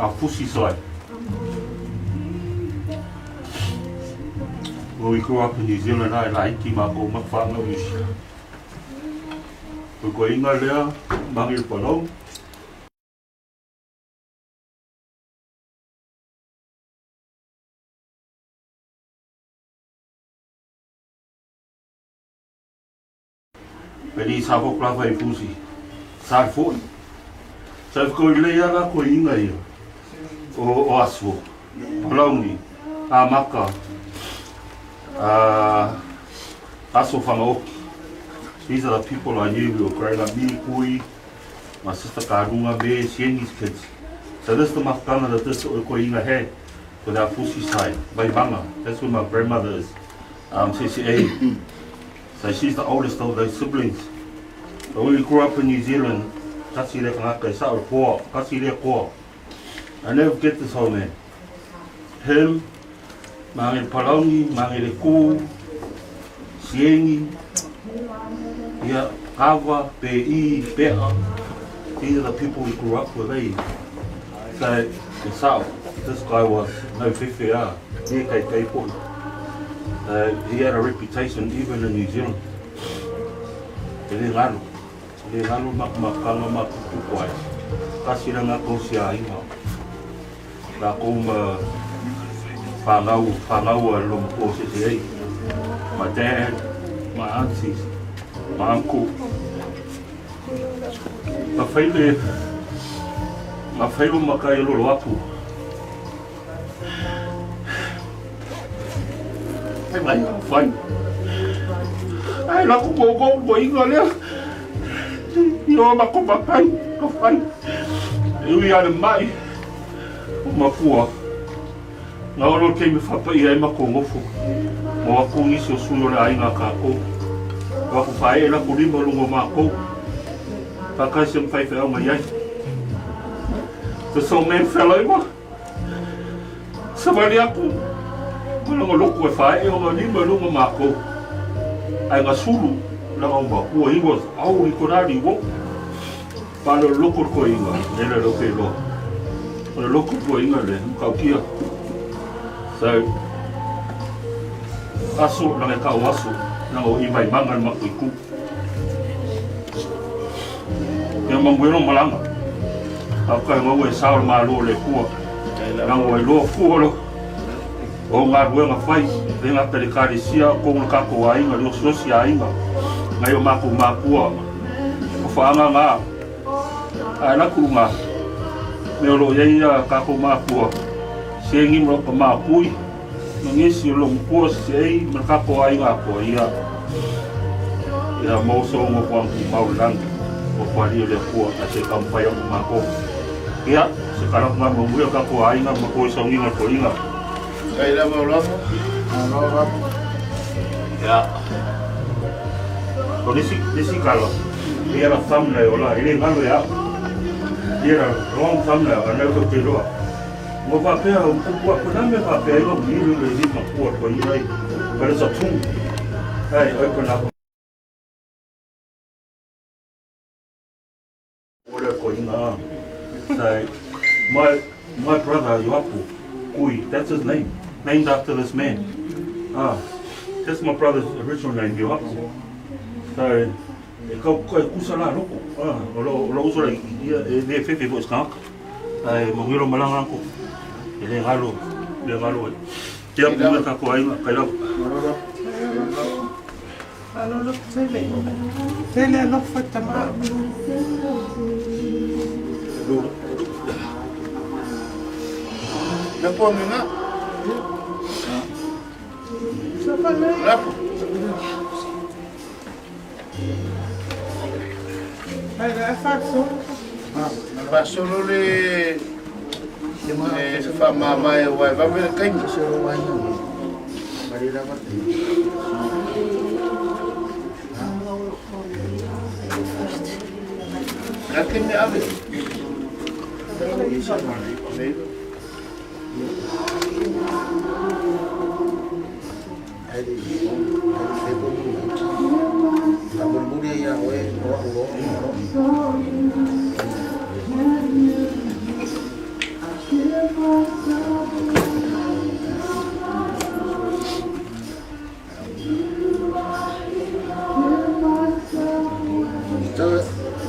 Our Fusi side. When we grew up in New Zealand, ai laiti mākou ma whānau isi. Ko koe inga lea, mangi palau. Peli sa fo kla fai fusi. Sa foi. Sa ko le ia la ko inga ia. O o asfo. Palaungi. A maka. A aso whangaoki. These are the people I knew who were growing up. Me, Kui, my sister Karunga, me, Siengi's kids. So this is the mafutanga that this koinga had with our fusi side, Vaimanga. That's where my grandmother is. CCA. So she's the oldest of those siblings. But when we grew up in New Zealand, kasi le kangaka e sa o koa, kasi le koa. I never forget this old man. Him, Mange Palaungi, Mange Le Kū, Siengi, yeah, Kava, Pe'i, Pe'a. These are the people we grew up with, eh? So, e sao, this guy was no fefe ah, ne kai kai poi. He had a reputation even in New Zealand. E le ngalo, e le ngalo makumakanga makutuku ai. Kasi ranga kou si a inga. La kou ma whanau, whanau a lo mako se se ei. My dad, my aunties, my uncle. Ma whaile, ma whailo makai lolo apu. Fai mai, fai. Ai la ku ko ko ko inga lea. I o ma ko makai, ko fai. E ui ale mai. O makua. Ngā oro kei me whapai ai ma ko ngofo. Mo aku ngisi o sui o le ainga ka ko. O aku whae e la ku lima lungo ma ko. Whakai se mwhai whai au mai ai. This old man fell over. Savali aku, ma langa loko e whae o nga lima lunga mākou. Ai nga sulu, langa o makua, he was old, he could hardly walk. Pa lo loko ko inga, le le loke loa. O le loko ko inga le, mkaukia. So, aso, langa e kau aso, langa o i mai manga le maku i ku. Ia manguelo malanga. Au kai ngau e sao le malo le kua. Nanga wai loa fua lo. O ngā ruenga whai, le ngata le karesia, ko ngā kako a inga, le osiosi a inga. Ngai o mākou mākua. O whaanga ngā. Ai laku ngā. Me o lo iei a kako mākua. Sengi mo ka mākui. Ma ngesi o lo mkua se ei, ma kako a inga ko ia. Ia mo so ngo kwa ku mau langi. O kwa rio le kua, a se ka mwhai aku mākou. Ia, se ka rapu ngā mamuia ka ko a inga, ma ko i saunginga ko inga. Kai lava o lava. Malo lava. Ia. O nisi, nisi kala. Ia la thumbnail la, e le ngalo e au. Ia la long thumbnail, a nau te roa. Mo whapea, o kupu aku nā me whapea, i lo miru le lima kua kua i ai. But it's a tool. Hey, open up. Ora ko inga. So, my, my brother, Yoapu, Kui, that's his name. Named after this man. Ah, that's my brother's original name, Yoapu. So, e kau e kusa la loko. Ah, o lo, o lo uso la ia e le fefe fo skaka. Ai, mo ngiro malanga ko. E le ngalo, le ngalo e. Kia punga ka ko ainga, kai lau. Alolo tele. Tele alofa tama. Lapo nga. Lapo. Faasolo le le faamamae aua e vave le taimi. La taimi ave.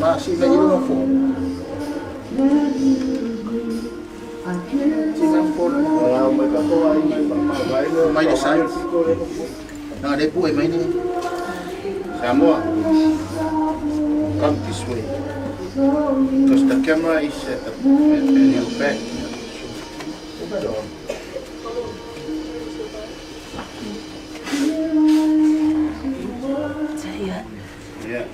Masina i luma fo. Sina fo. Mai le sai. Na le pu e mai ni. Samoa. Come this way. Because the camera is at your back. So, yeah.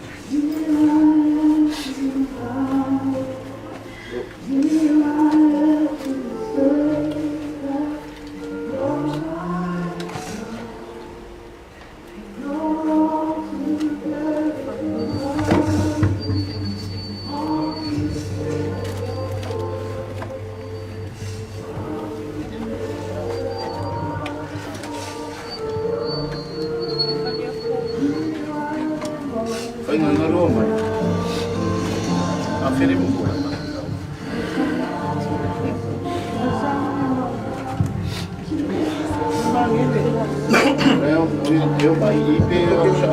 Fai ngā roa mai. A whiri mo koe. Reo, reo mai i pe o sa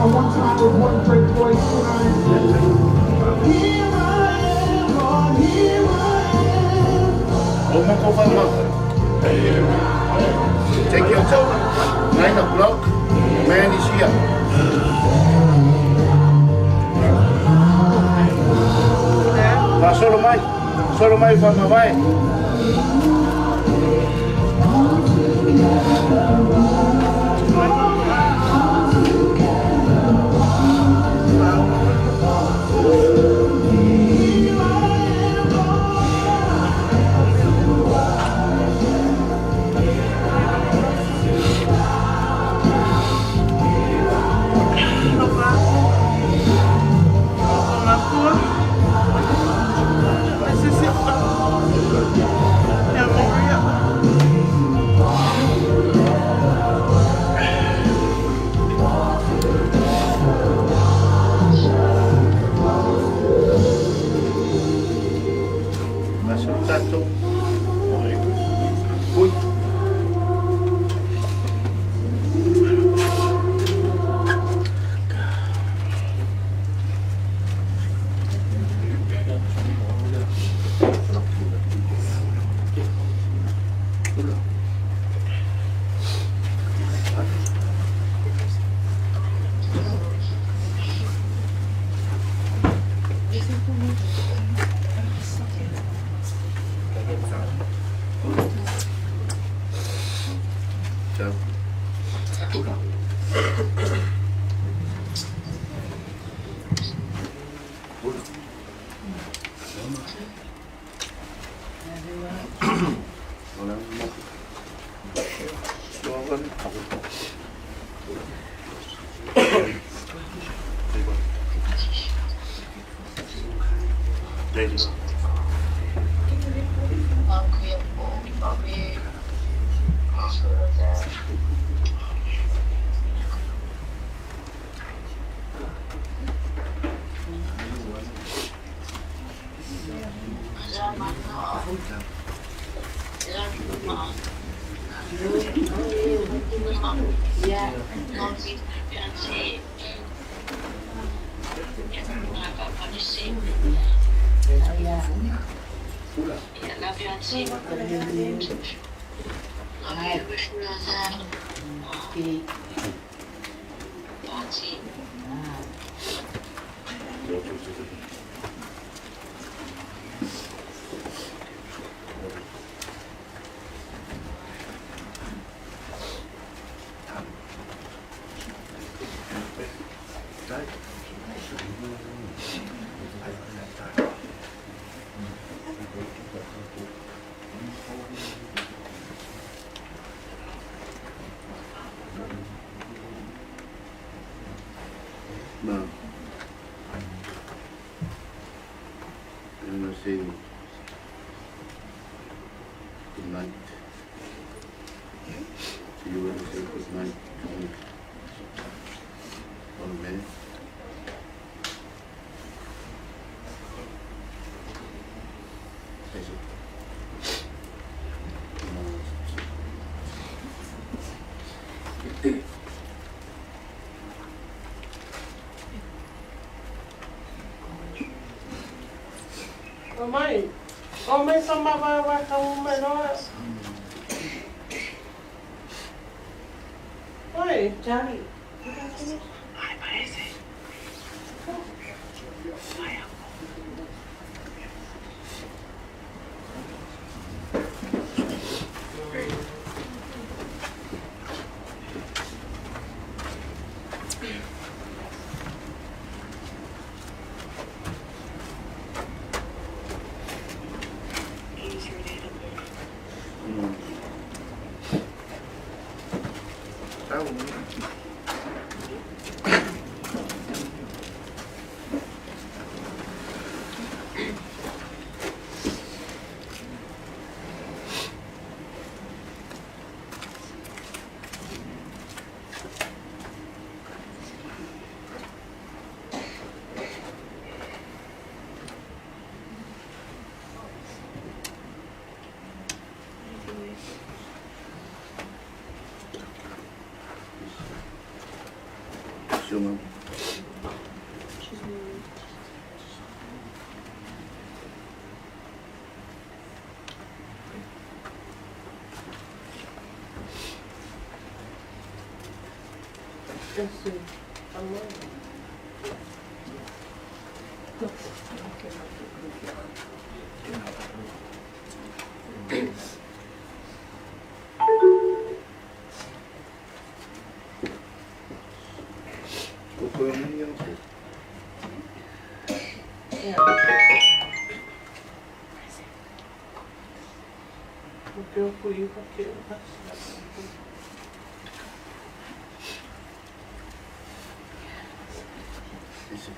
One time with one great voice tonight. Here I am, Lord, here I am. O moko wha Take your time. 9 o'clock, man is here. Ma solo mai, solo mai wha mawai. Ma solo tātou. Ui. Ciao. Good night. Do you want to say good night to me? One minute. Is it? No. O mai. O mai sa mavaevae ka mai loa. Oi. Johnny. Tau. Sure, ma'am. Ese. Amor. Koko ni yang tu. Yeah. O que eu fui aqui. Is it?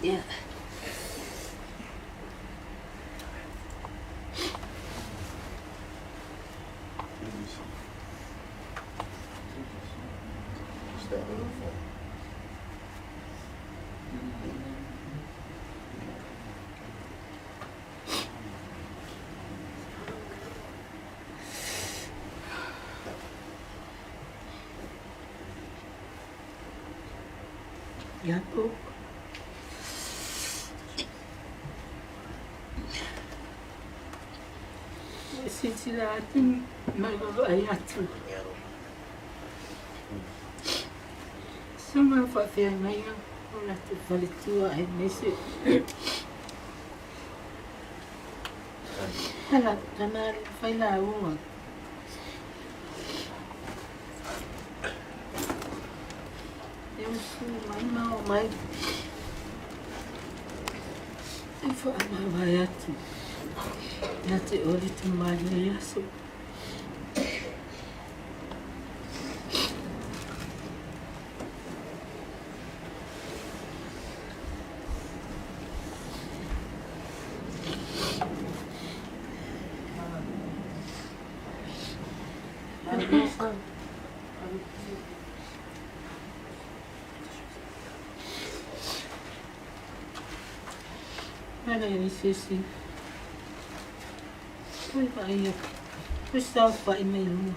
Yeah. Step for. Ia po. E silasila atu ma le vaavaai atu. Susuga faafeagaiga o latou faletua aemaise a latou tamalii failauga. E usu mai ma omai e faamavae atu ia te oe le tama i lenei aso. Ala i se isi toe vaai atu, toe saofai mai i luga.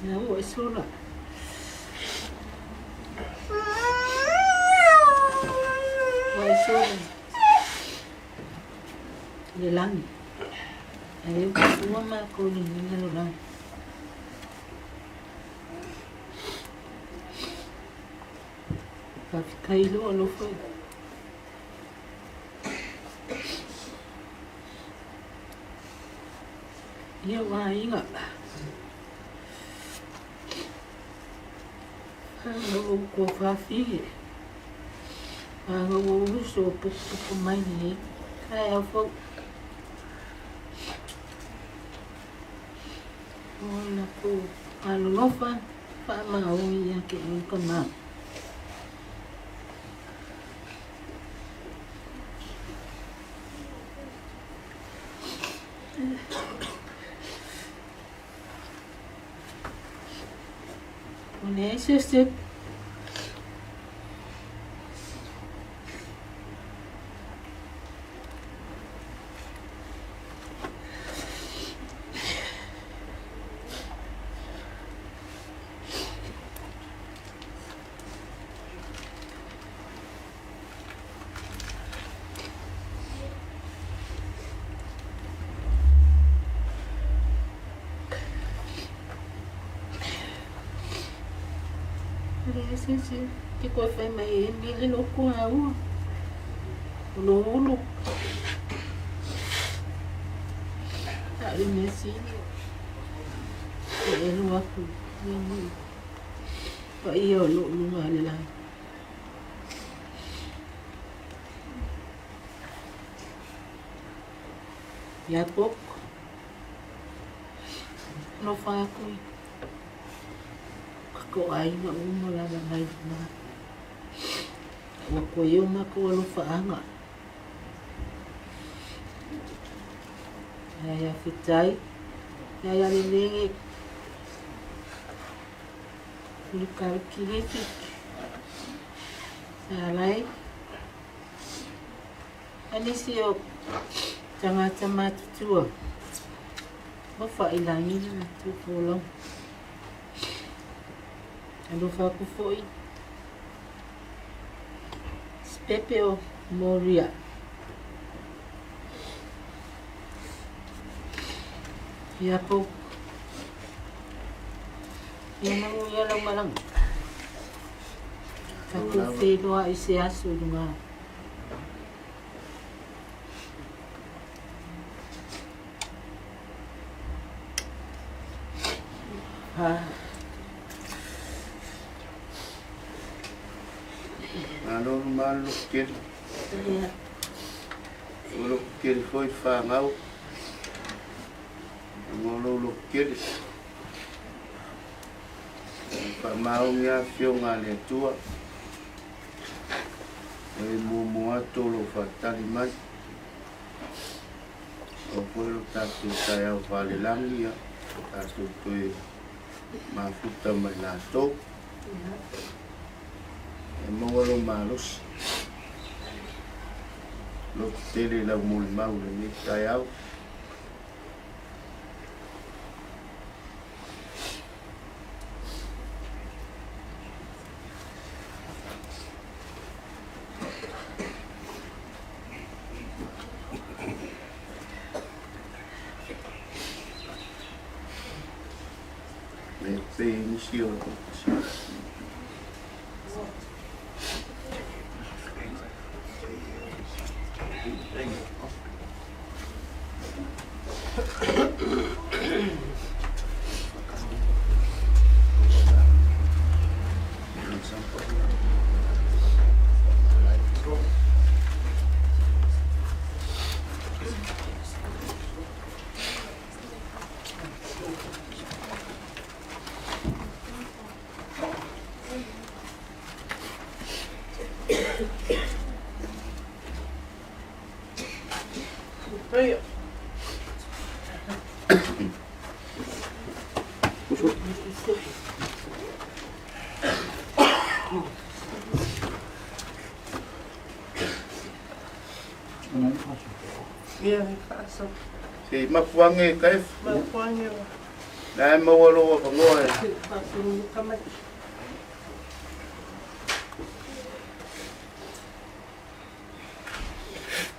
Ina ua e sola. Ua e sola. I le lagi. Ae ua ua makou i lenei lalolagi. Faafetai i lou alofa i i ou aiga. Ua ou toafafine, a ua ou uso o pupupupu mai lenei taeao fou. O latou alolofa faamaoni ia te oe tama. O leai se se Leai se isi e te toe fai mai e mili lou aua. O lou ulu. A o le mea sili e elu aku i lenei paia o lo o luga o le lagi. Ia Poko, alofa aku i ko aiga uma lava mai luma. Ua koe o makou alofaaga. Ia ia Fitai, ia ia Lelege, Ulukau Kilifi, ia Alai, ma nisi o tagata matutua ua faailagi le latou folauga. Alofa aku foi Sipepe o Moria. Ia pou. Ia manuia lau malaga. Tatou feiloai i se aso i luga. Malo le malo loko tele. Ua loko tele foi le fanau. Mo lou loko tele. Faamaoni lava afioga a le Atua. O e muamua atu o lo o faatali mai. Ao foi lo tatou taeao falelagi, ia, tatou toe mafuta ma i latou. E maua lou malosi. Loto tele i lau molimau i lenei taeao. Me pei nisi o Se i mapuange e kaef. Mapuange wa. Na e maua lou avanoa e. Faasuluka mai.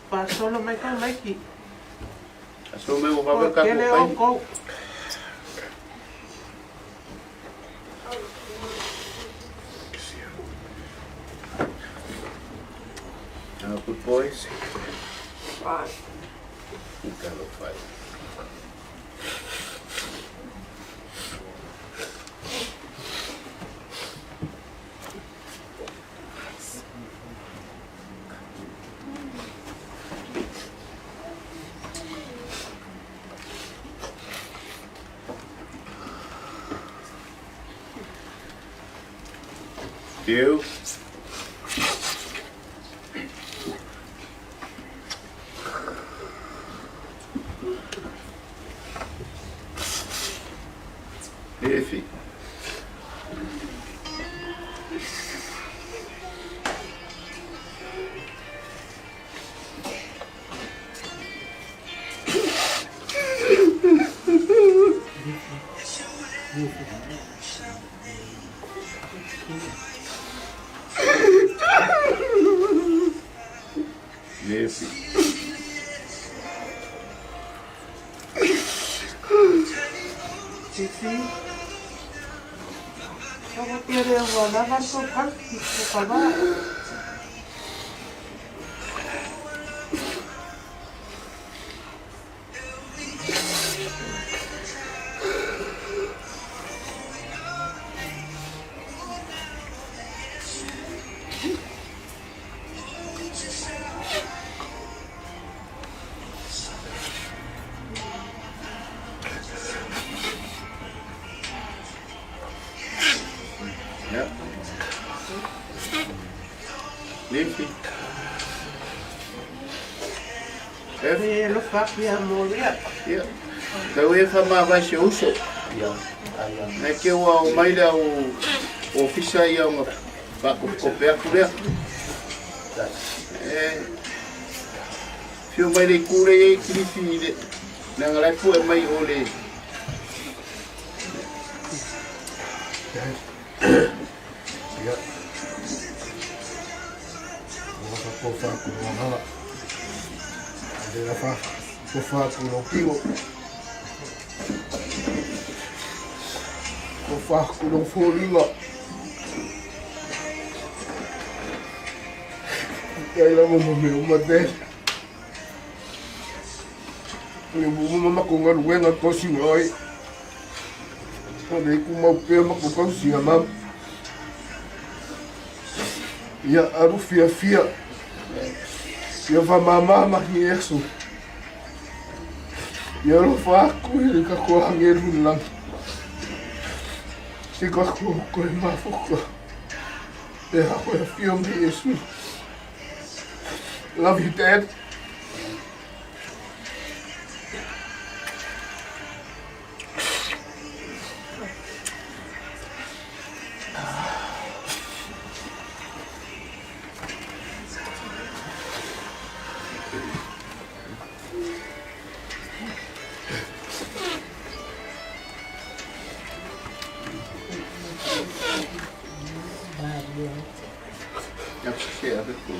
Faasolo mai kau maiki. Aso mai ua vave le tatou Tele taimi. outou. Good boys. Five. Talofa e. Deu. Efi. Efi. Sisi. Ua ua lava le tou pale ka va. Ia. Lefi. Efi. E alofa atu ia Moria. Ia. Tau e faamavae si ou uso. Ia, aia. Nai ke ua o mai le au ofisa ia ona faakopikope atu lea. E fio mai le itu lea e i ai Kilifi i le leaga la e pue mai o le Ia. Ua fa ko hala. Ale fa ko fa ku lo kiwo. Ko fa ku lo foliga. Kai la mo me o mate. Le mo mama ko ngalu wenga ko singa ai. Ko le ku mau pe ma ko kau singa ma. Ia alu fia fia. Ia fa mama ma hi esu. Ia ro fa ku i ka ko hangeru lang. Si ka ko ko e mafuka. E ha ko e fio me Yesu. Love you, Dad. Ia se ave ko.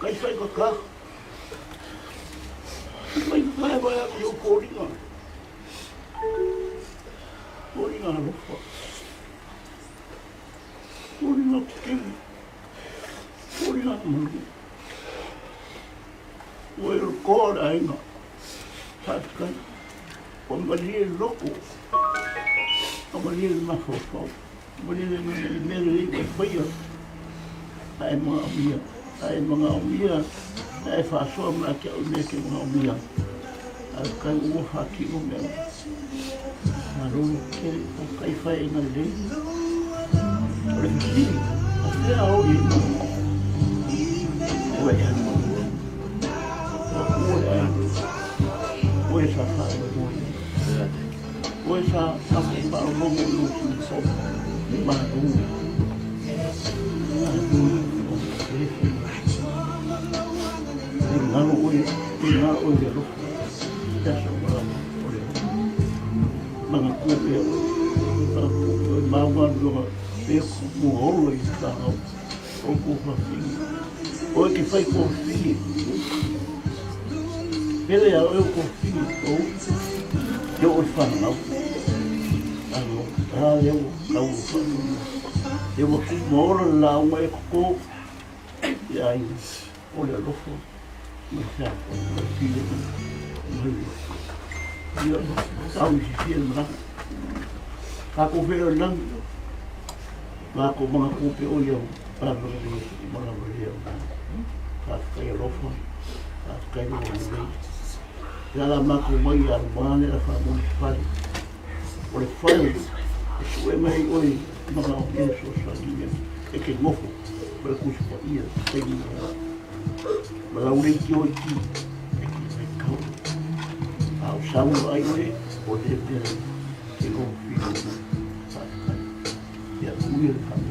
Kai whai ka ka. Kai whai whai aku i o kōringa. Kōringa alofa. Kōringa kikini. Kōringa manu. Ua i koa le aiga. Faafetai. Ua malie le loto. Ua malie le mafaufau. Ua malie le mea lelei ua e faia. A e manaomia. A e manaomia, a e faasoa ma te au i mea e te manaomia. Ae kai ua faatino mea uma. Malo le tele o kai faeaiga lelei. O le fesili, o fea o i ai Ua e alu ua. Ua e alu. Ua e sa faamoemoe i ai. Ua e sa faalogologo i lou sulupo. Malo. Malo le faiga. I galo oe, i galo oe i le alofa. Te aso ua lava o le alofa. tulaga e kumu ola i tāngau o kō whawhii. O e ke whai kō whii. Pele a oe o kō whii o te o whanau. Ano, a leo kau o whanau. E ua kumu ola la unga e koko i ai o le alofa ma le whea ma le pile ma le ia tau i fifia le malanga. Kākou whea o langi, mākou mga kōpe o ia pāpara le malawa lea. Whawhetai alofa, whawhetai loa nei. Ia la mākou mai ia mane la whamoni whare. O le whare, e sue mai oi mga o ia soasani e ke ngofo, ma le kusi pa ia, taimi na. Ma lau lei ki oi ki, e ki mai kau. A o sau ai oe, o le mea ke ngofo whio. Whawhetai. Ia ui le whamoni.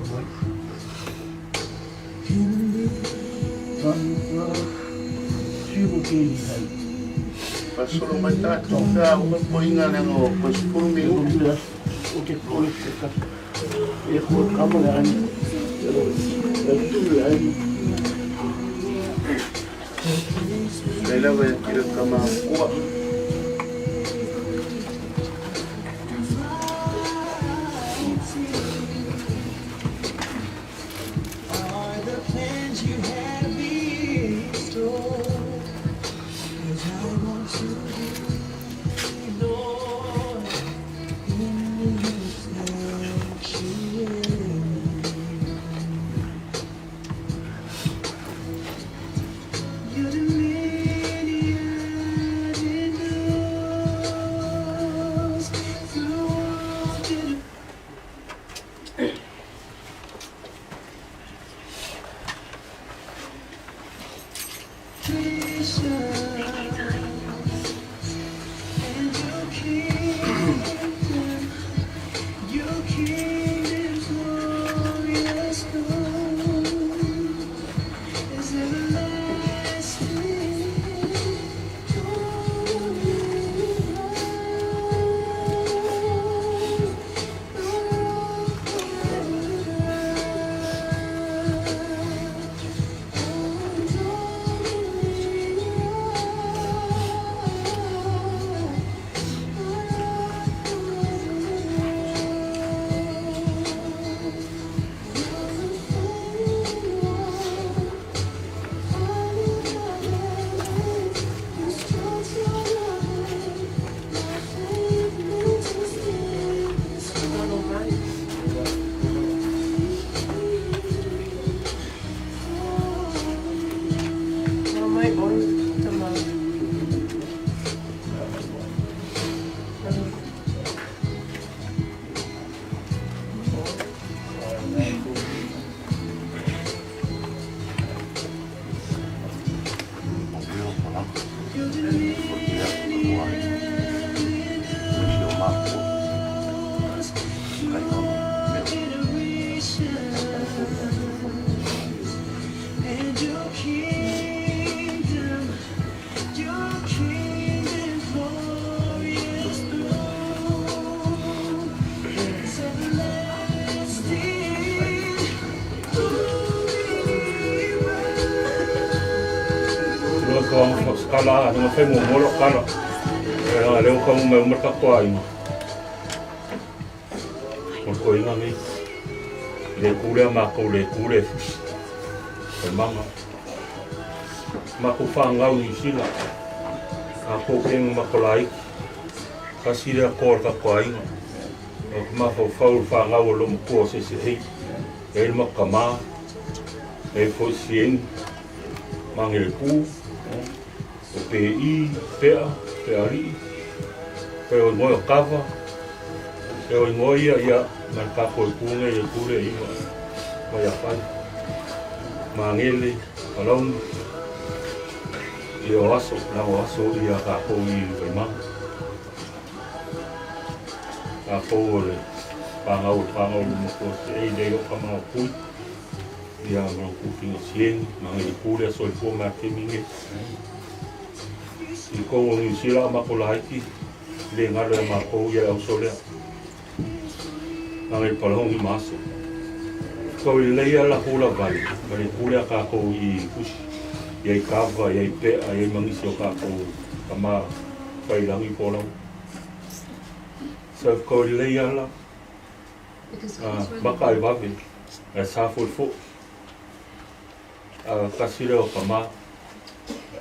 Faasolo mai tatou pe a uma poiga leaga o koe 10 minute. Lei lava ia tira kama kua. Kala, na fai mo mo kala. E leo ka mo mo ka ko ai. O ko inga nei. Le kule ma ko le kule fusi. O manga. Ma ko whangau ni sila. A ko kenga ma ko lai. Ka sila ko ka ko ainga. O ka ma fau fau whangau o lomo ko se se hei. E ma kama. E fo sien. Mangere ku. O pe i, pea, pe ari. Pe o ngoi o kava. Pe o ngoi ia ia ma ka ko kunge e kule i ma. Ma ia whai. Mangele, palaungi. Ia o aso, na o aso ia ka ko i Waimanga. Ka ko o le whangau, whangau mo ko se ei nei o kama o kui. Ia ma o kufinga siengi, mangele kule a soifua ma te minge. I kongo ni sila ma ko laiki, le ngalo e ma ko ia au solea. Maga i Palahogi ma aso. Kau i lelei a lako ula vale, ma le pule a kākou i Fusi, i ai kava, i ai pe'a, i ai mangisi o kākou kama whailangi pōlau. So kau i lelei ala, maka ai vave, ae sa foi fo'i. A kasi lea o kama,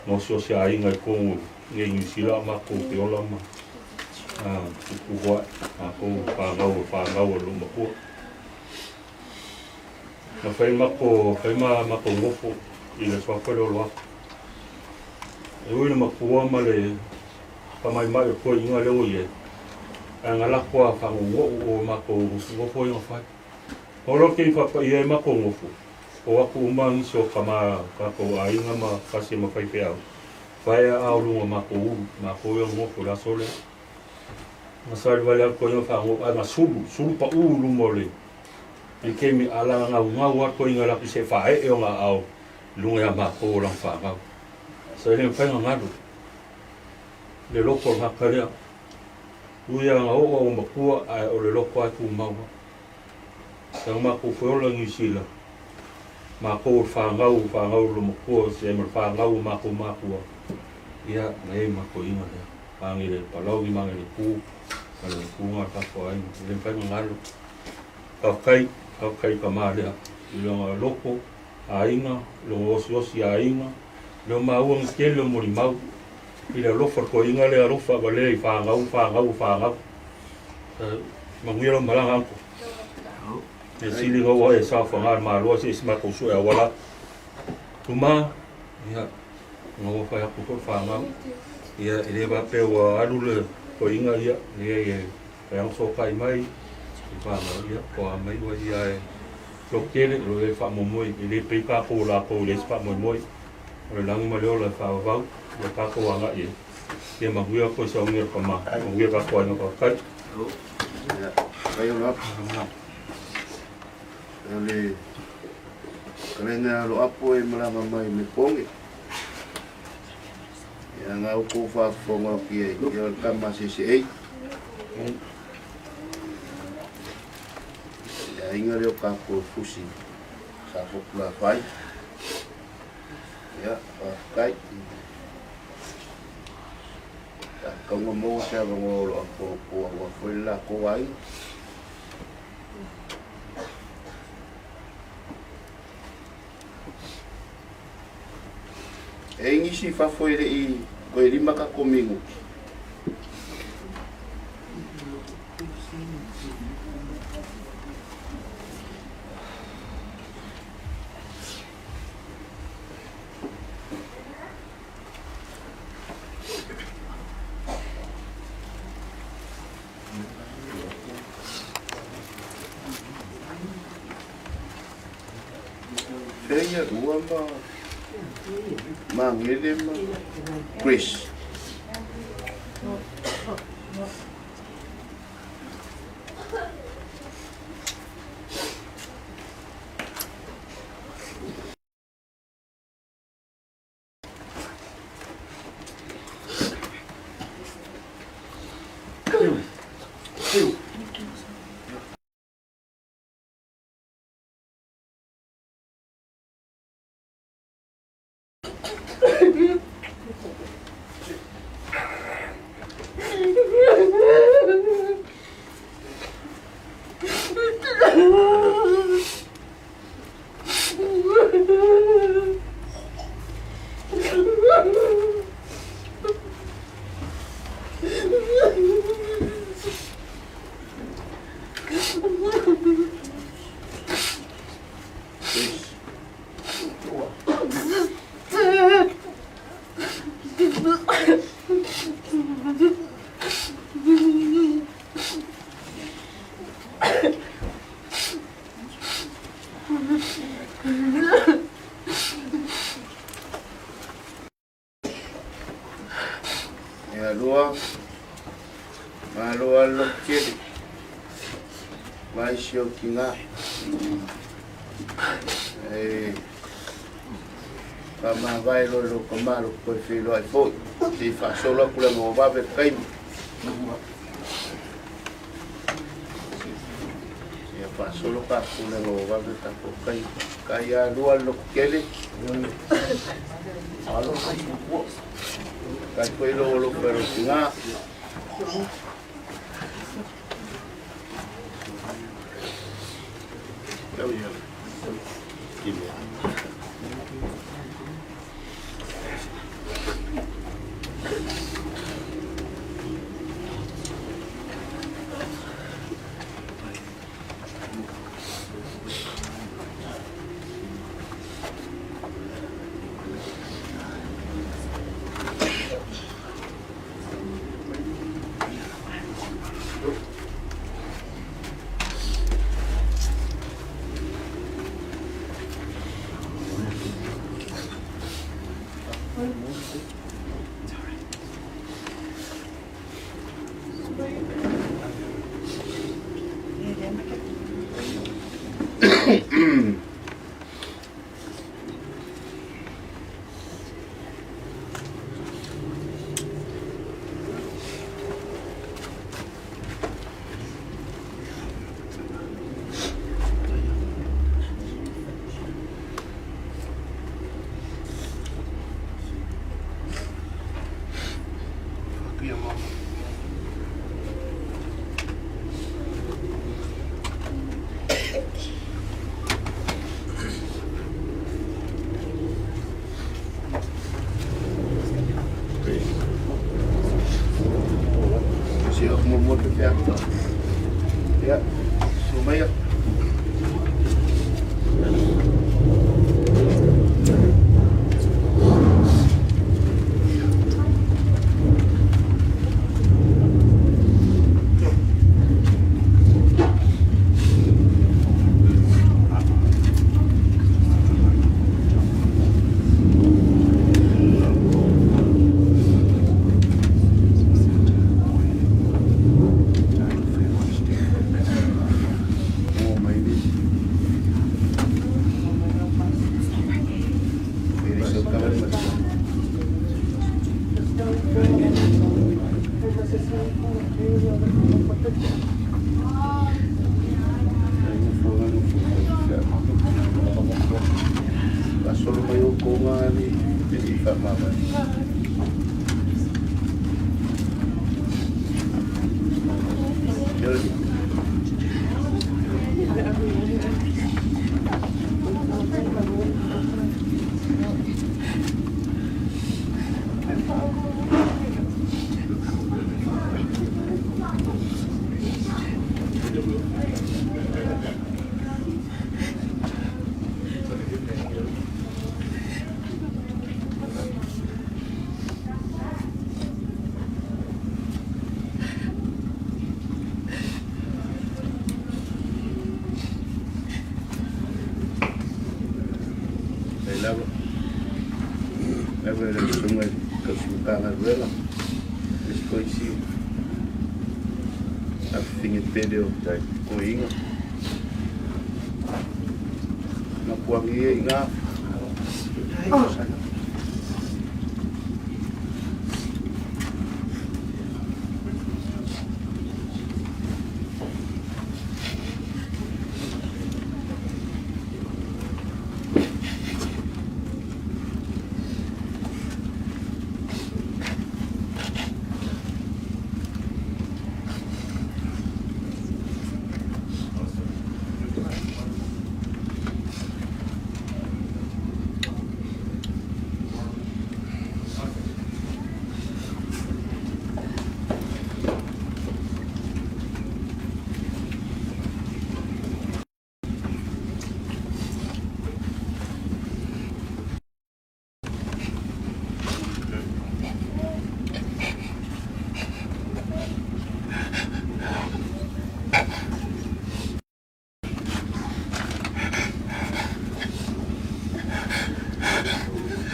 gaosiosi aiga i Kongo i Niu Sila a makou ke ola ma tupu ae makou fanau e fanau a lou makua. Na fai mako, fai ma makou nofo i le suafa lea o Loafa. E ui le makua ma le faamaimai o toeaiina lea ua i ai, ae na lako a faagogo'u o makou nofo ia na fai. Olo ke i faapaia ai makou nofo, O aku uma nisi o kama kakou aiga ma kasi ma faifeau, fae a ao luga makou ulu, makou ia nofo le aso lea. Na sali wale aku ia whango, ai na sulu, sulu pa u luma o le, i kemi ala ngau ngau aku inga laku se whae e o ngā ao, lunga ia makou o lang whangau. Sa ele mwhai ngā ngalu, le loko o ngā kalea, ui a ngā o o makua, ai o le loko ai ku maua. Sa makou foi ola Niu Sila, makou o le fanau, fanau o lomatua, se ma le fanau o makou makua, ia, na iai makou iga lea, mage le palauli, mage le ku, ma le kuga o le tatou aiga, e le mafai ona galo. Faafetai, faafetai i tama lea, i lona loko aiga, lona osiosi aiga, lea o maua ni tele o molimau, i le alofa o le toeaina lea alofa valea i fanau, fanau o fanau. Manuia lau malaga uncle. E sili na ua e saofaga le Malo se isi matou sue auala. Tuma, ia, na ua fai atu foi le fanau. Ia, e le faapea ua alu le toeaina, ia, leai e fai ana sokai mai i fanau, ia, toa mai ua ia e loto tele, o lo o i ai le faamoemoe, e le pei tatou o latou e leai se faamoemoe. O le lagi ma le ola e faavavau, ia tatou agai ai. Ia manuia koe saunia le tama, manuia tatou aiga faafetai. Ia, fai o loapo. O le kalena loapo e malaga mai me ponge. Ia ngā uko whaafonga ki e, ia o le tama se se ei. Ia inga leo ka ko fusi sa fopula whai. Ia, faafetai. Ia, kaunga maua se avanoa o lo o po aua foi le latou aiga. E i nisi i fafo e le i koe lima ka kominguti. Feia rua ma Mangere ma Chris. Ia lua, malo lava le loto tele, mai si ou tina. E faamavae loa i lou tama lou toe feiloai foi, se i faasolo atu le ago vave le taimi. Faasolo tatou leaga ua vave tatou tai. Tai a lua le loto tele. Malo le Tai foi lou alofa i lou tina. There we go. Give me Ia, susu maia. Solo mai o konga ni i whamama. Nei lava. Lava le susuga i tausi Matagaluega, le sikoisi afifine tele o toeaiina. Mapuangi ia i ina.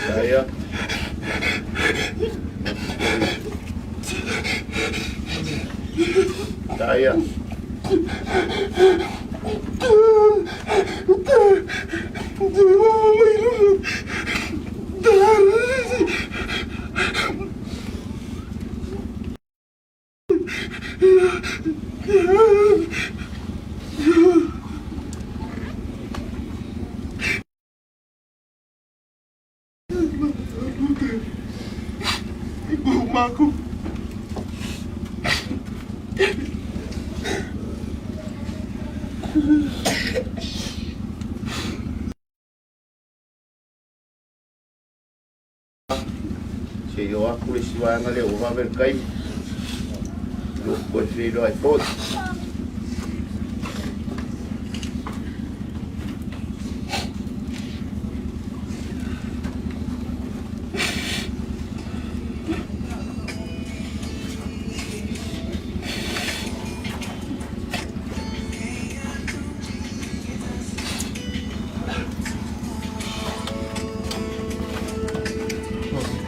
Saia. Saia. Se i o atu le isi vaega lea ua vave le taimi. Ua toe feiloai foi.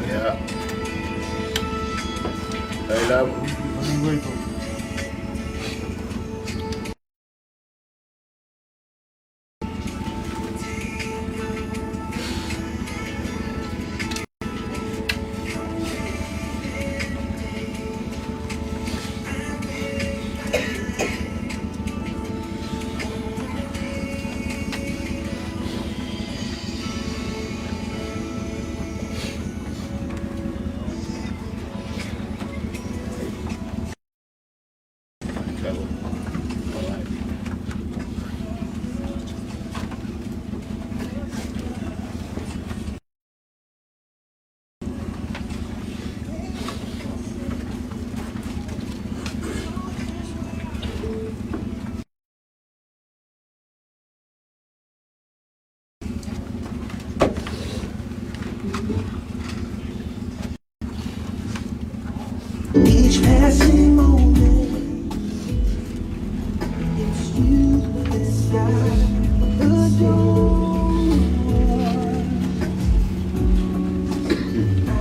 Ia. Ai lava. Each passing moment, it's you that I adore. I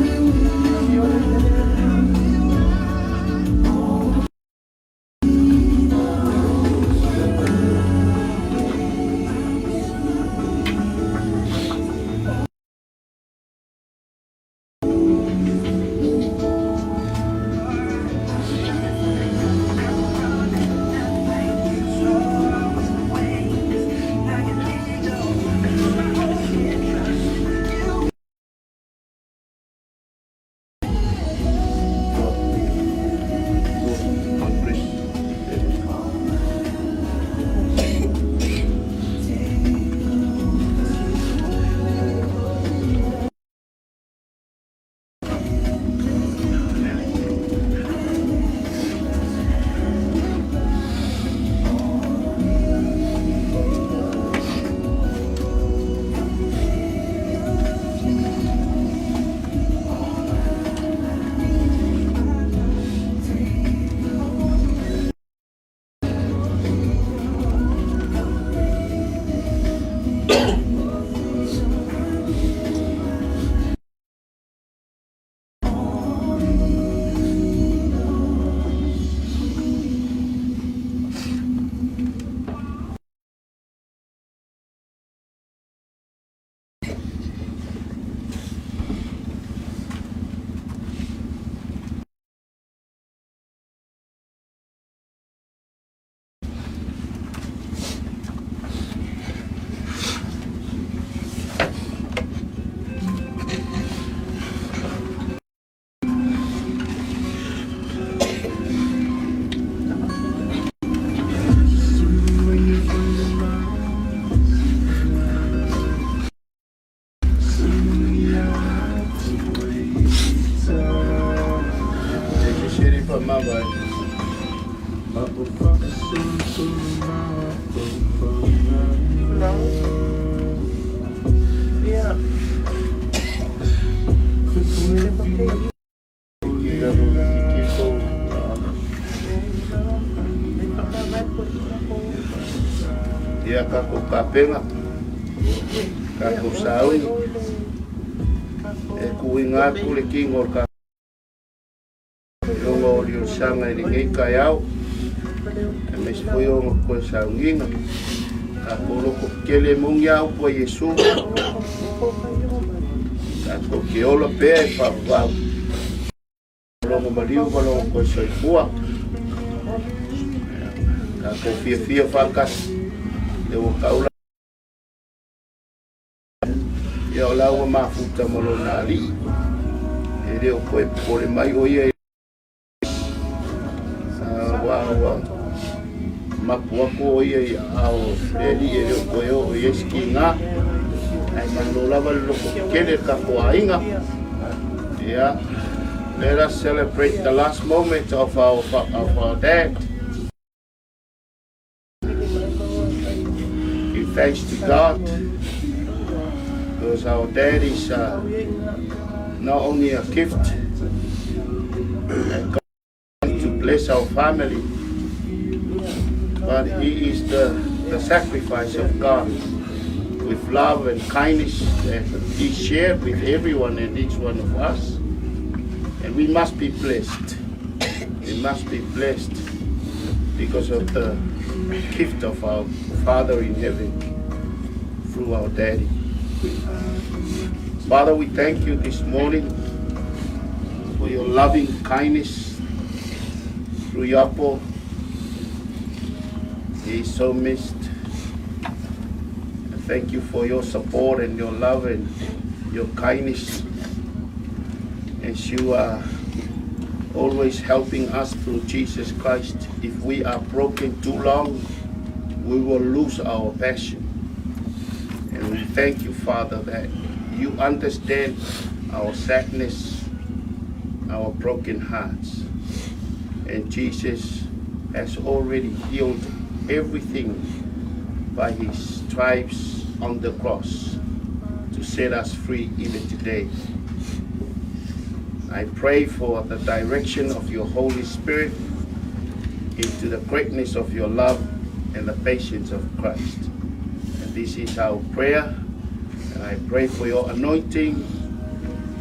look in your eyes more and more. E se seri pa mavae. No. Ia. Ia. Tatou tapena, tatou sauni, e tuuina atu le tino o le tatou iloga o Liosaga i lenei taeao, aemaise foi ona toe sauniga. Tatou loto tetele e moni lava upu a Iesu, tatou te ola pea e faavavau. Lona maliu ma lona toe soifua. Tatou fiafia faatasi le ua taula. Ia o la ua mafuta ma lona alii. E le o toe popole mai o ia ua ua mapu atu o ia i aao o le alii e le o toe oo i ai se kiga. Ae malo lava le loto tetele le tatou aiga. Yeah. Let us celebrate the last moment of our dad. Give thanks to God because our dad is not only a gift that God to bless our family, but he is the sacrifice of God with love and kindness that he shared with everyone and each one of us. And we must be blessed. We must be blessed because of the gift of our Father in heaven through our daddy. Father, we thank you this morning for your loving kindness through Yapo. He is so missed. And thank you for your support and your love and your kindness as you are always helping us through Jesus Christ. If we are broken too long, we will lose our passion. And we thank you, Father, that you understand our sadness, our broken hearts. And Jesus has already healed everything by his stripes on the cross to set us free even today. I pray for the direction of your Holy Spirit into the greatness of your love and the patience of Christ. And this is our prayer. And I pray for your anointing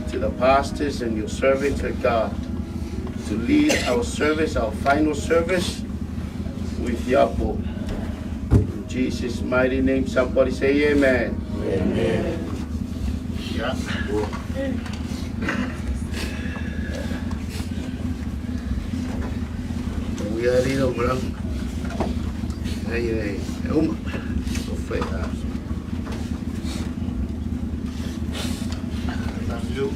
to the pastors and your servants of God to lead our service, our final service with Yapo. In Jesus' mighty name, somebody say amen. Amen. Yeah. We are in a Hey, hey, uma. Love you.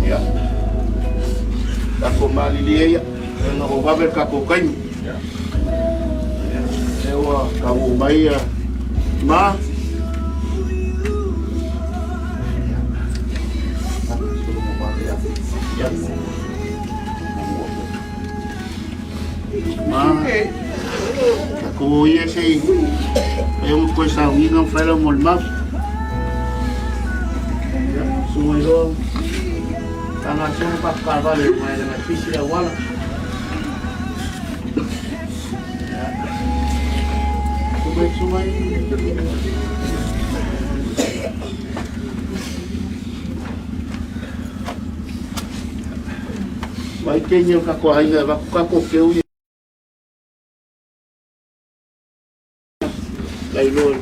Ia. Tatou malilie ia, ina ua vave le tatou taimi. Ia, lea ua taunuu mai ia ma. Ia. Ma. Tatou ia se i e uma koe saugiga ma whaila mo le mau. Ia, sunga i loa. Tanga sunga papakavale mai le ngai pisi le auala. Ia. Sunga i sunga i. Mai te o kako hainga e vaku kako keu i. Lai loa.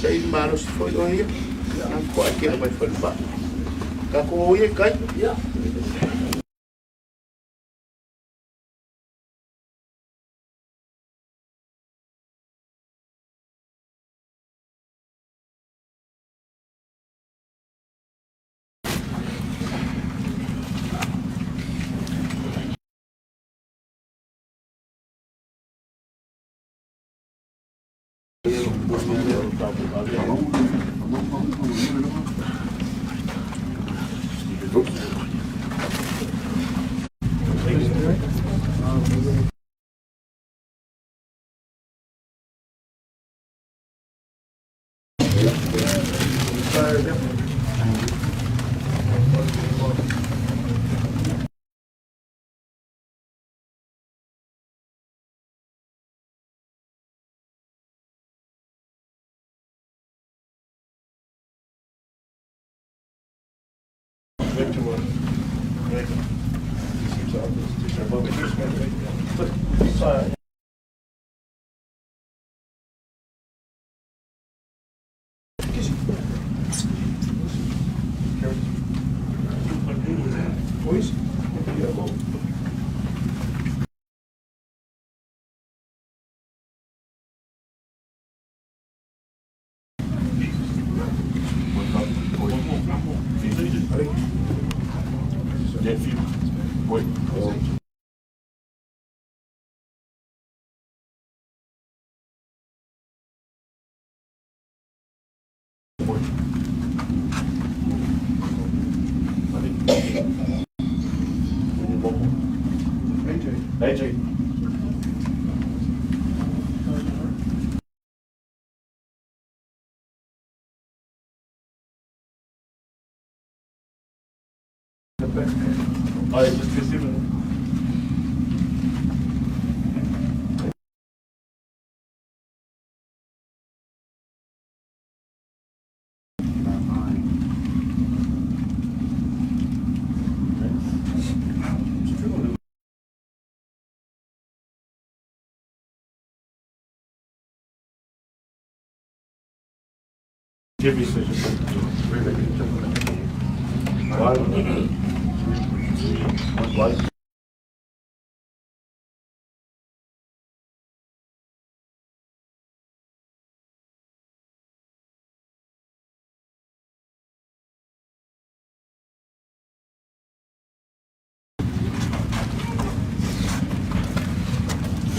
Se i malosi foi oe ia. Ia, ko ai kena mai foi pa. Ka ko ia kai. Ia. AJ. I just received.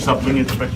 Stop bringing it back.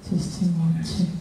Testing 1, 2.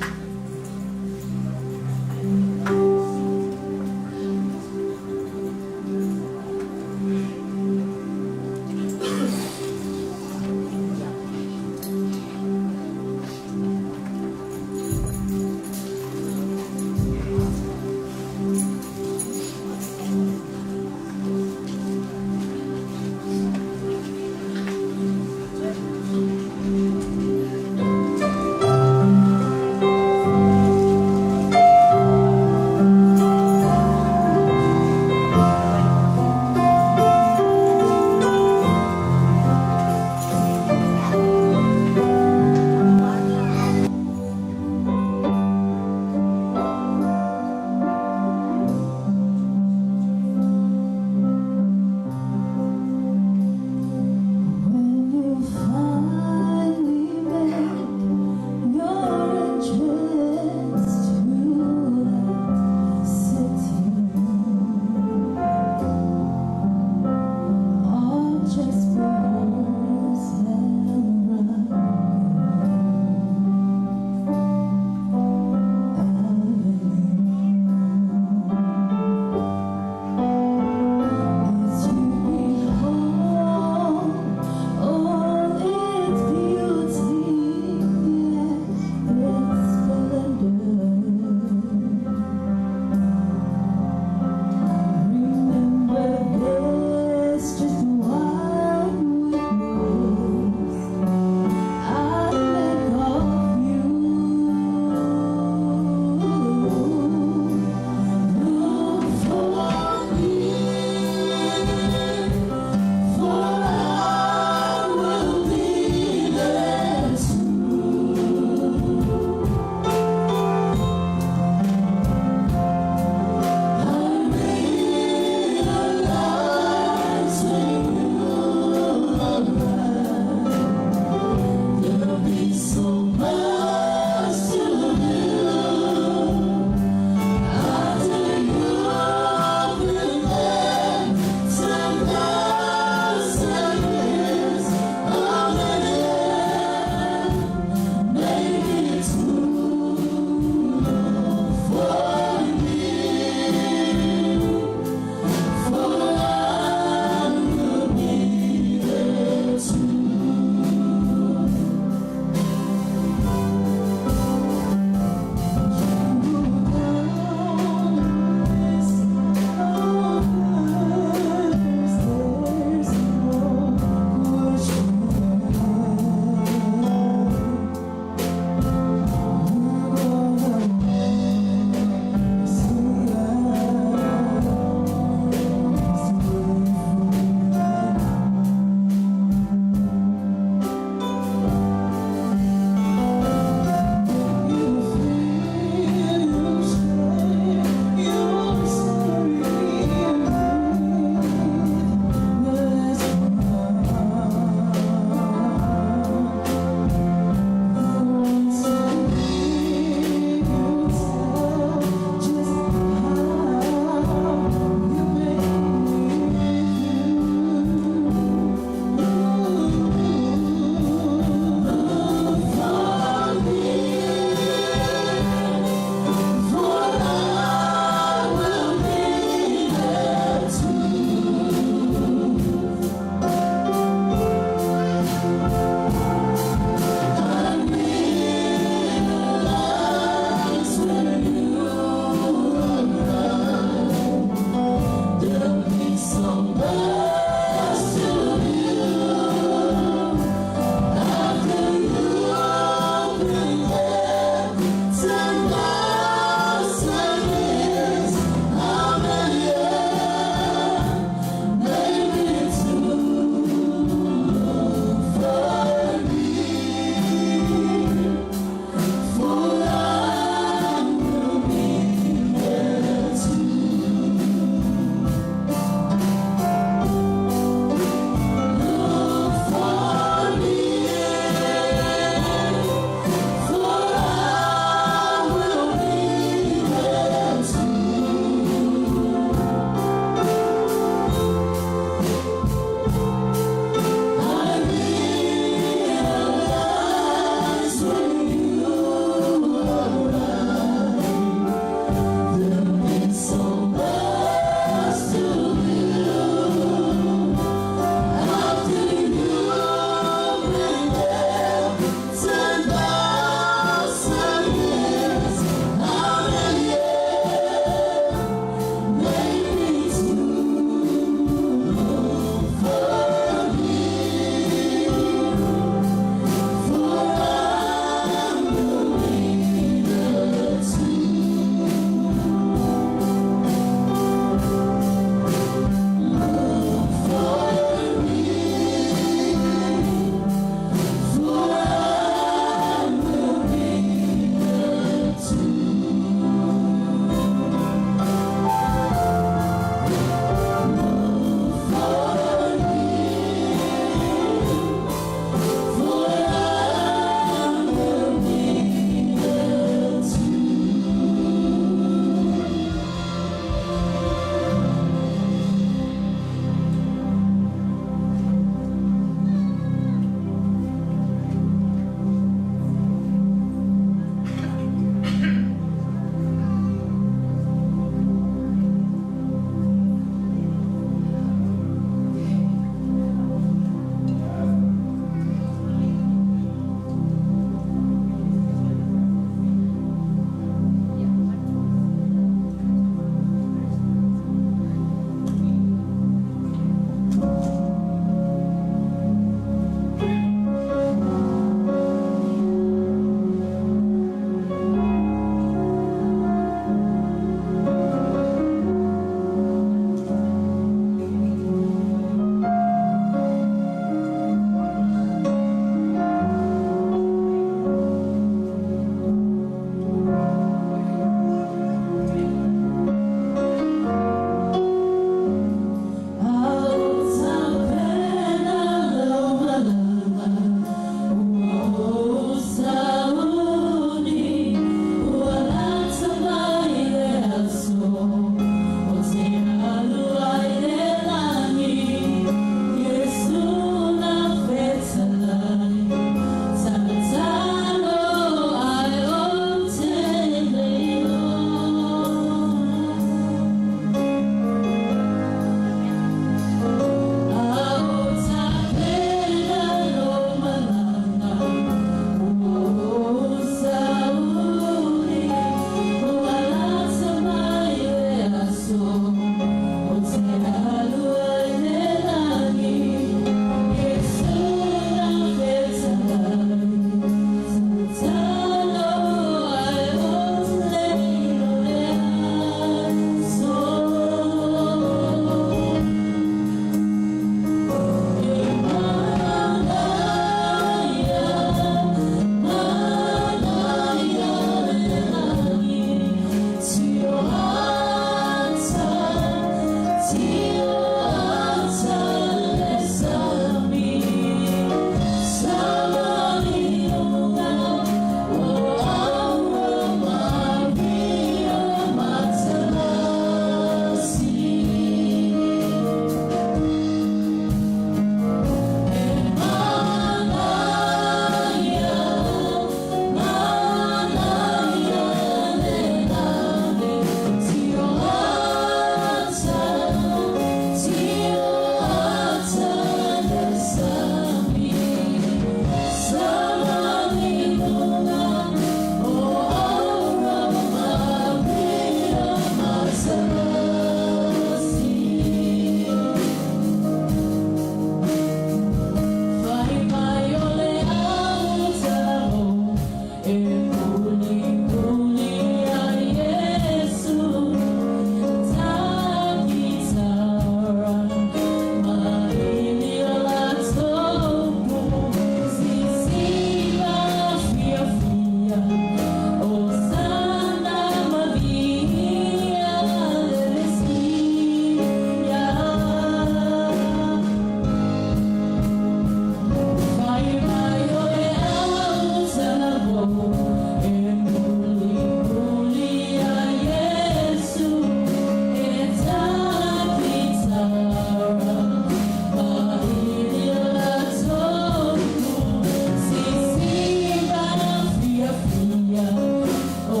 I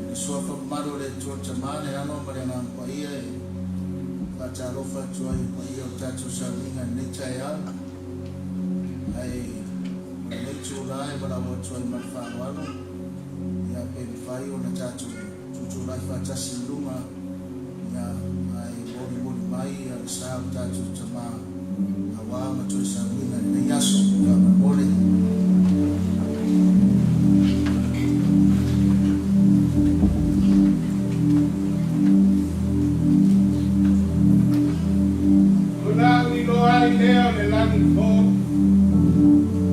le Suafa mamalu o le Atua Tama, le Alo ma le Agaga Paia e faatalofa atu ai i paia o le tatou sauniga i lenei taeao. Ae o lenei itula e valaau atu ai ma le faaaloalo, ia pe mafai ona tatou tutulai faatasi i luma, ia ae molimoli mai ia le sa o le tatou Tama aua ma toe sauniga i lenei aso. Faamolemole. Ona ou iloa ai lea o le lagi fou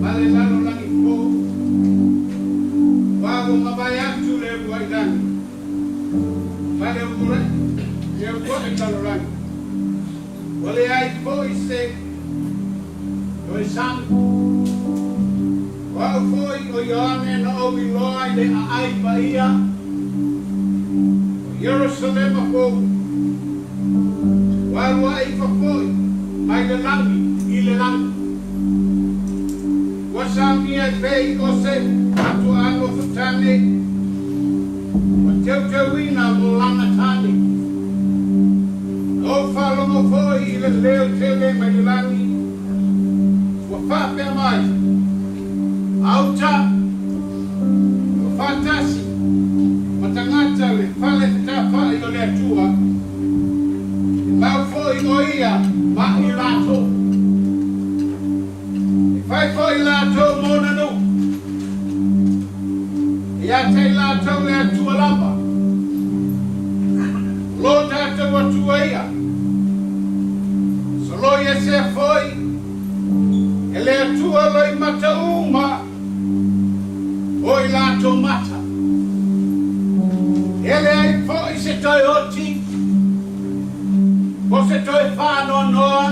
ma le lalolagi fou, aua ua mavae atu le uluai lagi ma le uluai lalolagi, ua leai foi se toe sami. O au foi o Ioane na ou iloa i le aai paia o Ierusalema fou, ua alu ae ifo foi mai le lagi i le lagi. Ua saunia e pei o se matuaa nofo tane, ua teuteuina mo lana tane. Na ou faalogo foi i le leo tele mai le lagi, ua faapea mai, Auta, ua faatasi ma tagata le fale fetafai o le Atua, e mau foi o ia ma i latou. E fai foi latou mo ona nuu, e ia te i latou le Atua lava, o lo tatou Atua ia, soloi esea foi e le Atua loimata uma o i latou mata. E leai foi se toe oti, po se toe faanoanoa,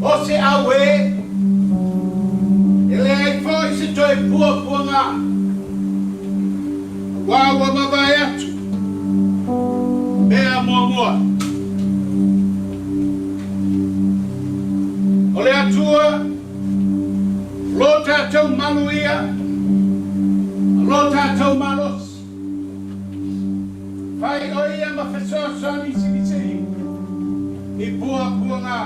o se auē, e leai foi se toe puapuaga, aua ua mavae atu mea muamua. O le Atua lo tatou malu ia, ma lo tatou malosi. Fai o ia ma fesoasoani silisili i puapuaga.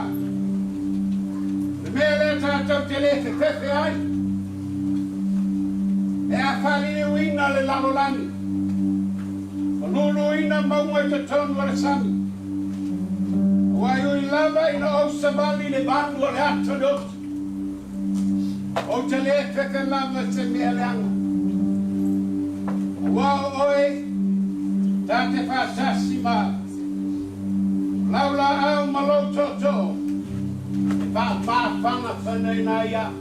O le mea lea tatou te le fefefe ai, e afaliliuina le lalolagi, ma luluina mauga i totonu o le sami. Aua e ui lava ina ou savali i le vanu o le ata o le oti, Ou te le fefe lava i se mea leaga, aua o oe ta te faatasi ma au. O lau laau ma lou tootoo e faapafagafaga ai au.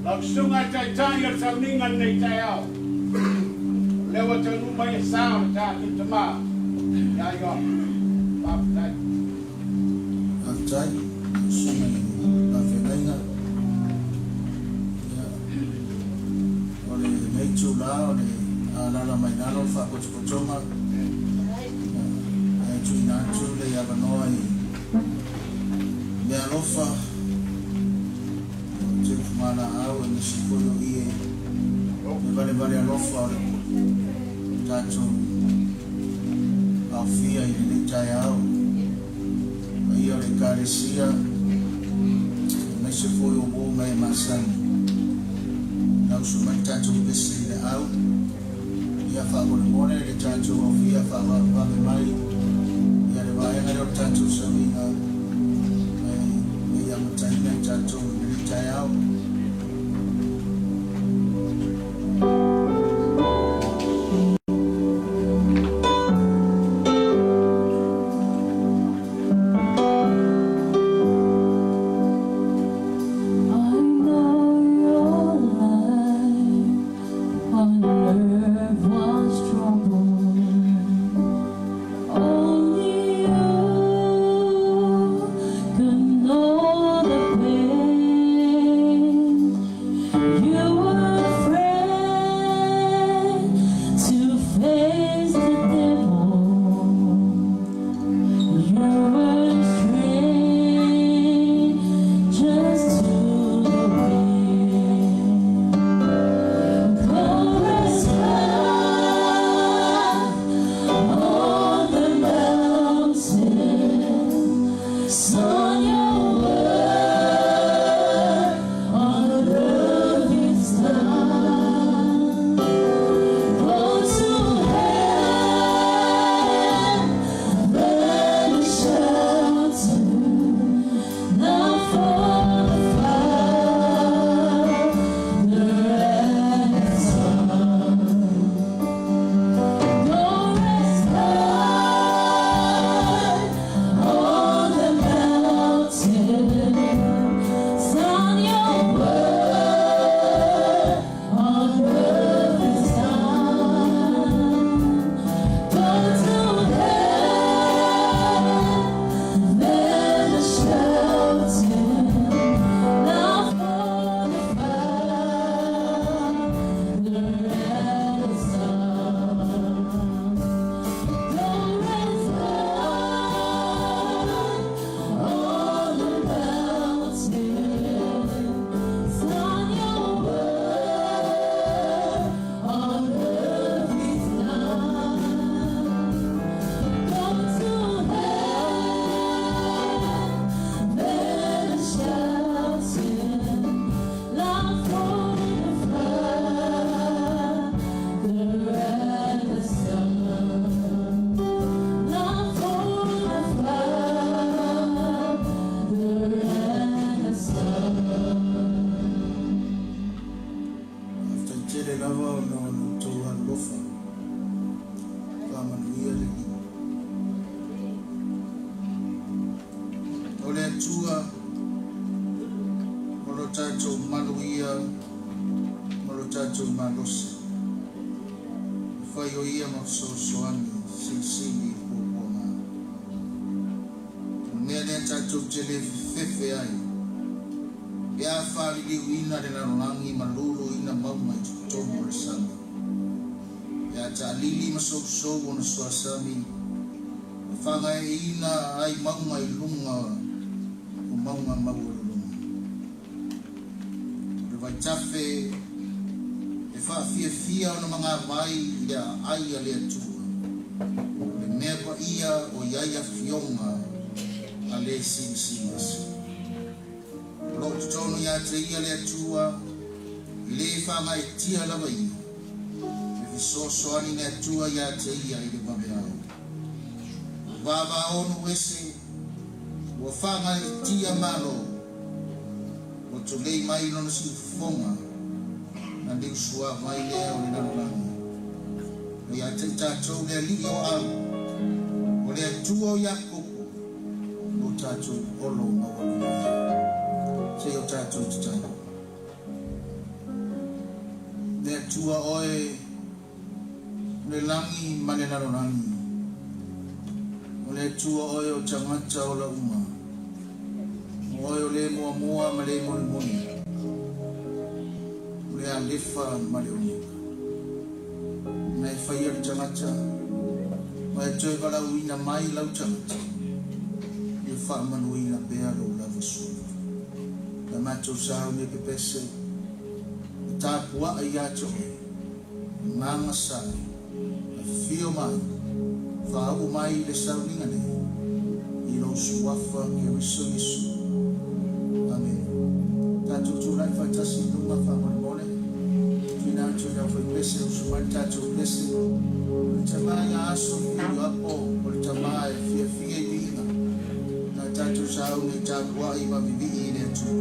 Lau Susuga e Taitai o le sauniga lenei taeao, o lea ua taunuu mai le sa o le tatou Tama ia Ioane. Faafetai. Faafetai lau Susuga i le Faafeagaiga. Ia, o lenei itula o le a alaala mai lalo le faapotopotoga, ia, ae tuuina atu le avanoa i meaalofa o Teufumalaau aemaise foi o i e valevale alofa o le tatou aofia i lenei taeao, paia o le Ekalesia, aemaise foi o uo ma e masani. Lausu mai le tatou pese i le au, ia faamolemole le tatou aofia faavavevave mai ia le vaega lea o le tatou sauniga, ae ne i amataina i tatou i lenei. taeao. I know your life on earth was troubled. Only you could know the pain. You were afraid to face the devil. You were strange just to the wind. Glorious love on the mountain, son your word on the earth is done. Go to heaven, then shelter, not for the Father and the Son. Glorious God on the mountain, Son, your word on earth is done. Go to heaven, then the shelter, now for the Father and the Son. Glorious God on the mountain, Son, your word on earth is done. Go to heaven, then a shelter, love for the Father and the Son. Love for the Father and the Son. Faafetai tele lava ona o lo outou alolofa. Faamanuia le Alii. O le Atua o lo tatou malu ia ma lo tatou malosi. E fai o ia ma fesoasoani silisili i puapuaga. O le mea lea tatou te le fefefe ai, pe a faaliliuina le lalolagi ma luluina mauga i totonu o le sami, pe a taalili ma sousou ona suasami, ma fagaeeina ai mauga i luga o mauga maualuluga. O le vaitafe e faafiafia ona magavai i le aai a le Atua, o le mea paia o i ai afioga a le Silisili Ese. O lo o totonu ia te ia le Atua, e lē faagaeetia lava ia, e fesoasoani le Atua ia te ia i le vaveao. Ua vavao nuu ese, ua faagaeetia malo, ua tulei mai lona siufofoga, na liusuavai lea o le lalolagi. O ia te i tatou le Alii o Au, o le Atua o Iakopo, lo tatou olo maualuga ia. Se i o tatou tatalo. Le Atua oe, o le lagi ma le lalolagi, o le Atua oe o tagata ola uma, o oe o le muamua ma le mulimuli, o le Alefa ma le Omega. Na e faia le tagata, ma e toe valaauina mai lau tagata, ia faamanuina pea lou lava sui. Le matou sauni e pepese, e tapuaa ia te oe, agaga sae, afio mai, faauu mai i le sauniga nei, i lou suafa Keriso Iesu. Amene. Tatou tulai faatasi i luga faamolemole. Tuuina atu i le aufaipese, usu mai le tatou pese. O le tama ia Aso Fiulioapo, o le tama e fiafia i viiga. Na tatou sauni tapuai ma vivii i le Atua.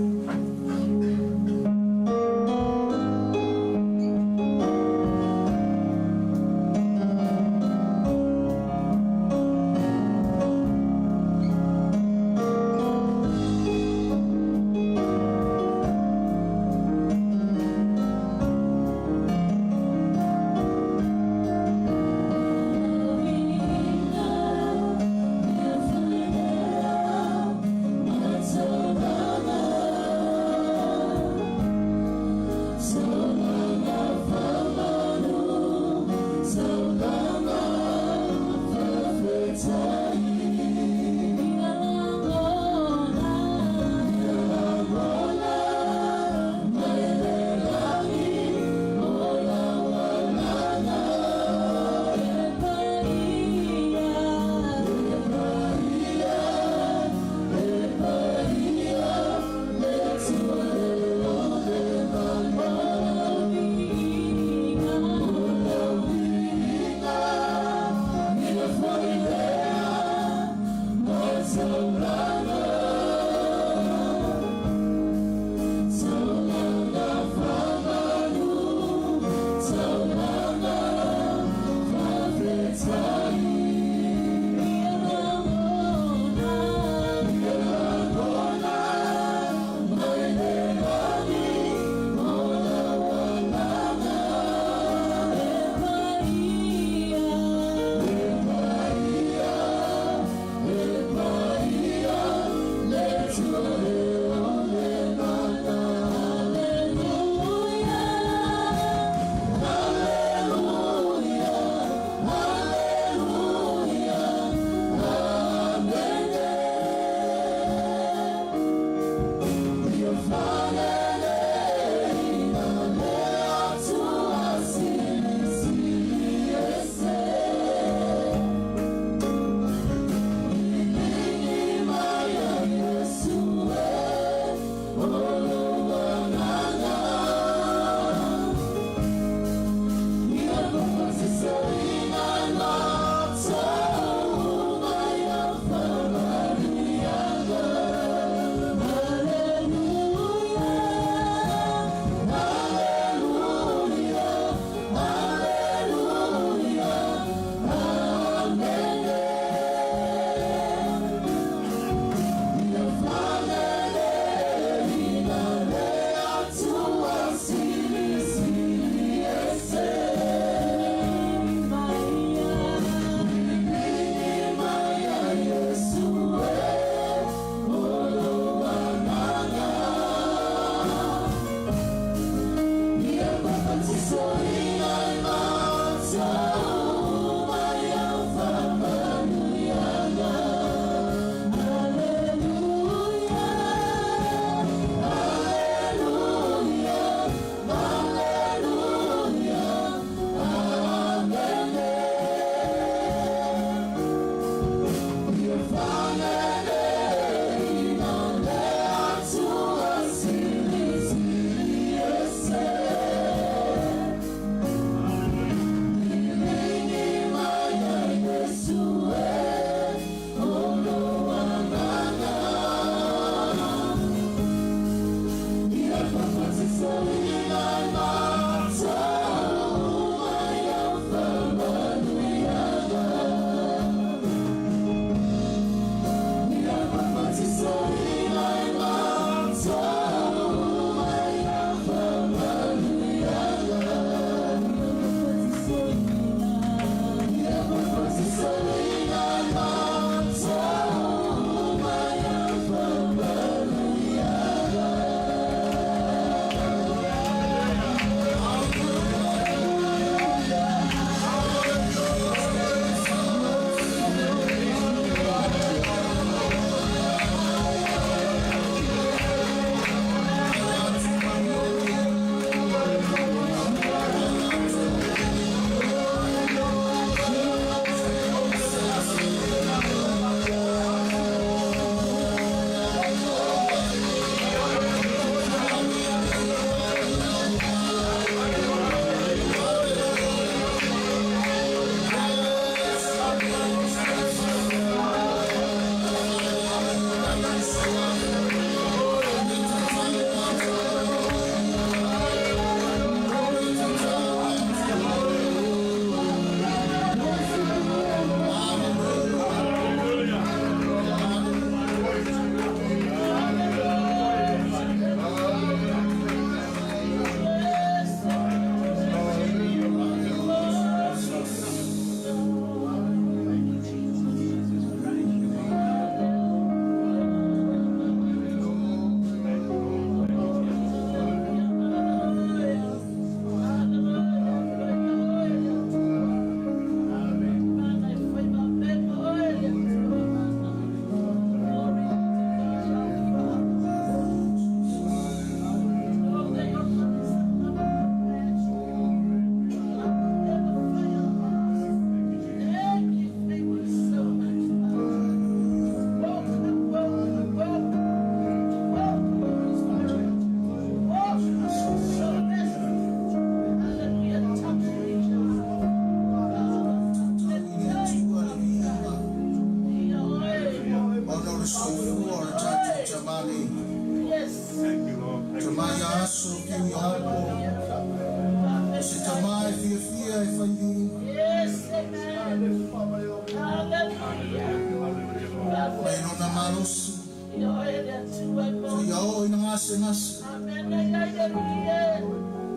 gasegase.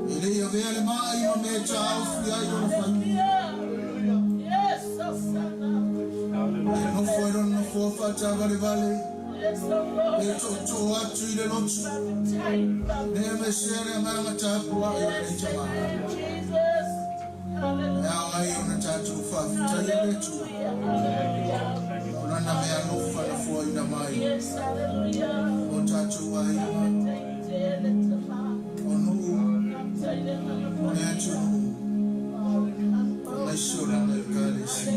E le i avea le ma'i ma mea e taofi ai lona faaiuga. E nofo ai lona nofoa faatavalevale, e tootoo atu i le lotu. Lea mesea le agaga tapuai o lenei tamā. E ao ai ona tatou faafetaia le Atua o Lana meaalofa na foaina mai mo tatou aiga, o nuu, o le atunuu, aemaise o Lana Ekalesia.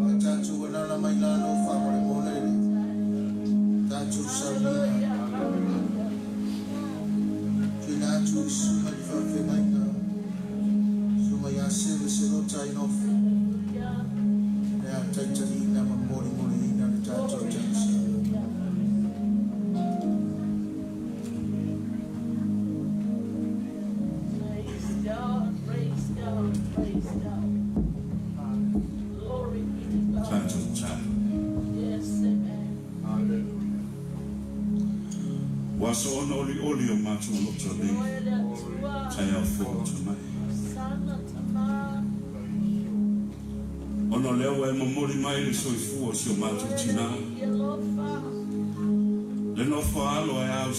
Ae tatou alala mai lalo faamolemole le tatou sauniga. Tuuina atu i susuga i le faafeagaiga, susuga ia Seve Selota Inofu, le a taitaiina ma molimoliina le tatou tausaga. Praise God, praise God, praise God. Glory be to God. Tatou tatalo. Yes, amen. Ua aso ona olioli o matou loto nei Oe le Atua. taeao fou tamai. Sana tama. Ona o lea ua e momoli mai le soifua o si o matou tina. I alofa. Le nofo a alo ae ao i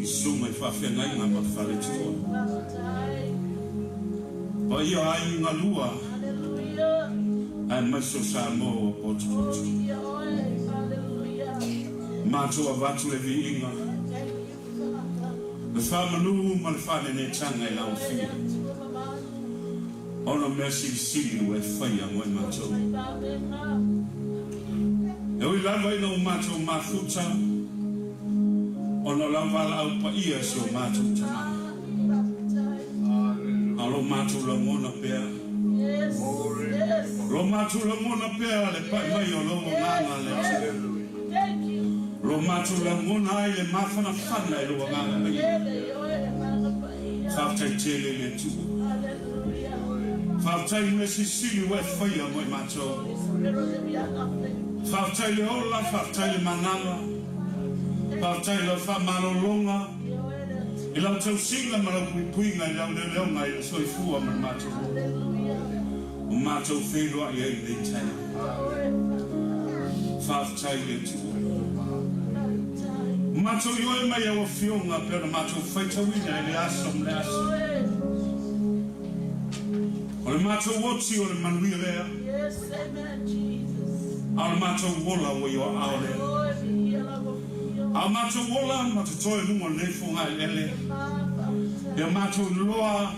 susuga i faafeagaiga ma faletua. Faafetai. Paia o aiga lua Hallelujah. aemaise o Samoa ua potopoto. Ia oe. Hallelujah. Matou avatu le viiga, Thank you, Father. le faamanu ma le faanenetaga i lau Oe le Afioga. Atua mamalu. Ona o mea silisili ua e faia mo i matou. Mai vavega. E ui lava ina ua matou mafuta, ona o lau valaau paia i si o matou tamā. Faafetai. A o lo matou lagona pea, Yes, yes. lo matou lagona pea le pai mai o lou agaga le Atua. Thank you. Lo matou lagona ai le mafanafana i lou agaga paia. Ele, oe, agaga paia. Faafetai tele i le Atua. Hallelujah. Faafetai i mea silisili ua e faia mo i matou. Holy Spirit, we are nothing. Faafetai le ola, faafetai le manala, faafetai i lau faamalologa, Oe le Atua. i lau tausiga ma lau puipuiga i lau leoleoga i le soifua ma le matou Hallelujah. o matou feiloai ai i lenei taeao. Oe, Faafetai i le Atua. Faafetai. O matou ioe mai au afioga pe ona matou faitauina i le aso ma le aso. Oe. O le matou oti o le manuia lea, Yes, amen, Jesus. a o le matou ola ua i o aao lea. Oe, viia lau afioga. A o matou ola ma totoe i luga o lenei fogaeleele, Ma, faafetai. ia matou loa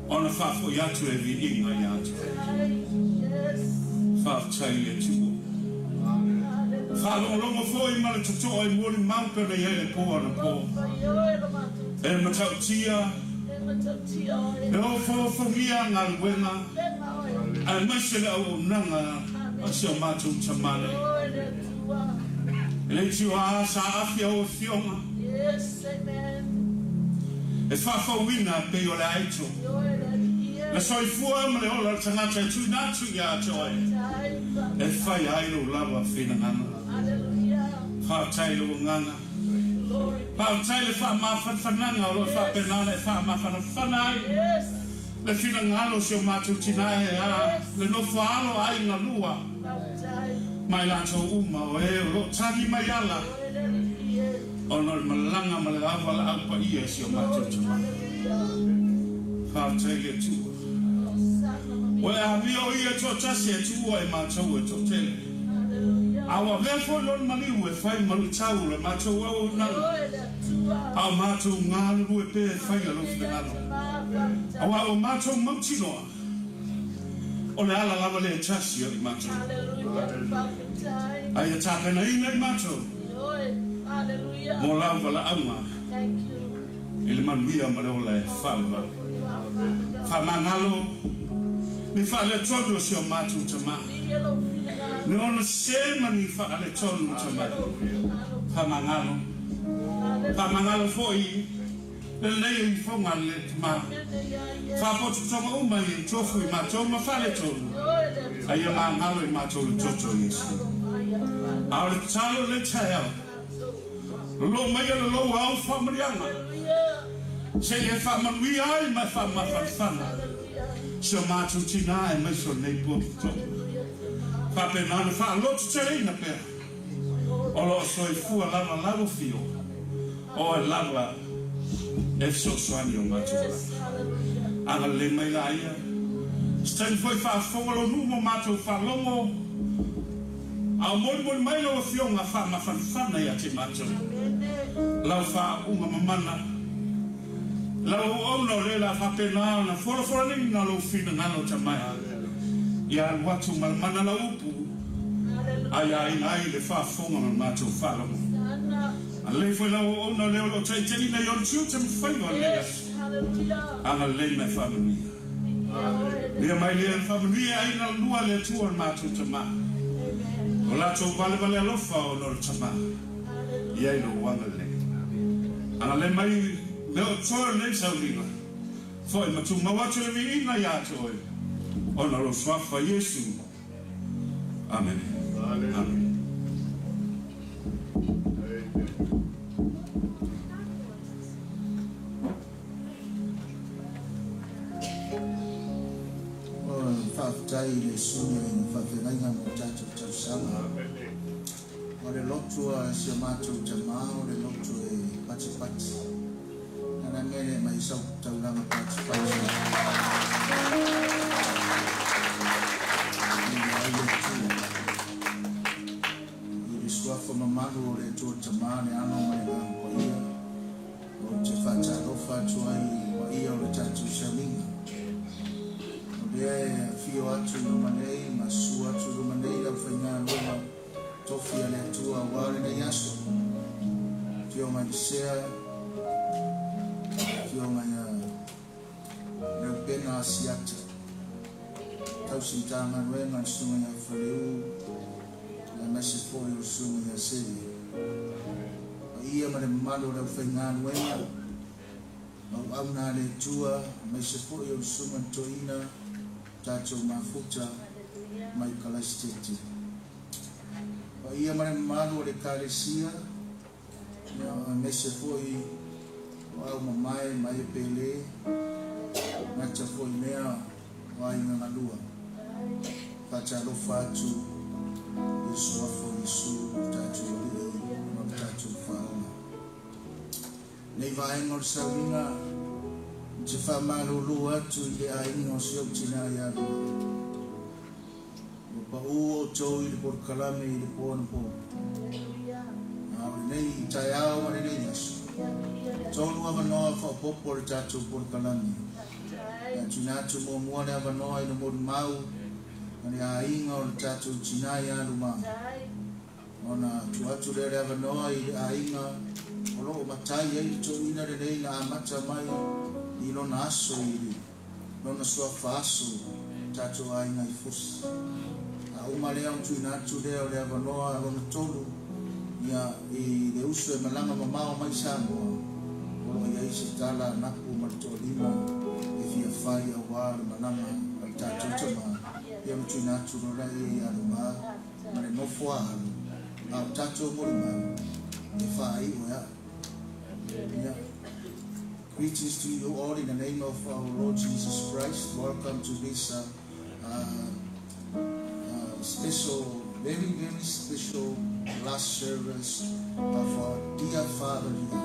ona faafoi atu le viiga ia te oe. Yes. Faafetai i le Atua. Hallelujah. Faalogologo foi ma le totoa i molimau pe ona i ai le po anapo. Fai oe lo matou E matautia, E matautia oe. e ofoofogia galuega, Vega oe. aemaise le auaunaga a si o matou tamā nei. Oe le Atua. E le tioā sa aafia au afioga, Yes, amen. e faafouina pei o le aeto. Oe le Alii. Le soifua ma le ola o le tagata e tuuina atu ia te oe, Faafetai. e faia ai lou lava finagalo. Hallelujah. Faafetai lou agaga. Glory. Faafetai le faamafanafanaga o lo o faapena ona e faamafanafana ai. Yes. Le finagalo o si o matou tina e a, le nofo alo a aiga lua, Faafetai. ma i latou uma o e o lo o tagi mai ala, Oe le Alii. ona o le malaga ma le avalaau paia i si o matou tamā. Hallelujah. Faafetai i le Atua. Hosanna mamia. Ua e amio o ia e toatasi e tuua i matou e toatele. Hallelujah. A ua avea foi lona maliu e fai ma luitau le matou auaunaga. Oe le Atua. A o matou galulue pea e faia lou finagalo. Faafetai. Aua ua matou mautinoa, o le ala lava lea e tasi o i matou. Hallelujah. Faafetai. A ia tapenaina i matou Oe. Hallelujah. mo lau valaauga Thank you. i le manuia ma le ola e faavavave. Father God. Faamagalo ni faaletonu o si o matou tamā. Viia lou finagalo. Ni ona sē ma ni faaletonu tamai. Faamagalo. Faamagalo foi le lelei o ifoga a le tamā. Faapotopotoga uma i tofu i matou ma faaletonu. Oe le A ia magalo i matou le toto o Iesu. A o le tatalo i le taeao, Lolō maia le lou ao faamanuiaga, se i e faamanuia ai ma e faamafanafana si o matou tina aemaise o lenei po totoa. Faapena ona faalototeleina pea o lo o soifua lava lau afio, o oe lava e fesoasoani i o matou agaga. Agalelei mai laia, se taimi foi faafofoga lou nuu ma matou faalogo, A o molimoli mai lau Afioga faamafanafana ia te matou, lau faauuga mamana, lau auauna o lea la faapena ona folafolaina lou finagalo tamae, ia alu atu ma le mana lau upu, a ia aina ai le faafofoga ma le matou faalogo. Alelei foi lau auauna o lea o lo o taitaiina i ona tiute ma faiva o lenei aso. Agalelei ma e faamanuia. Ia mai lea le faamanuia ai na lua le Atua le matou Tama. O latou valevale alofa ona o le Tama. Ia i lou agalelei. Agalelei mai mea o toe o lenei sauniga. Foi ma tumau atu le viiga ia te oe ona o lou Suafa Iesu. Amene. Amene. Faafetai i le Susuga i le Faafeagaiga mo tatou tausaga. O le lotu a si o matou tama o le lotu e patipati. Na le mea lea mai sau taulaga patipati. I le Atua. I le suafa mamalu o le Atua Tama, le Alo ma le Agaga Paia. Ou te faatalofa atu ai i le paia o le tatou sauniga. O lea e afio atu i luma nei ma susu atu i luma nei le aufaigaluega tofi a le Atua aua lenei aso. Afioga i le Sea, Afioga ia Reupena Asiata, tausi Matagaluega le Susuga ia Faleu, aemaise foi o le Susuga ia Seve. Paia ma le mamalu o le aufaigaluega, auauna a le Atua, aemaise foi o le Susuga i le Toeaina, tatou mafuta mai Kalaisitete. Paia ma le mamalu o le Ekalesia, aemaise foi o au mamae ma e pele, gata foi mea o aiga galua. Faatalofa atu i le Suafa o Iesu lo tatou Alii ma lo tatou Faaola. Nei vaega o le sauniga, ou te faamalulu atu i le aiga o si ou tina ia Lua. Ua pau outou i le polokalame i le po anapo. A o lenei taeao ma lenei aso, tolu avanoa faaopoopo o le tatou polokalame. E tuuina atu muamua le avanoa i le molimau a le aiga o le tatou tina ia Luma. Ona tuu atu lea o le avanoa i le aiga o lo o matai ai le toeaina lenei na amata mai i lona aso i lona suafa aso tatou aiga i Fusi. A uma lea ona tuuina atu lea o le avanoa lona tolu ia i le uso e malaga mamao mai Samoa o lo o i ai se tala a Napu ma le toalima e fia fai aua le malaga a le tatou tama ia ona tuuina atu loa lea ia Luma ma le nofo a alu a o tatou molimau e faaiu e au. Ia. Greetings to you all in the name of our Lord Jesus Christ. Welcome to this special, very, very special last service of our dear Father here.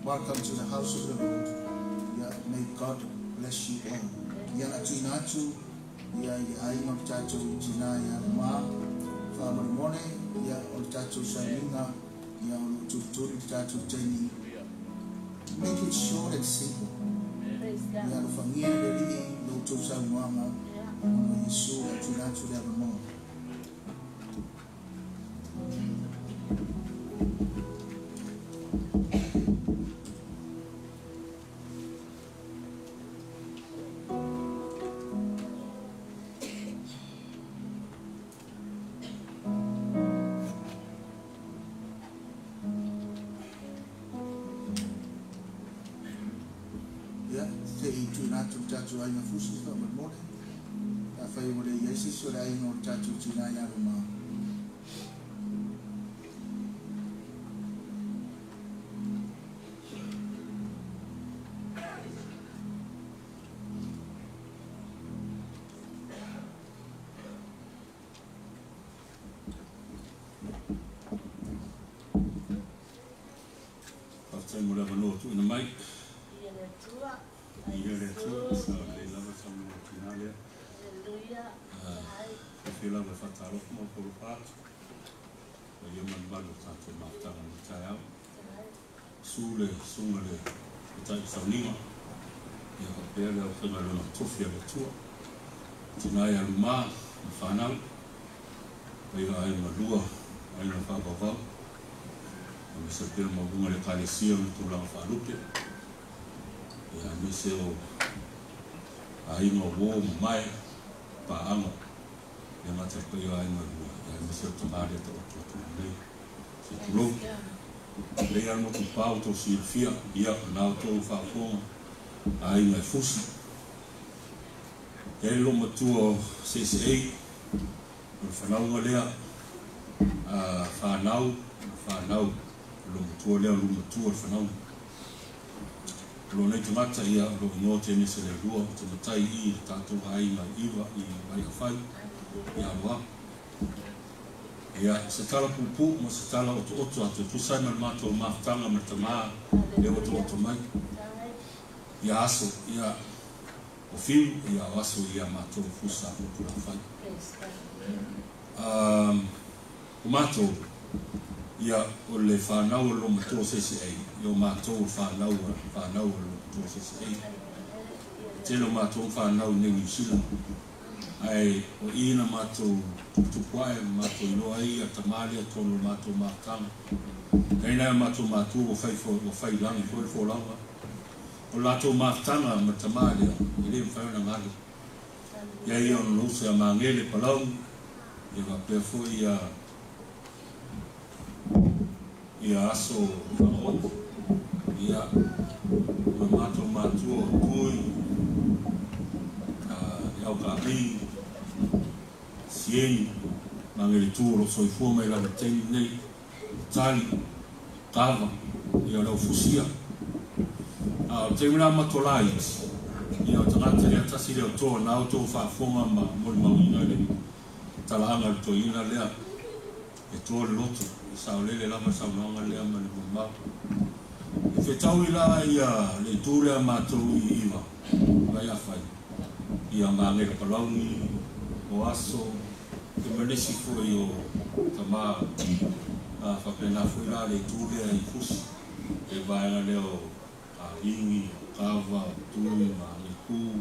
Welcome to the house of the Lord. Yeah, may God bless you all. Ia na tuina atu ia i le aiga o le tatou tina ia Luma. Faamolemole ia o le tatou sauniga ia o lo o tulituli le tatou taimi. Make it short and simple. Ia alofagia e le Alii lo outou saunoaga ona o Iesu a tuuina atu le avanoa. Ia, se i tuuina atu le tatou aiga fusi faamolemole, pe afai ua le i ai se isi o le aiga o le tatou tina ia Roma. Faafetai mo le avanoa ua tuuina mai. Viia le Atua, sa lelei lava le saunoaga a le tina lea. Fiafia lava e faatalofa ma opolopa atu paia ma le mamalu o le tatou mafutaga i lenei taeao. Susu le susuga i le Taitai Sauniga, ia faapea le aufaigaluega totofi a le Atua, tina ia Luma ma fanau, paia aiga lua, aiga faavauvau, aemaise pea le maualuga o le Ekalesia i ona tulaga faalupe, ia aemaise o aiga o uo ma mae, paaga, le gata i le paia o aiga lua, ia aemaise o le tama lea taoto atu nei. Se i tulou. Lelei lava le motu pa ua tou silafia, ia, o lena ua tou faafofoga, aiga e fusi. E i ai le loomatua o CSA, o le fanauga lea a fanau, o le fanau, o le loomatua lea o le lumatua o le fanauga. O lou nei tagata, ia, o lou igoa Tenese Leilua, ou te matai i i le tatou aiga i Iva, i Vaiafai, i Aloa. Ia, se tala puupuu ma se tala otooto atu e tusa ai ma le matou mafutaga ma le tama lea ua taoto mai. Ia aso, ia, o Fiu, ia o aso ia matou fusa o Tulafai. Um, o matou, ia, o le fanau a le loomatua o se isi ai, ia o matou o le fanau a, fanau a le loomatua o se isi ai. E tele o matou fanau i nei Niu Sila. Ae o i na matou tuputupu ae ma matou iloa ai ia tama lea tonu o le matou mafutaga. Nei nai o matou matua ua fai ua fai i lagi foi le folauga. O le latou mafutaga ma le tama lea e le mafai ona galo. Ia ia ona uso ia Magele Palauli ia faapea foi ia ia aso Fagaoto ia ma matou matua o Tui i Aukāmei, Sieni, Mageletu o lo o soifua mai lava i le taimi lenei, Tali, Kava, ia o le au fusia. A o le taimi la matou laiti, ia o tagata lea tasi lea o toa na outou faafofoga ma molimauina le talaaga o le toeaina lea e toa le loto, e saolele lava le saunoaga lea ma le molimau. E fetaui la ia le itu lea matou i Iva, Vaiafai, ia Magele Palauni, o Aso, ia ma nisi foi o tama, a faapena foi la le itu lea i Fusi, le vaega lea o Aligi, o Kava, o Tui ma Aleku,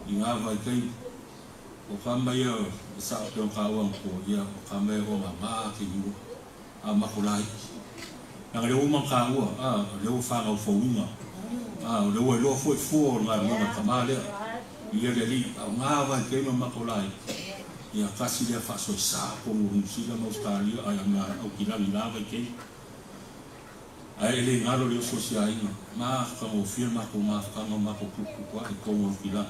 i ngā vaitaimi. O ka mai ia e sao pe o ka ua ko ia o ka mai o nga nga ke niu a ma ko lai. Nanga le uma ka ua a le ua whangau fauinga a o le ua iloa foi fua o nga luga ka ma lea ia le li a o nga vai ke ma ko lai. Ia kasi lea whaasoi sa ko ngu New Zealand ma Australia ai nga au ki langi la vai ke. Ae e le galo le oso o si aiga, ma whakangofia makou mafutaga o makou pupupu ae kongo ki lagi.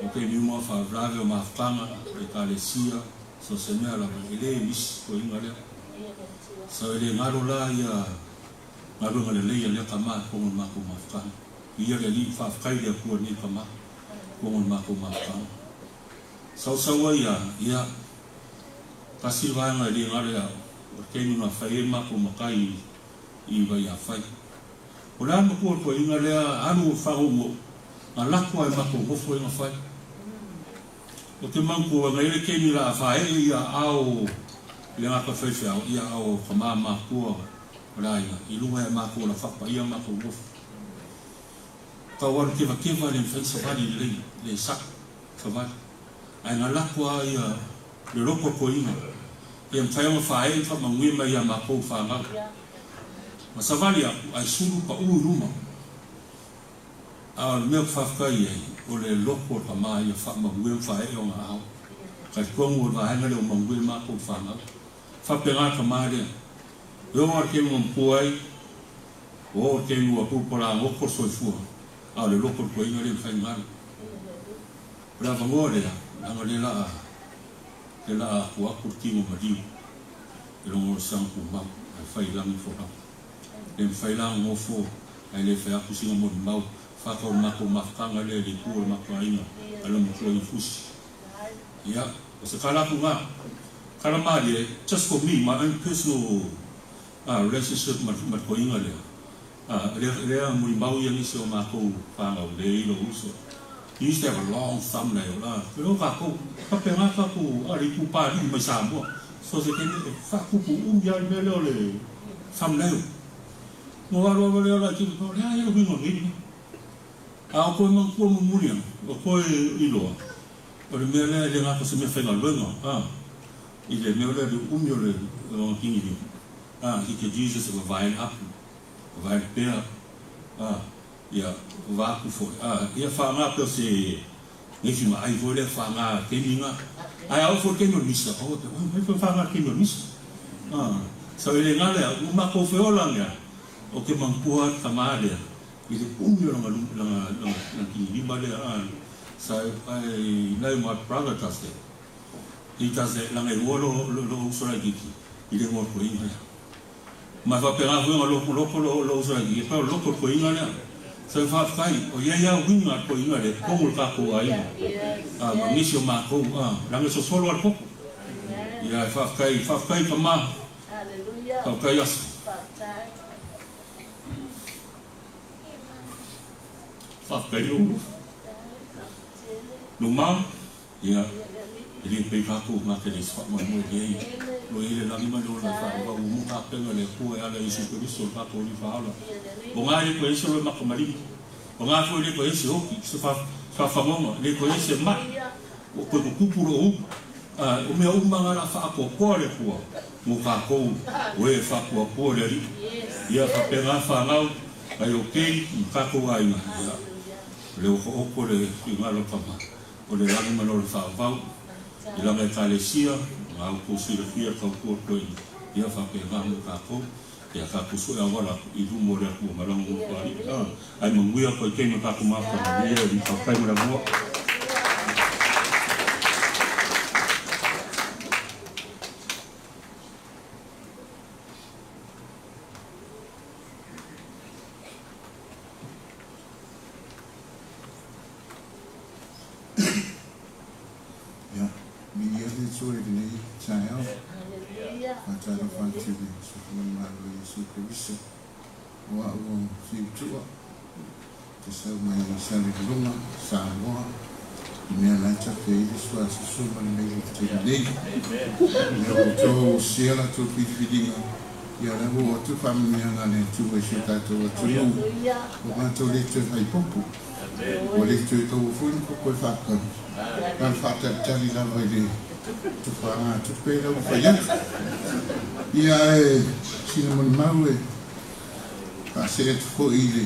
O ke niuma faalavelave o mafutaga, ekalesia, so se mea lava, e le misi toeaiga lea. So e le galo la ia galuega lelei a lea tama e kongo i makou mafutaga. Ia le Alii faafetai le Atua nei tama kongo i makou mafutaga. Sausau ai a, ia, tasi le vaega e le galo ia au, o le taimi na fai ai matou matai i Vaiafai. O le a matua toeaiina lea alu o faaouou, na lako lava e matou nofo ai na fai. Ou te manatua na i ai le taimi la a faaee ia aao le gata faifeau ia aao o tama matua o le aiga i luga ia matou la faapaia matou nofo. Tau alu kevakeva le mafai savali lelei le sa'o savali ae na lako lava ia le loto toeaina ia mafai ona faaee ma faamanuia mai ia matou fanau. Na savali aku ae sulu pau i luma. A o le mea ou te faafetai ai o le loto o le tama ia faamanuia ma faaee ona aao. Talitonu o le vaega lea ua manuia matou fanau. Faapena le tama lea. E oo lava i le taimi na matua ai, ua oo i le taimi ua pulupala goto le soifua, a o le loto o le toeaina lea e mafai ona alu. O le avanoa lea, leaga o lea la a, lea la a atu atu le tino maliu i luga o le saga tumau ae fai i lagi folau. Le mafai la ona nofo ae le fai atu sina molimau fata o le matou mafutaga lea i le itu o le matou aiga a le matua i Fusi. Ia, o se tala atu na, tala malie, just for me, my own personal relationship ma le toeaina lea. Lea, lea mulimau ia nisi o matou fanau le i lou uso. He used to have a long thumbnail, a, e o tatou, faapena tatou, a, le itupa alii mai Samoa. So se taimi e faatupu umi lava le mea lea o le thumbnail. Na ou alu ava lea laitiiti, o le a ea le uiga o lenei mea? A o toe manatua mulimuli ane, o toe iloa, o le mea lea e le gata o se mea faigaluega, a, i le mea lea o le umi o le lona kinilima, a, i te Jesus e vavae le apu, vavae le pea, a, ia, vava atu foi, a, ia faaaoga pea o se gaisi ma ai foi lea faaaoga taimi na. Ae a oo foi i le taimi o le misa, oh, te oi, mai foi faaaoga le taimi o le misa. A, so e le gala ia, ua matou feola ane a, ou te manatua le tama lea, i le umi o lana lana lana kinilima lea a so I know my brother does that he does that lana e lua lo lo uso laitiiti i le igoa o le toeaina lea ma e faapena foi ona loko loko lo lo uso laitiiti e pei o le loko o le toeaina lea so e faafetai o i ai a uiga a le toeaina lea i totonu o le tatou aiga a ma nisi o matou a leaga e sosolo a le toto ia e faafetai faafetai tama faafetai aso. Faafetai lou alofa. Luma, ia, e le pei tatou na te le isi faamoemoe leai. O lo o i ai le lagi ma le ola e faavavau umu tapena le Atua e ala i Iesu Keriso le tatou Alii Faaola. O na e le toe i ai se loe matamalii. O na foi e le toe i ai se oti, se faafanoga, e le toe i ai se mai. Ua toe tutupu lou upu. A, o mea uma na o le a faaatoatoa le Atua mo tatou o e faatuatua le Alii. Ia faapena fanau. Ai o kei ma tatou aiga, ia, o le okooko le finagalo o tama, o le lagi ma lona faavavau, i lana Ekalesia, na outou silafia le tautua toeaina, ia faapena mo tatou, ia tatou sue auala i luma o le Atua ma lana Nofoalii, a, ae manuia koe kei ma tatou mafutaga, ia e faafetai ma le avanoa. Ia, viia le Atua i lenei taeao. Faatalofa atu i le Soifua Malo o Iesu Keriso. O au o Fiu Tua, te sau mai i Salelologa, Samoa, i mea la e tafe ai le sua susu ma le maile i le taimi nei. Lea ua outou osia latou filifiliga, ia o lea ua oo atu faamanuiaga a le Atua i si o tatou atunuu, ua matou le toe faipopo, ua le toe taua foi ni koko e faatau, na o le faatalitali lava i le tufagatupe la ua fai atu. Ia ae sina molimau e faasee atu foi i le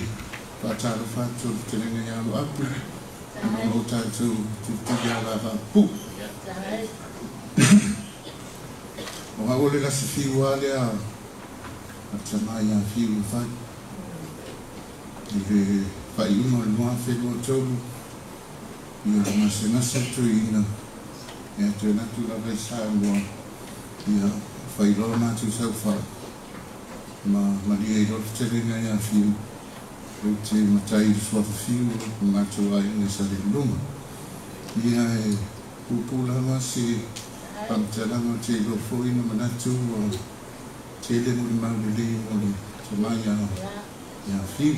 faatalofa atu o le fetalaiga ia Loapu, ona o lo tatou tulituli ala faapupuu. O au o le lasi fiu lava lea a le tama ia Fiu e fai. I le faaiuga o le 2023, ia le gasegase o toeaina, ia toe alu atu lava i Samoa, ia fai loa le matou saofai ma malie ai loa le fetalaiga ia Fiu. Ou te matai i le suafa fiu o le matou aiga i Salelologa. Ia e puupuu lava se faamatalaga ou te iloa foi na manatu ua tele molimau lelei mo le tama ia Fiu.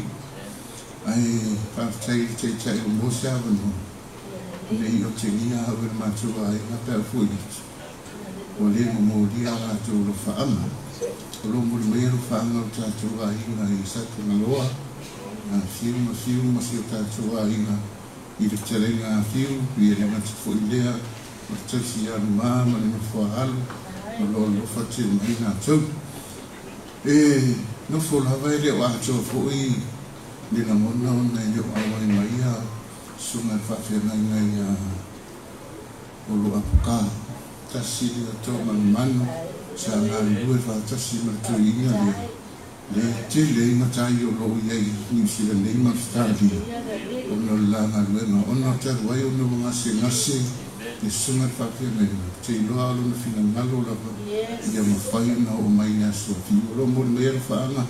Ae faafetai i le Taitai ua maua se avanoa ne i otegia au e le matou aiga pe a foi atu. Ua le momolia a latou alofaaga. O lo o moli mai alofaaga o tatou aiga i Satagaloa, Afiu ma Fiu ma si o tatou aiga i le fetalaiga a Fiu, ia le gata foi lea o le tausi ia Luma ma le nofo a Alo, o lo o alofa tele mai latou. E nofo lava e le o atoa foi le lagona ona e le o auai mai ia susuga i le faafeagaiga ia o lo Apoka, tasi lea toamanumanu sa galulue faatasi ma le toeaina lea, lea e tele ai matai o lo o i ai i Niu Sila nei ma Ausetalia ona o le la galuega. Ona talu ai ona ua gasegase le susuga i le faafeagaiga, ou te iloa o lona finagalo lava ia mafai ona oo mai i le aso Fiu. O lo o moli mai alofaaga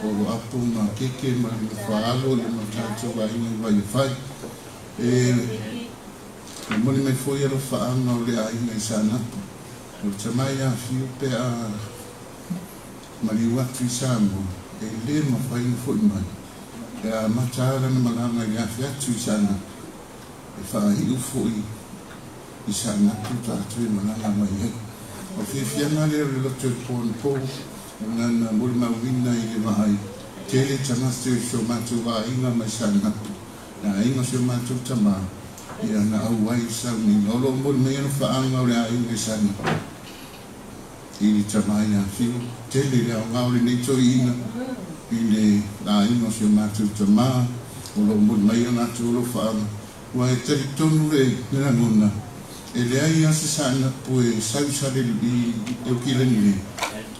o lo Apo ma Keke ma le Nofoaalo ia ma le tatou aiga i Vaiafai. E. Momoli mai foi alofaaga o le aiga i Saanapu. O le tama ia Fiu pe a maliu atu i Samoa. E lē mafai ona fo'i mai e amata lava lana malaga i le afe atu i Saanapu, e faaiu fo'i i Saanapu tatou e malaga mai ai. O le fiafiaga lea o le loto i le po anapo, ona na molimauina i le vaai tele tagata i si o matou aiga mai Saanapu, le aiga o si o matou tama, ia na auai i sauniga. O lo o moli mai ana faaga o le aiga i Saanapu. I le tama ia Fiu, tele le aoga o lenei toeaina i le aiga o si o matou tama o lo o moli mai a latou alofaaga, ua e talitonu le lagona e leai lava se saanapu e sau i sale i Aukilani nei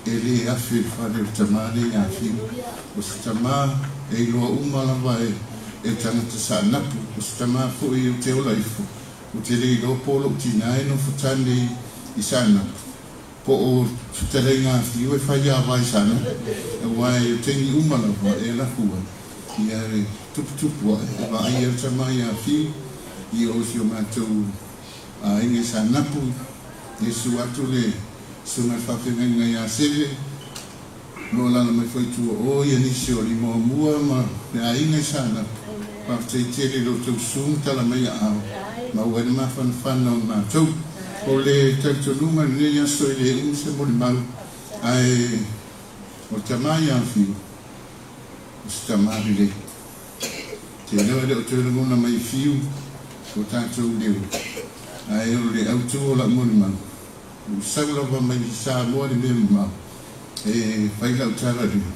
e le afe i le fale o le tama lea ia Fiu. O se tama e iloa uma lava e tagata saanapu, o se tama foi ou te ola ifo, ou te le iloa po o lou tina e nofo tane i Saanapu, po o fetalaiga a Fiu e fai ava i Saanapu, aua e taimi uma lava e laku ai ia e tuputupu ae e vaai ai le tama ia Fiu i o si o matou aiga i Saanapu, e susu atu le susuga i le faafeagaiga ia Seve, O lo o alaala mai foi i tua o ia nisi o alii muamua ma le aiga i Saanapu. Faafetai tele i lo outou susu ma tala mai aao, maua ai le mafanafana o matou. O le talitonuga i lenei aso e le umi se molimau, ae o le tama ia Fiu, o se tama lelei. Te iloa e le o toe lagona mai e Fiu o tatou leo, ae o le autu o lau molimau, Ua sau lava mai Samoa le mea mamao e fai lau tala lea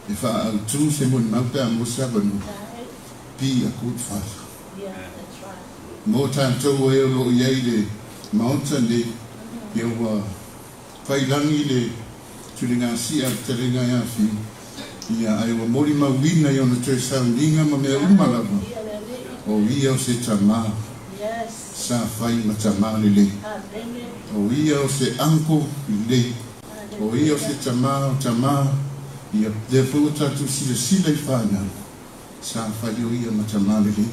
e faaautu se molimau pe a maua se avanoa. Be a good father. Mo tatou e o lo o i ai le Maota nei, ia ua faiilagi le tuligasia a le Fetalaiga ia Fiu, ia ae ua molimauina i ona toe sauniga ma mea uma lava, o ia o se tama. Sa fai ma tama lelei. O ia o se uncle lelei. O ia o se tama o tama ia lea foi ua tatou silasila i fanau sa fai o ia ma tama lelei.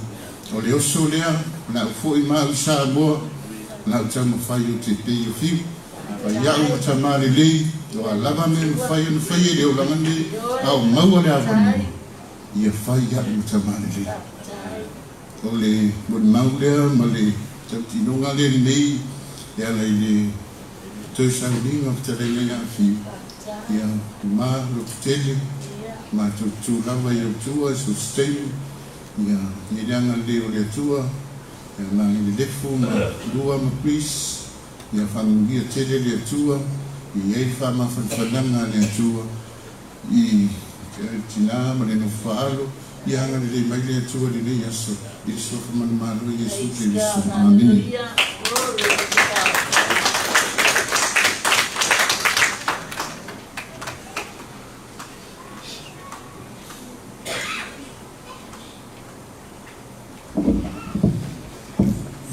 O le oso lea o le a ou foi ma au i Samoa o le a ou taumafai ou te pei o Fiu. Fai au ma tama lelei o a lava mea e mafai ona faia i le olaga nei a o maua le avanoa ia fai au ma tama lelei. O le molimau lea ma le tautinoga lea lenei e ala i le toe sauniga o fetalaiga ia Fiu, ia ma lototele, matou tutu lava i ou tua i so o se taimi, ia i le agalelei o le Atua, ia ma i le lefu ma Lua ma Chris, ia faamanuia tele le Atua, ia i ai le faamafanafanaga a le Atua I le tina ma le nofo faalo, ia agalelei mai le Atua i lenei aso, i le Suafa manumalo o Iesu Keriso. Amene.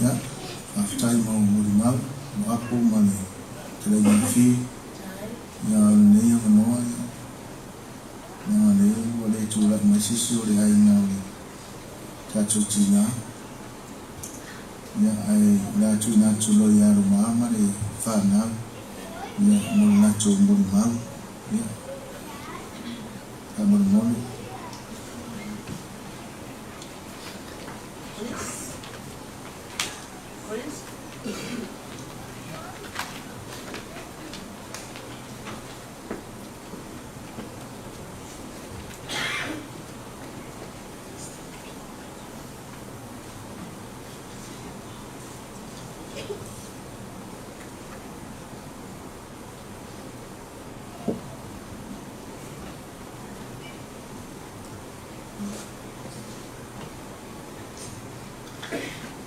Ia, faafetai mo molimau, mo Apo ma le Fetalaiga Fiu. Ia, o lenei avanoa, ia, leaga lea ua le tulai mai se isi o le aiga o le tatou tina, ia, ae o le a tuuina atu loa ia Roma ma le fanau, ia, mo le latou molimau, ia, faamolemole.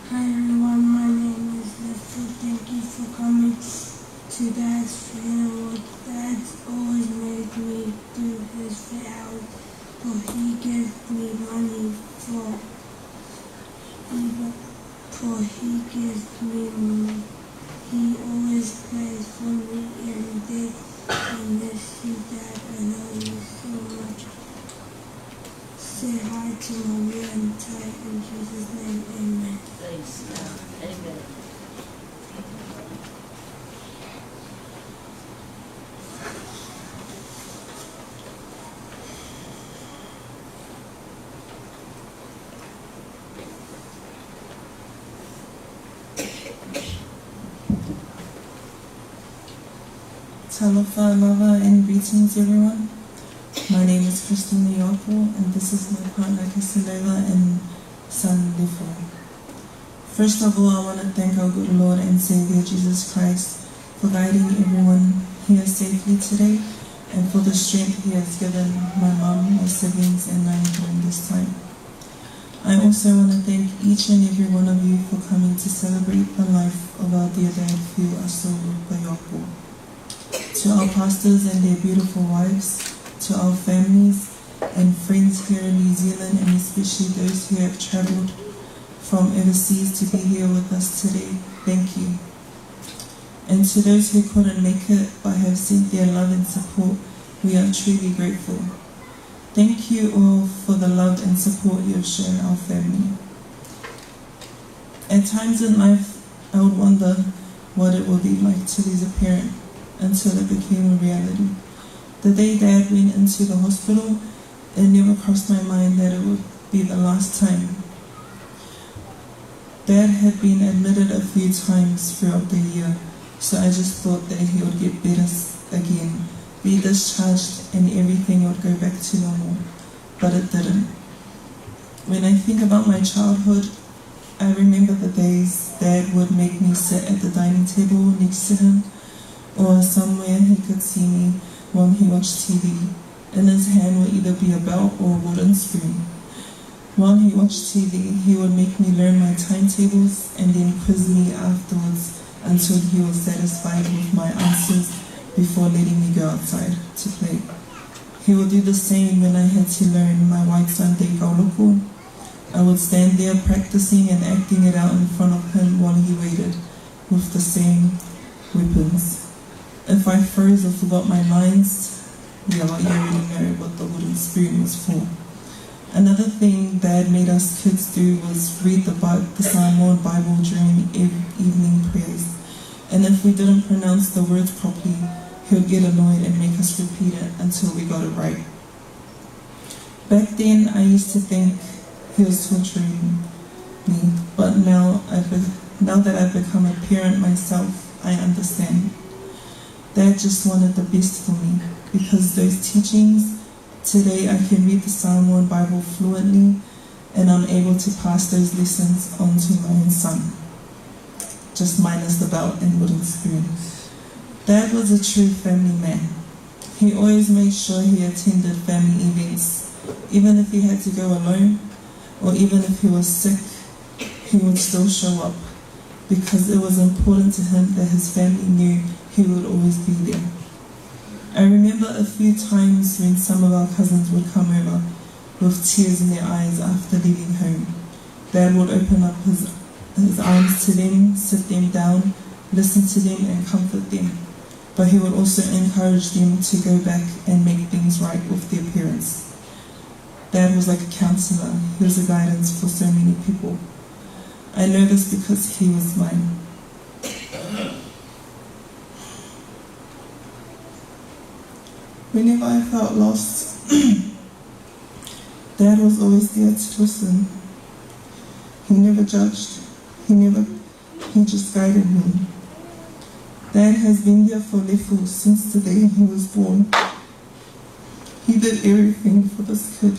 Hi everyone, my name is Lifty. Thank you for coming to Dad's funeral. Dad's always made me do his vows, but he gives me money for for he gives me money. He always prays for me every day. I miss you, Dad. I love you so much. Say hi to Maria and Ty in Jesus' name. Amen. Praise God. Amen. Talofa lava and greetings everyone. My name is Kristen Iopo and this is my partner Casanova and son Lefo. First of all, I want to thank our good Lord and Savior Jesus Christ for guiding everyone here safely today and for the strength he has given my mom, my siblings and I during this time. I also want to thank each and every one of you for coming to celebrate the life of our dear dad, Phil Asoru Payopo. To our pastors and their beautiful wives, to our families and friends here in New Zealand, and especially those who have traveled from overseas to be here with us today, thank you. And to those who couldn't make it but have sent their love and support, we are truly grateful. Thank you all for the love and support you have shown our family. At times in life, I would wonder what it would be like to lose a parent until it became a reality. The day Dad went into the hospital, it never crossed my mind that it would be the last time. Dad had been admitted a few times throughout the year, so I just thought that he would get better again, be discharged, and everything would go back to normal. But it didn't. When I think about my childhood, I remember the days Dad would make me sit at the dining table next to him or somewhere he could see me while he watched TV. In his hand would either be a belt or a wooden spoon. While he watched TV, he would make me learn my timetables and then quiz me afterwards until he was satisfied with my answers before letting me go outside to play. He would do the same when I had to learn my White Sunday Kauloko. I would stand there practicing and acting it out in front of him while he waited, with the same weapons. If I froze or forgot my lines, yeah, well, you already know what the wooden spoon was for. Another thing Dad made us kids do was read the, the Samoan Bible during evening prayers. And if we didn't pronounce the words properly, he would get annoyed and make us repeat it until we got it right. Back then, I used to think he was torturing me, but now, I've now that I've become a parent myself, I understand. Dad just wanted the best for me because those teachings, today I can read the Samoan Bible fluently and I'm able to pass those lessons on to my own son, just minus the belt and wooden spoon. Dad was a true family man. He always made sure he attended family events, even if he had to go alone or even if he was sick, he would still show up because it was important to him that his family knew he would always be there. I remember a few times when some of our cousins would come over with tears in their eyes after leaving home. Dad would open up his, his arms to them, sit them down, listen to them, and comfort them. But he would also encourage them to go back and make things right with their parents. Dad was like a counselor. He was a guidance for so many people. I know this because he was mine. Whenever I felt lost, Dad was always there to listen. He never judged. He never, he just guided me. Dad has been there for Lefu since the day he was born. He did everything for this kid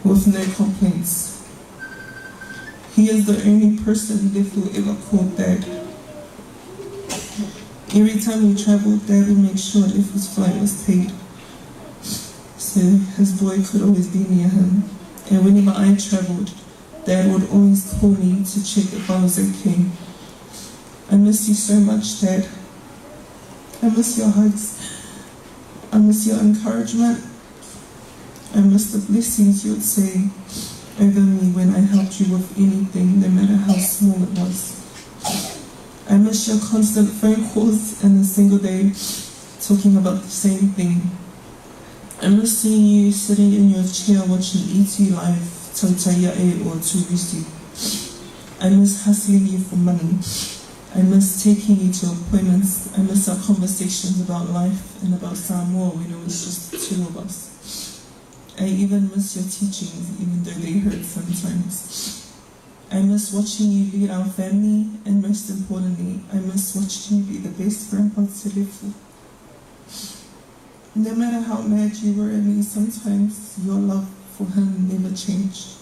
with no complaints. He is the only person Lefu ever called Dad. Every time we traveled, Dad would make sure Lefu's flight was paid so his boy could always be near him. And whenever I traveled, Dad would always call me to check if I was okay. I miss you so much, Dad. I miss your hugs. I miss your encouragement. I miss the blessings you would say over me when I helped you with anything, no matter how small it was. I miss your constant phone calls in a single day talking about the same thing. I miss seeing you sitting in your chair watching ET Live, Tautaiae or Turisi. I miss hustling you for money. I miss taking you to appointments. I miss our conversations about life and about Samoa when it was just the two of us. I even miss your teachings, even though they hurt sometimes. I miss watching you lead our family, and most importantly, I miss watching you be the best grandpa to live for. No matter how mad you were at me, sometimes your love for him never changed.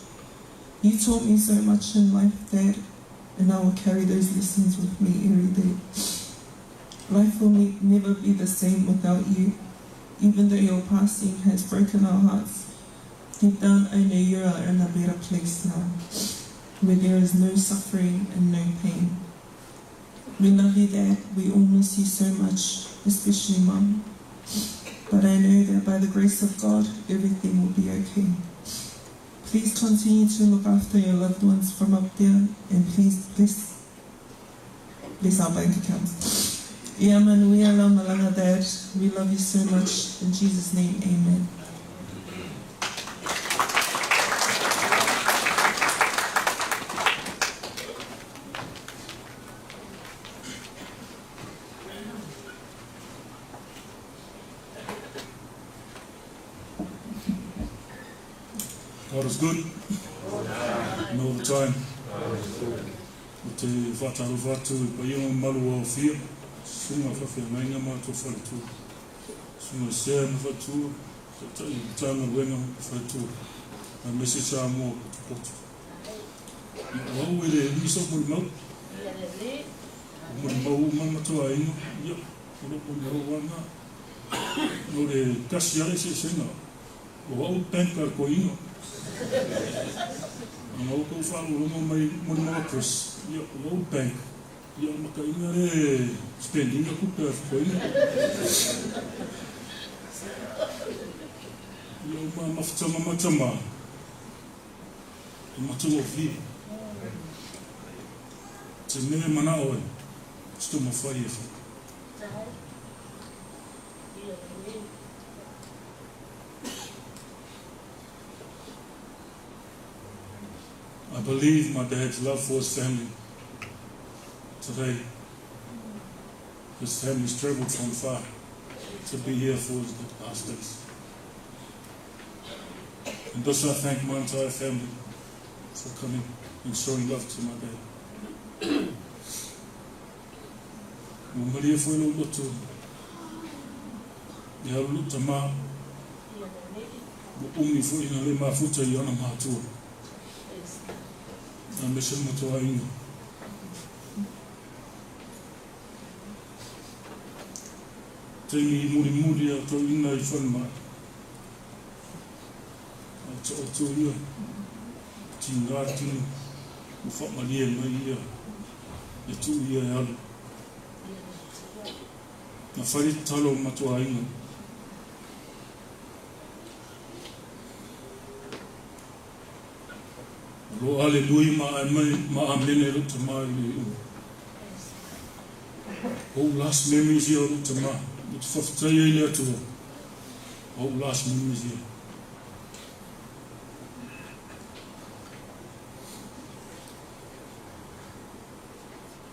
You taught me so much in life, Dad, and I will carry those lessons with me every day. Life will never be the same without you, even though your passing has broken our hearts. Deep down, I know you are in a better place now, where there is no suffering and no pain. We love you, Dad. We all miss you so much, especially Mum. But I know that by the grace of God, everything will be okay. Please continue to look after your loved ones from up there, and please bless, bless our bank accounts. Ia manuia lau malaga, Dad. We love you so much. In Jesus' name, amen. God is good and all the time. O te whātalofa atu i paia ma malu o Aofia, susunga whawhiangainga ma tō whaletua. Susunga Sam ma whatua, taitai i Matagaluega ma whaletua. A mese Samoa potupotu. Ia o au e le umi sa molimau. O molimau uma matua aiga, ia, o lo molimau ana. No le tasi ale eseesega. O au bank a koiga. Ana outou faalogologo mai molimau a Chris, ia, o au bank, ia, o makaiga le spend ina tupe a koiga. Ia, o ma mafutama ma tama, e matagofie. Te mea e manao ai, te taumafai e fai. I believe my dad's love for his family today. His family's travelled from far to be here for his last days. And thus I thank my entire family for coming and showing love to my dad. Ua malie foi lou loto i alu lou tama, ua umi foi ina le mafuta i ona matua, aemaise le matua aiga. Taimi mulimuli a toeaina i falemai, a o taoto ia, tigā tino, ua faamalie mai ia e tuu ia e alu. Na fai le tatalo a matua aiga. O lo Aleluia ma ae mai ma Amene lou tama i le iuga. Ou last memories ia o lou tama. Ou te whawhetai ai le Atua. Ou last memories ia.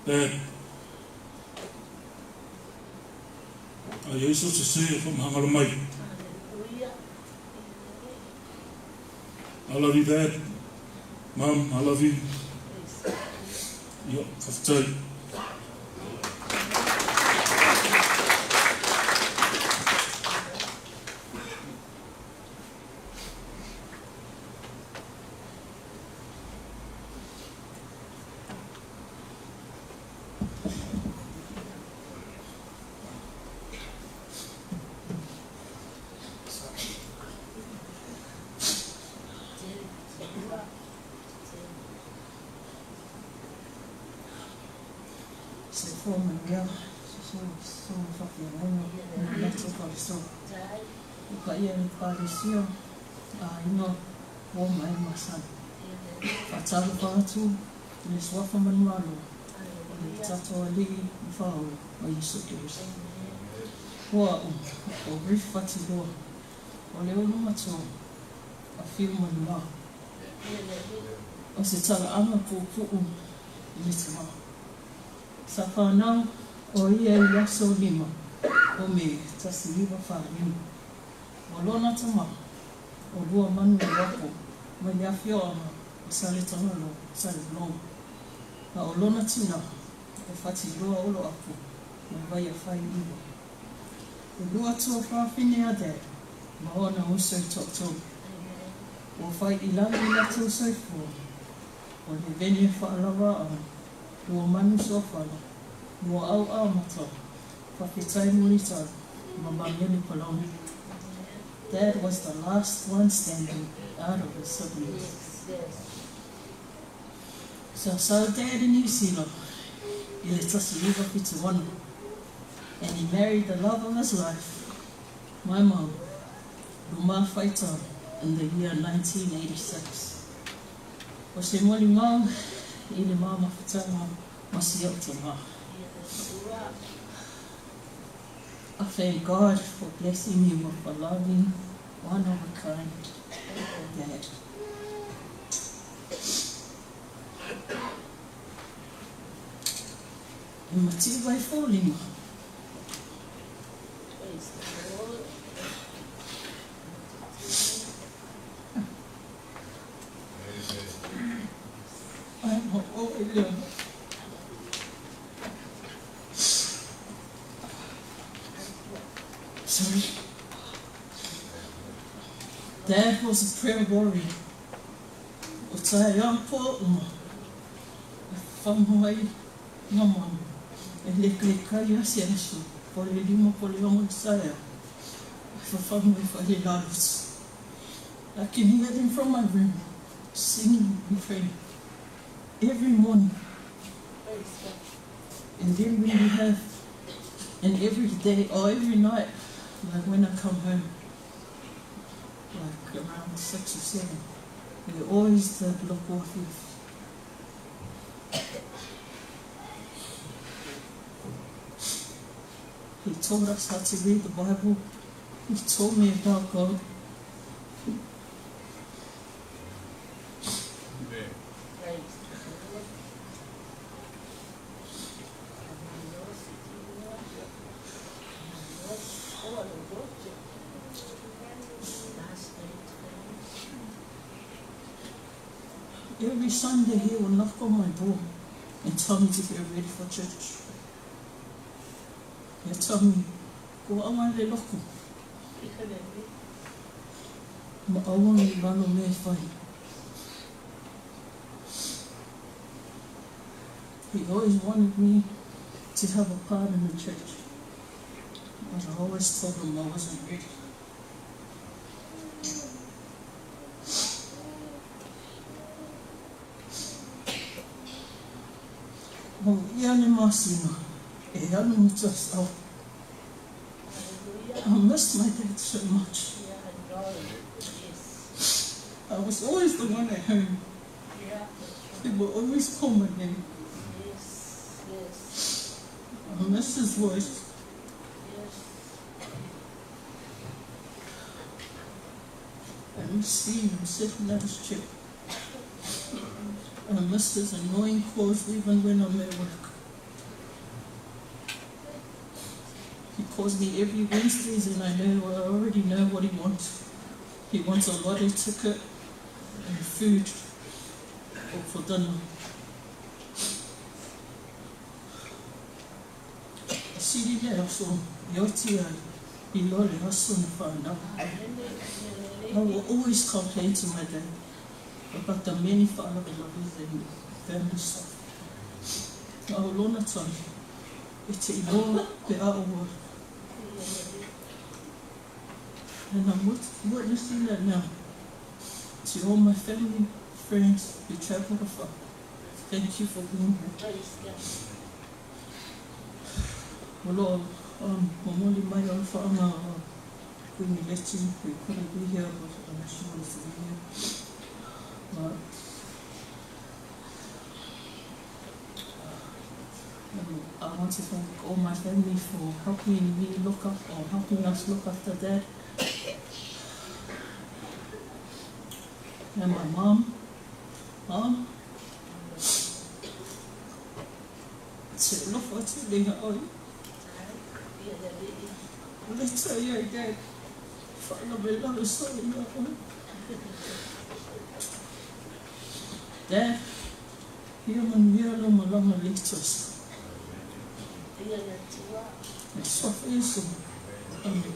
Dad, a i ai so sese e whamahangalo mai. I love you, Dad. Mum, I love you. Ia, whawhetai. Soifua manuia, susu susu faafeagaiga ma le latou falesoa. I paia i le Ekalesia, aiga, uo ma e masani. Faatalofa atu i le Suafa Manumalo o le tatou Alii ma Faaola o Iesu Keriso. O a'u, o Ruth Fatiloa, o le olo matua a Fiu Manumā. O se talaaga puupuu i le tamā. Sa fanau ʻo ia i le aso lima o Me 1945. O lona tama, ʻo Luamanu Oloapu mai le afioaga o Saletagalo, Salelologa. A ʻo lona tinā, ʻo Fatiloa Oloapu mai Vaiafai Iwa. E lua tuafafine a Dad ma ona uso e toatolu. Ua fai i lagi i latou soifua. O le Vene Faalavaau, Luamanu Suafala, Muaau Amata, Faafetai Mulitalo ma Mamele Palauni. Dad was the last one standing out of his siblings. Sa sa Dad in New Zealand i le 1976 and he married the love of his life, my mum, Luma Faitau in the year 1986. O se molimau i le ma mafutaga ma si ou tama. I thank God for blessing me with a loving, one of a kind dad. E matiu ai fōlima. Ai ma o e lea. Sorry. Dad was a prayer warrior. O tae a pō uma. E whango ai ngā manu. E lekaleka ai a se aso. Po le lima po le ongo i tae a. E whawhango i whare lalotu. I can hear them from my room, singing and praying every morning. And then when we have, and every day or every night, like when I come home, like around 6 or 7, we always did look off if. He taught us how to read the Bible. He taught me about God. Every Sunday he will knock on my door and tell me to get ready for church. He'll tell me, go awa le loko. Ma aua ni lalo me whai. He always wanted me to have a part in the church. But I always told him I wasn't ready. O ia le masina e alu ma tasau. I miss my dad so much. I was always the one at home. He would always call my name. I miss his voice. I miss seeing him sitting at his chair. I miss his annoying calls even when I'm at work. He calls me every Wednesdays and I know I already know what he wants. He wants a lottery ticket and food for dinner. Siri le aso, i oti ai, i loa le aso na whanau. I will always complain to my dad about the many whaalavelave and family stuff. A o lona tali, e te iloa pe a o au. And I'm witnessing that now. To all my family, friends who traveled afar, thank you for being here. O lo momoli mai o le whaanga o Queen Leti, who couldn't be here, but she wanted to be here. But I want to thank all my family for helping me look up or helping us look after Dad. And my mom. Mom. Te alofa atu lenga oi. O le tai ai Dad. Whaalavelave so i a oi. Dad, ia manuia lo malama le tosa. E sofa Iesu. Amen.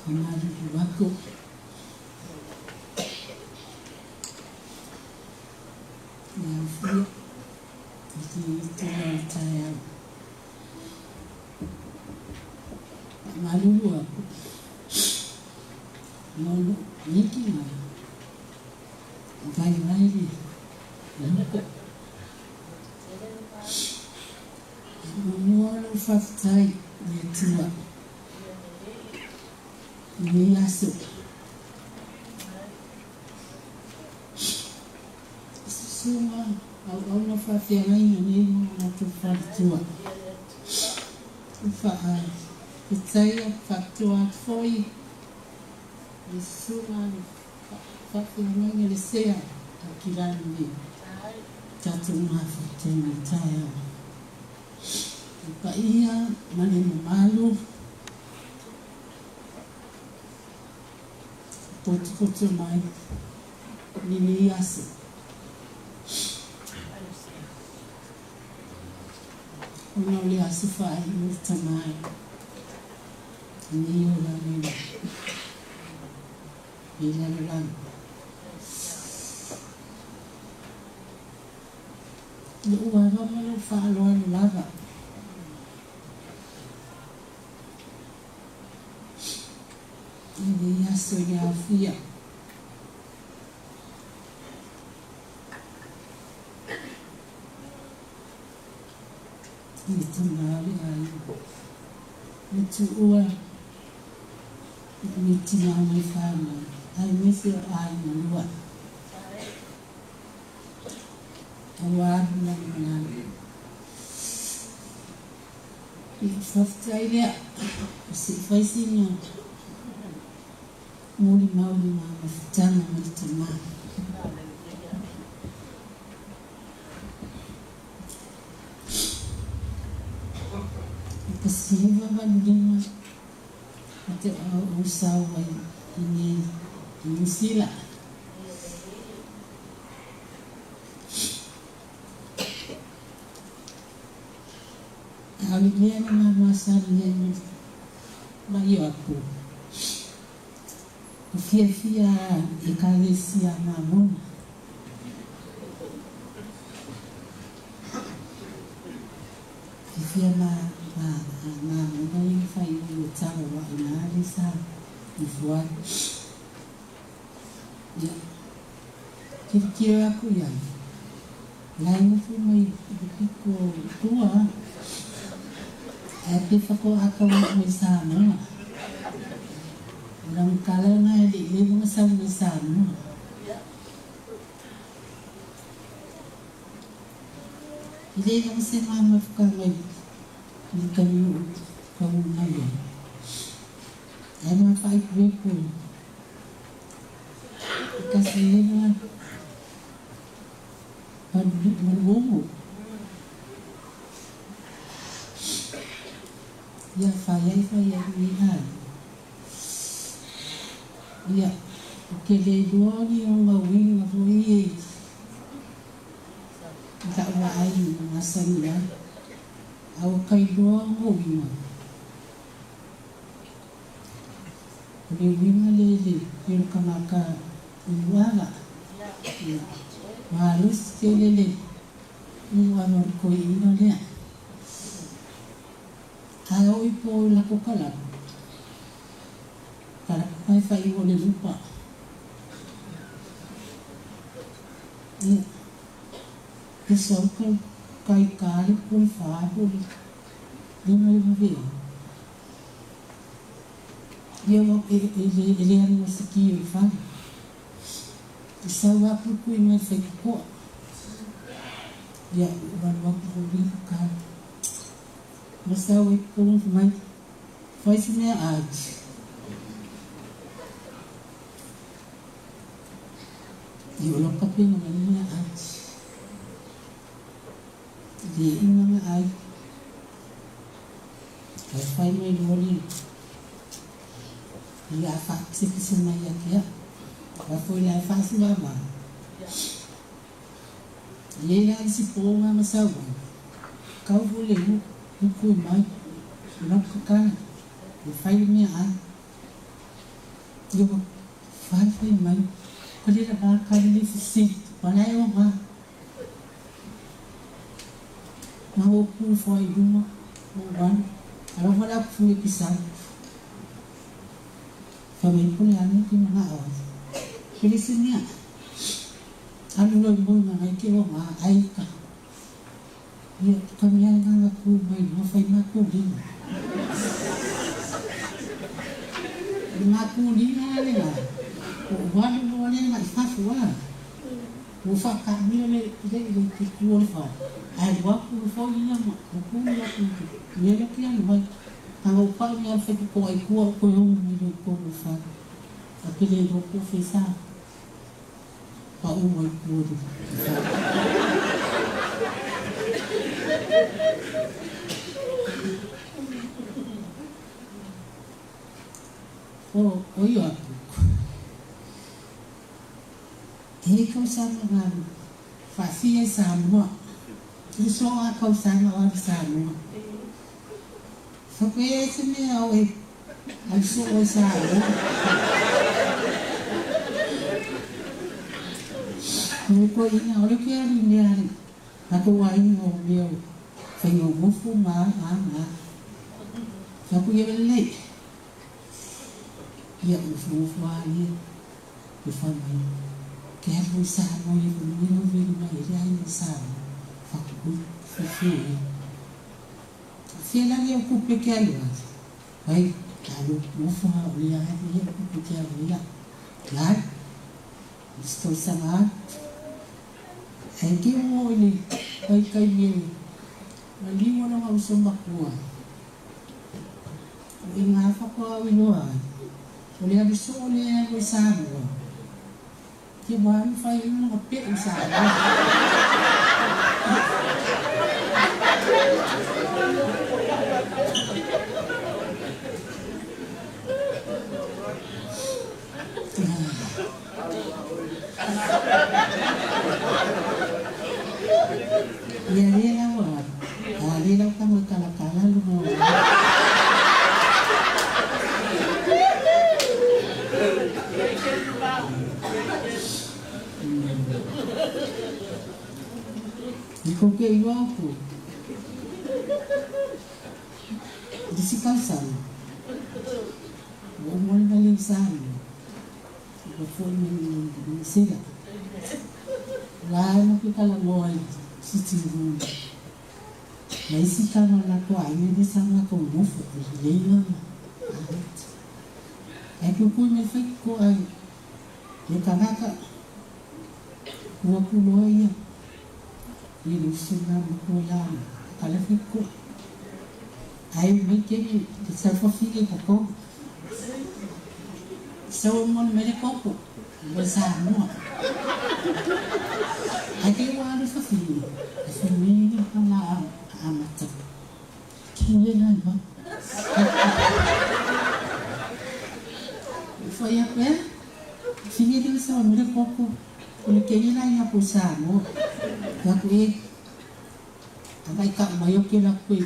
Faamalulu atu. Le aofia i lenei itula o le taeao. Faamalulu atu mo lou miki ma vaivai le noko. Muamua lou faafetai i le Atua i lenei aso. I susuga auauna faafeagaiga nei ma o latou faletua. E faafetai faapitoa atu foi i le susuga le faafeagaiga le Sea Aukilani nei tatou mafuta i lenei taeao. Le paia ma le mamalu potopoto mai i lenei aso. Ona o le aso faaiu o le tama lenei olaga i lalolagi. Lou ava ma lou faaaloalo lava. I lenei aso i le aofia. I le tama o le aiga. Le tuua i tina ma le fanau, aemaise o aiga lua. Ua alu lana malalo. Ia, faafetai lea. Se i fai sina molimau i le ma mafutaga ma le tama. I 1985, o te ou sau ai i nei i Niu Sila. A o le mea na ma masani ai ma mai o aku, o fiafia Ekalesia Mamona. Fiafia ma ma Mamona ia na fai i o tala wa ina le sa nofo ai. Ia, tilotilo aku i ai, la e nofo mai i le pito i tua, ae pe faatoa taunuu mai Samoa. O lana tala lena e le i leva ona sau mai Samoa. E le lava se mamafukaga i le taimi o ou taunuu mai ai, ae ma faaipoipo i E tasi leva maluogo. Ia fai ai fai ai lenei aiga. Ia, ou te le iloa ni ona uiga foi e i la'u vaai i masani ai, a ua ka iloa ona uiga. O le uiga lea i le i le kanaka uluala. Ia, malosi tele le uluala o le toeaina lea. A oo i po i lako kalapu, kalapu mai faaiu o le lupa. Ia, e sau ka kai ka le po le fa po le lima le vavea. Ia ua e e le e le alu o se ki o le fale. I sau a pupui mai le faikokoa. Ia, ua alu atu foi le ka. Ua sau ai totonu fai mai, fai se mea ai. I o lau tapena mai le mea ai. Le inga mea ai. Ae fai mai loa le ia a faapisepise mai ia te au. Aua foi la e faasuaava. E i ai la isi po nga ma sau ai, kau foi le uku i mai, o lau kakala, e fai le mea ai. Ia ua fai fai mai, ka le lava ka le le fesili, ua la e o nga. Na o ku fo i luma, o wan, a lau wala ku e kisau. Fa mai po le anu ki mga o. Pele se mea. Alu loa i moe ngai ke o ngā ai ka. Ia, ka mea e ngā ku mai luma whai mā kō lima. Ngā kū lima le ngā. O walu loa le ngā i whafu a. Ua whakaamio le le le te ku o le whare. Ai lua ku le fo ia ma o ku ia ku te. Mea le ki alu mai. Tanga o pau ia whai ko ai kua o koe o mai le ko le whare. A pele ro ko whesa. Pa u ai kua le whare. O, o ia atu. He kausaga ngā whawhia i Samoa. I so ngā kausaga o alu Samoa. Whakea e te mea o e alu so o Samoa. Me koe ina ole ke alu i mea ari. Na ko wā inga o mea o whainga ngofo ngā ngā ngā. Whaku ia lei. Ia ngofo ngofo a ia. E whai mai. Ke alu i Samoa i e nui no veli mai e le ai i Samoa. Whaku whiwhi e. Fia lagi o kupe ke alu ai. Wai, alu ngofo ha o le ai i e kupe ke alu i la. Lai, isi tausaga atu. Ai ke o i le wai kai mea i liwa longa uso makua. O i ngā whakoau i loa ai. O le alu soo lea alu i Samoa. Ke wā i whai i nga pe'u Samoa. Ia le lau a, a le lau tama kalakala lunga o I ko ke iwa aku. Disi kausanga. Ua uma le male i Samoa. Ua foi mai i Niu Sila. La e ma ke talanoa i sitting room. Ma isi tama na ko aiga le sa matou nofo o lelei la ma Aheti. Ae pupui mai fai ko ai le kanaka ua ku loa ia i le usuga ma ko la ma ka le fai ko ai mai ke ni te sau fafine ko ko sau e moni mai le koko ua Samoa. Ae ke ua alu fafine e fai ka la amata. Ki e la iwa. Fai aku e fine le sau mai le koko o le keni la ia po Samoa. Aku e Agai ka mai o ke la koe.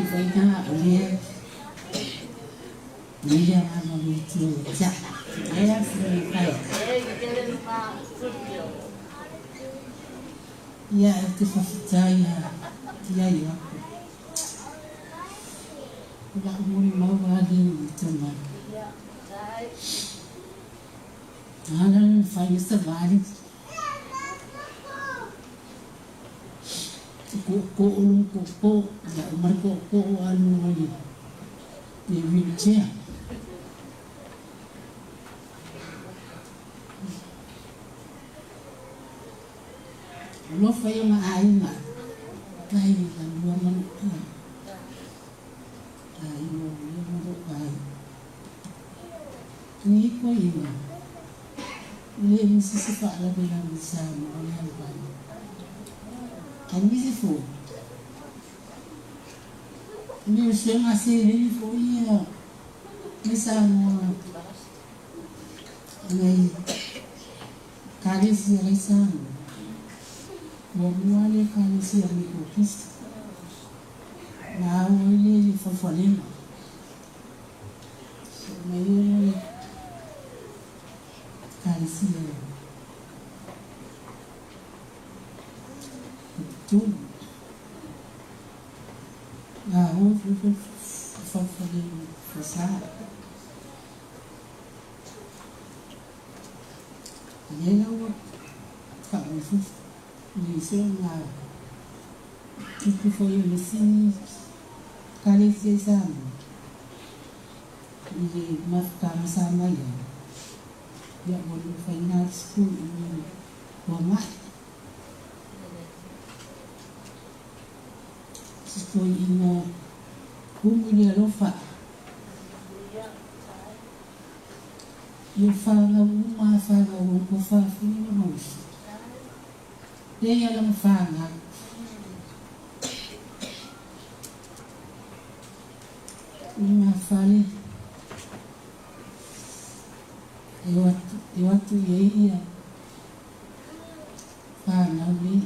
Faiga o lea nei le agaga o le Atua ia te au. Ai a fai fai. Ia e te faafetai ia i ai aku. O la'u molimau a le i tama. Ala le fai le savali. Ko lu ko ko ya umar ko ko alu wali. Le wheelchair. Alofa ia ma aiga, tai la lua manu ai. Aiga o ia ma lou aiga. Nei ko inga, le misi se faalavelave i Samoa le auvai. Ai misi foi, me o suega seleni foi ia me Samoa ngai Ekalesia lai Samoa. Muamua le Ekalesia Metotisi. Na au ai le i Falefalega. So mai ia le Ekalesia i totonu. Na au ai foi Falefalega Fasa. Lea la ua faamoefufu nisi o ngā tupu foi o le isi Ekalesia i Samoa i le mafutaga sa mai ai, ia ua le mafai ona alu sukulu i le huama'i. Se toeaina umu i le alofa. Ia fanau uma a fanau o ko whawhina ma uso. Le ia lama whanau. I ngā whare e o atu, e o atu i ei ia whanau nei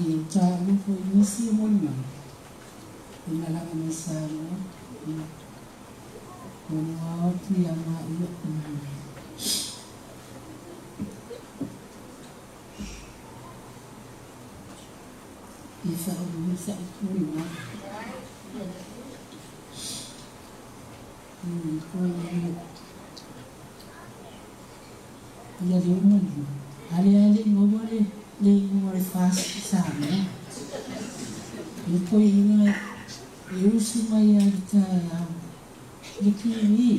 i o tāua ko i nisi o molimau. I malaga mai Samoa, i Kua atu ia māua i whakamui whaikuri mai. Koe ia le uma lima. Ale ale maua le le ingoa le fast Samoa. I koe inga E usu mai ai i taeao le kīngi,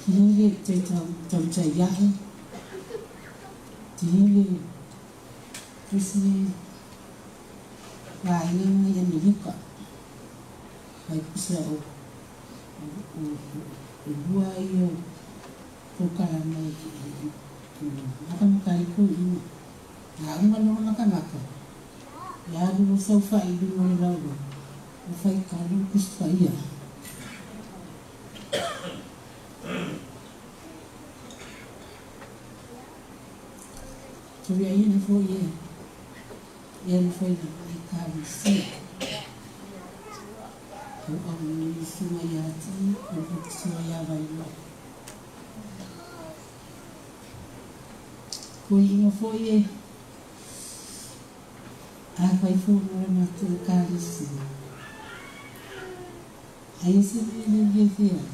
kīngi te tautai ahe, kīngi tusi vaega mai Amerika, ai pusa o lua ia o polokalame i makamaka ai koe i a uma loa makamaka. E alu o saofai i luga o le laulau, ua faitau le Tusi Paia. Tauiaina foi e e alu foi na Ekalesia. Auauna i susuga ia Tii ma le faletusiga ia Vailoa. Koiina foi e Afai fono le matou Ekalesia, aia se mea le fiafia ai,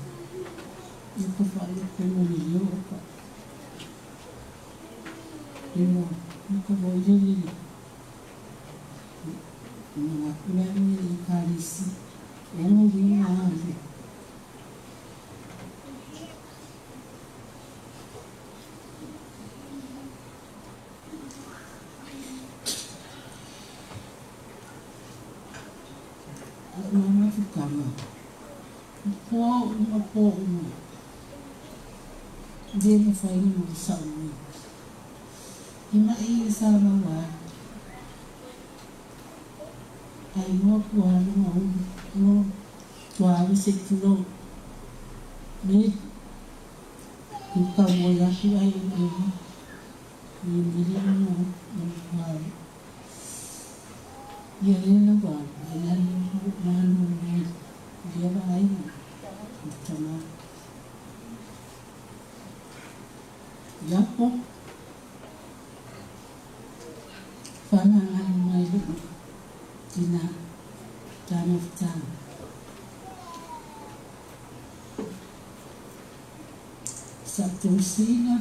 ia ka faaletonu o le leo o ka leo o ka foi le le manatu le anu i le Ekalesia, e ana uiga a le. Aʻu mafutaga, i pō uma pō uma, le mafai ona sao mai. He maʻi i sa maua ai, a igoa pua luga ulu no tualu se tulou me i kauoi aku ai i Ia lea lava e Iapo. Faalagalo mai lou tina tamafutaga. Sa'atosina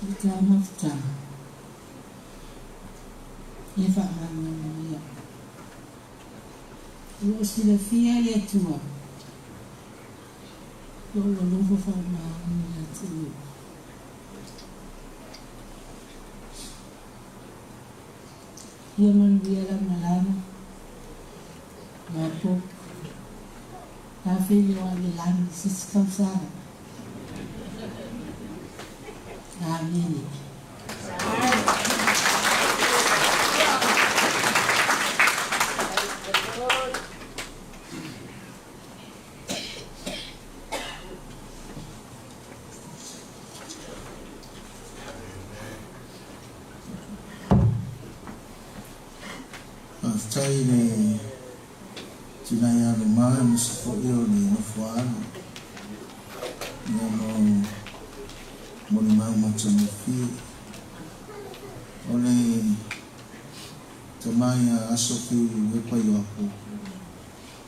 le tamafutaga e faalagalo mai au. O loo silafia e le Atua lou alofa faamaoni ia te oe. Ia manuia lau malaga, Iapo, a feiloai i le lagi i se isi tausaga. Amene. Faafetai i le tina ia Roma aemaise foi o le nofoaalo ia mo molimau matagofie. O le tama ia Aso Fiu Wepa Ioapo,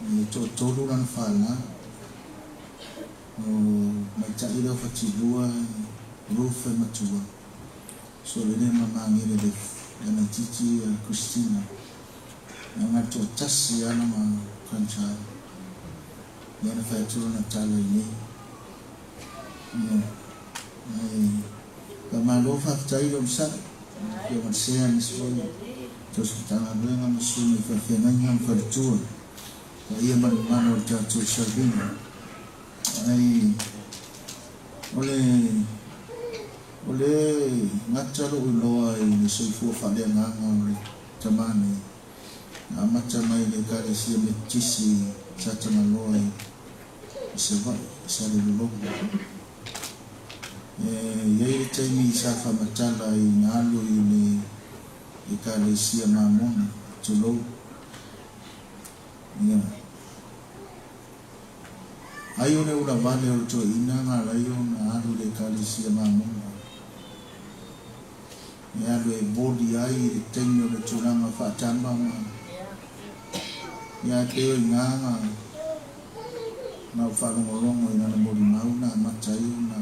e toatolu lana fanau. O maitai lea o Fatilua e Ruth e matua. So le le ma magele le lana itiiti ia Christina. Na nga toatasi ana ma grandchild. Lea na fai atu lana tala i nei. Ia. Ae faamalo faafetai le onosai. Afioga i le Sea aemaise foi tausi Matagaluega ma susuga i faafeagaiga ma faletua. Paia ma le mamalu o le tatou savili. Ai o le o le gata lou iloa i le soifua faaleagaga o le tama nei, na amata mai i le Ekalesia Metotisi i Satagaloa i Savaii, i Salelologa. E i ai le taimi sa faamatala i na alu i le Ekalesia Mamona, tulou. Ia. Ai o le ula vale o le toeaina na alai ona alu i le Ekalesia Mamona. E alu e body ai i le taimi o le tulaga faatama ma ia e pei o i ina na na ou faalogologo i lana molimau na amata ai ona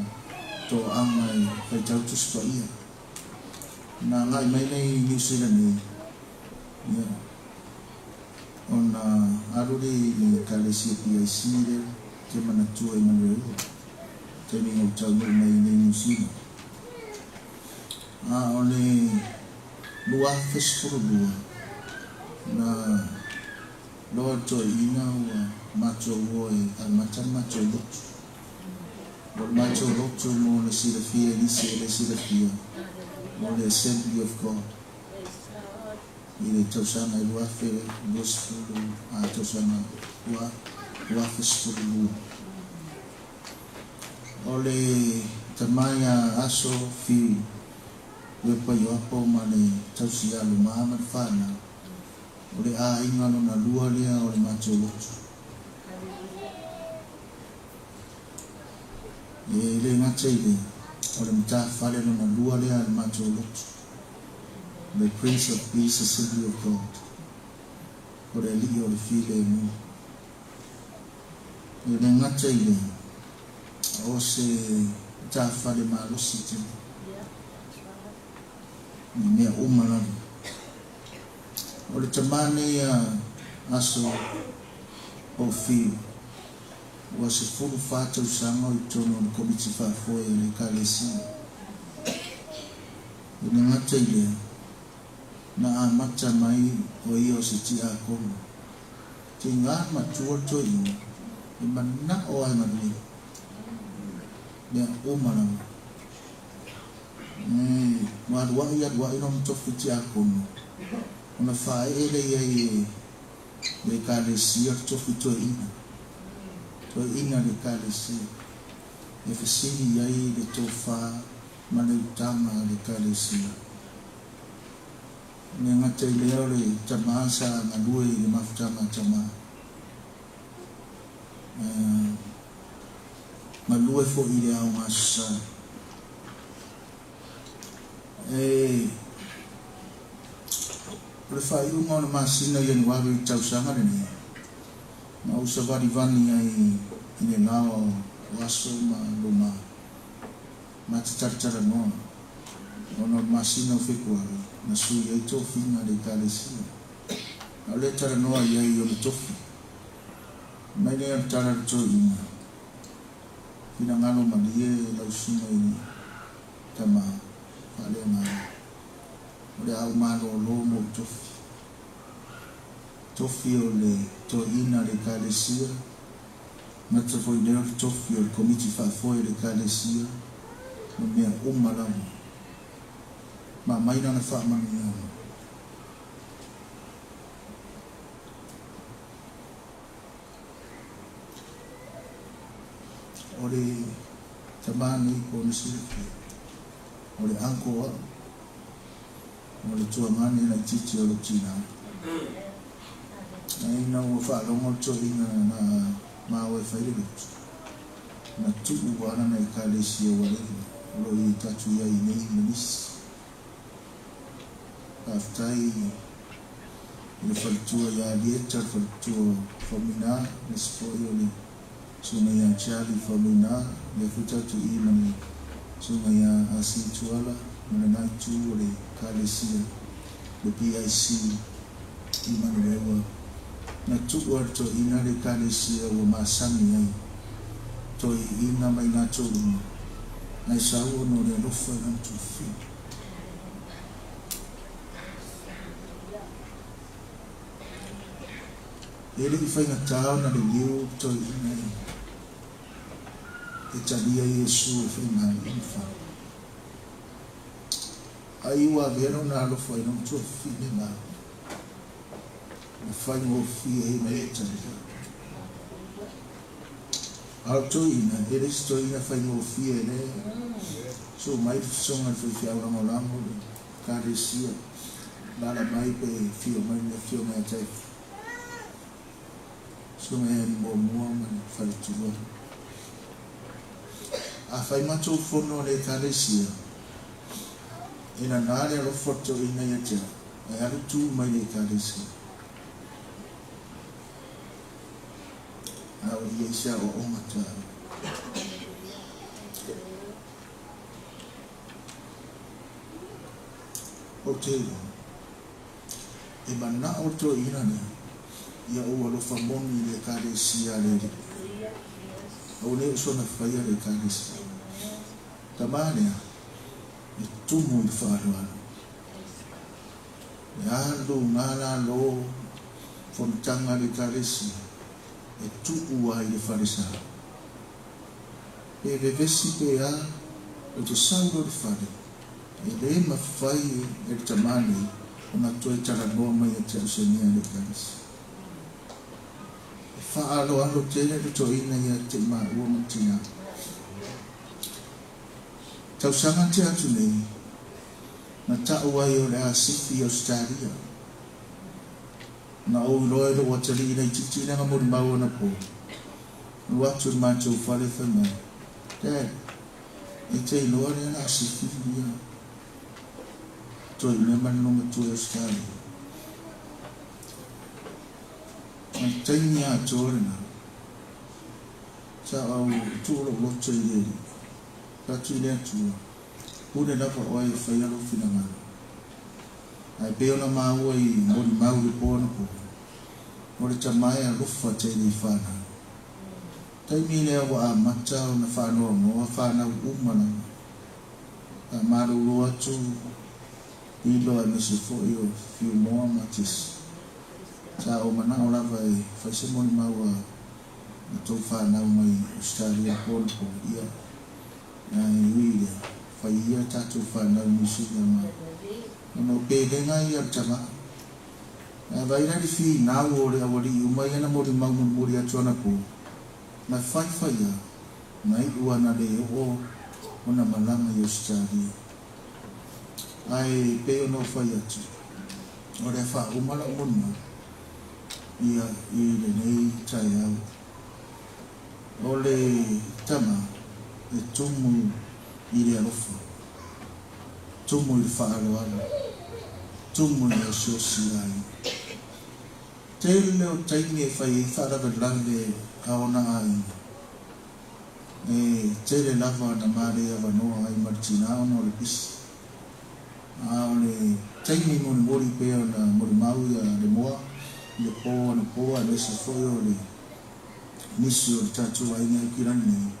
toaga e faitau Tusi Paia. Na agai mai nei i New Zealand nei, ia, ona alu lea i le Ekalesia PIC lea te manatua i Manureua, taimi na ou taunuu mai i nei New Zealand. A o le 2012, na loa le toeaina ua matou o e amata le matou lotu. O le matou lotu mo le silafia i nisi e le silafia, o le Assembly of God i le tausaga e 2020 a tausaga 2012. O le tama ia Aso Fiu Wepa Ioapo ma le tausi ia Luma ma le whanau, o le aiga lona lua lea o le matou lotu. E le gata i lea, o le matafale lona lua lea a le matou lotu, le Prince of Peace Assembly of God, o le Alii o le Filemu. E le gata i lea, o se matafale malosi tele i mea uma lava. O le tama nei a Aso Ofiu, Ua 14 tausaga o i totonu o le Komiti Faafoe a le Ekalesia. E le gata i lea, na amata mai o ia o se tiakono. Tiga matua le toeaina, e manao lava e galue. Mea uma lava. E, ua aluai aluai lona tofi tiakono, ona faaee lea i ai e le Ekalesia le tofi toeaina, toeaina le Ekalesia, e fesili i ai le tofa ma le utaga a le Ekalesia. E le gata i lea o le tama sa galue i le mafutaga a tama. Galue foi i le aoga Aso Sa. E O le faaiuga o le masina Ianuari i le tausaga lenei, na ou savalivali ai i le laoa o aso ma luma ma te talatalanoa, ona o le masina o Fekuari na sui ai tofiga a le Ekalesia. A o lea talanoa i ai o le tofi. Mai lea o le tala a le toeaina, Finagalo malie lau susuga i le tama faaleagaga, o le a ou malolo mo ou tofi. Tofi o le toeaina a le Ekalesia, gata foi lea o le tofi o le Komiti Faafoe a le Ekalesia ma mea uma lava. Ma aumai lana faamanuiaga. O le tama nei po o le silafia, o le uncle au, o le tuagane laitiiti o lou tina. Ae ina ua faalogo le toeaina na maua e fai le lotu, na tuu lava lana ekalesia ua leva o lo o i tatou i ai nei ma nisi. Faafetai i le faletua ia Lieta, le faletua o Faumuina, aemaise foi o le susuga ia Charlie Faumuina, lea foi tatou i ma le susuga ia Asi Tuala ma lena itu o le Ekalesia, le PIC i Manuleua. Na tuu a le toeaina le Ekalesia ua masani ai toeaiina ma i latou uma, ae sau ona o le alofa i lana tuafafine. E le i faigata ona liliu toeaiina e talia Iesu e faimalie ma fau. Ai ua avea lona alofa i lona tuafafine ma na faigofie ai ona ia talia. A o le toeaina, e le se toeaina faigofie le suu mai le fesoga i le faifeau lagolago le Ekalesia, alaala mai pe afio mai le Afioga ia Taefu, Susuga ia Alii-Muamua ma le Faletua. A fai matou fono a le Ekalesia, e nana le alofa o le toeaina ia te au, ae alu tu mai le Ekalesia. A ua i ai se aoaoga taua. Ou te iloa, e manao le toeaina lea ia ou alofa moni i le Ekalesia a le Alii. Aua ne i soona faia le Ekalesia. Tama lea, e tumu i le faaaloalo. Le alu galalo fonotaga a le Ekalesia e tuu ai le falesa. Pe vevesi pe a, ou te sau loa i le fale, e le mafai e le tama nei ona toe talanoa mai ia te au se mea a le Ekalesia. E faaaloalo tele le toeaina ia te i maua ma le tina. Tausaga te atu nei, na ta'u ai o le a sifi i Ausetalia. Na ou iloa i lou atalii laitiiti lea na molimau anapo, alu atu i le matou fale fai mai, Dad, e te iloa lea o le a sifi ia toeaina ma le lomatua i Ausetalia. Ma le taimi atoa lena, sa ou tuu lou loto i le Alii, fai atu i le Atua, Pule lava oe e faia lou finagalo. Ae pei ona maua i molimau i le po anapo, o le tama e alofa tele i fanau. Taimi lea ua amata ona faanoanoa fanau uma lava. Faamalulu atu Lilo aemaise foi o Fiumoa ma Jesse. Sa ou manao lava e fai se molimau a tou fanau mai Ausetalia i le po anapo, ia. Ae ui i lea, fai ia tatou fanau Niu Sila ma ona o pelega ia o le tama. Ae vaai la i le finau o le aualii uma ia na molimau mulimuli atu anapo, na faifai a, na iu a na le oo ona malaga i Ausetalia. Ae pei ona ou fai atu, o le a faauma lau molimau ia i lenei taeao. O le tama. e tumu i le alofa, tumu i le faaaloalo, tumu i le osiosi aiga. Tele o taimi e fai ai faalavelave a ona aiga, e tele lava na ma le avanoa ai ma le tinā ona o le pisi. A o le taimi mulimuli pei ona molimau ia Lemoa i le pō anapo aemaise foi o le nisi o le tatou aiga i Aukilani nei,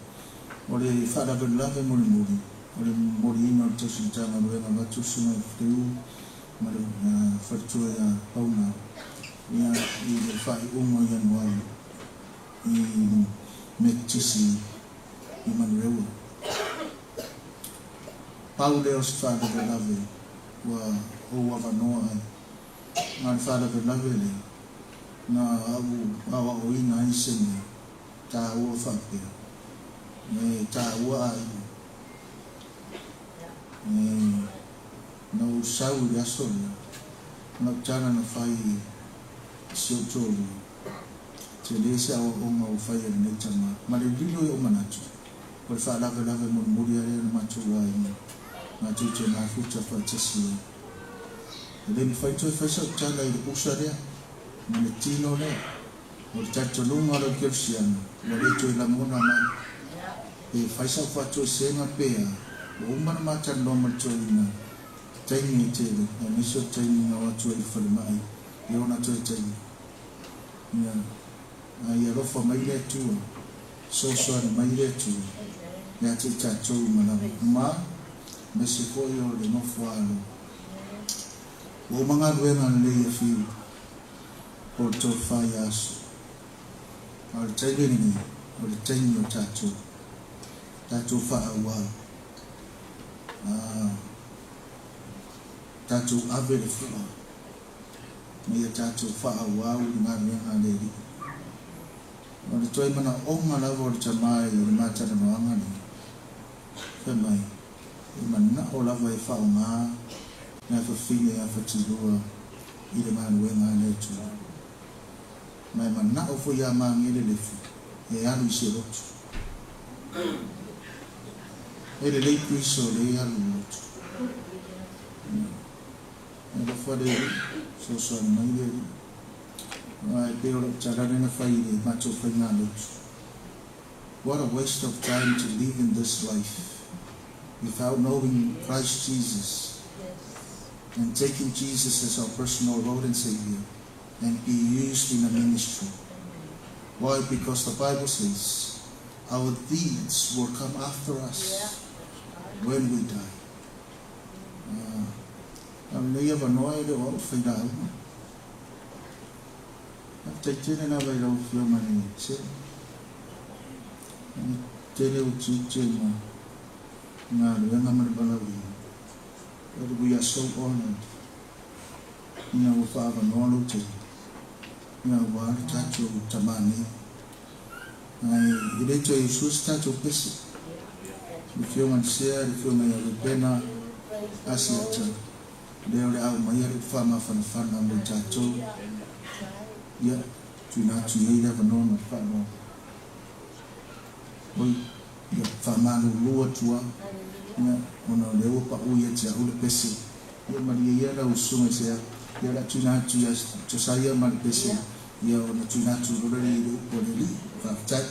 o le faalavelave mulimuli o le momoliina o le tausi Matagaluega avatu le Susuga i Fliu ma le faletua ia Pauna ia i le faaiuga o Ianuari i Metotisi i Manurewa. Pau lea o se faalavelave ua ou avanoa ai. Na o le faalavelave lea na ou aoaoina ai se mea taua faapea, e taua aiga. E, na ou sau i le aso lea, na ou tala na fai i si ou toalua, tele se aoaoga ua fai e lenei tama, ma le lilo i ou manatu, o le faalavelave mulimuli lava lea na matou aiga matou te mafuta faatasi ai. E le mafai toe fai sau tala i le usa lea ma le tino lea. O le talitonuga o lau kerisiano ua le toe lagona mai. Pe fai sau faatoesega pe a, ua uma ona ma talanoa ma le toeaina taimi e tele, aemaise o le taimi na o atu ai i le falemai i ona toe taimi. Ia, a ia alofa mai le Atua, fesoasoani mai le Atua ia te i tatou i malaga uma, aemaise foi o le nofo alo. Ua uma galuega lelei a Fiu o le tofa ia Aso. A o le taimi lenei, o le taimi o tatou, tatou faaauau, a tatou ave le fua ma ia tatou faaauau i le galuega a le Alii. O le toe manaoga lava o le tama i le matalanoaga lenei, fai mai, e manao lava e faaaoga nai fafine ia Fatilua i le galuega a le Atua. Ma e manao foi ia Magele Lefu e alu i se lotu. E lelei Keriso lea e alu i le lotu. E alofa le Alii, fesoasoani mai le Alii. Aua e pei o lau tala lea na fai i le matou faigalotu. What a waste of time to live in this life without knowing Christ Jesus and taking Jesus as our personal Lord and Savior and be used in a ministry. Why? Because the Bible says our deeds will come after us when we die. A o lenei avanoa e le o au le failauga. Faafetai tele lava i lau Afioga i le Chair. E tele ou tiute ma galuega ma le valaauina. But we are so honoured ina ua faaavanoa lou taimi ina ua alu tatou tama nei. Ae e le toe usua se tatou pese. Le Afioga i le Sea, le Afioga ia Rupena Asiata, lea o le a aumaia le faamafanafana mo i tatou. Ia, tuuina atu i ai le avanoa ma le faaaloalo. Oi, ia, faamalulu atu lava, ia, ona o lea ua pau ia te au le pese. Ia, malie ia lau Susuga i Sea, ia, o le a tuuina atu ia Josaia ma le pese, ia, ona tuuina atu loa lea i le upu a le Alii. Faafetai.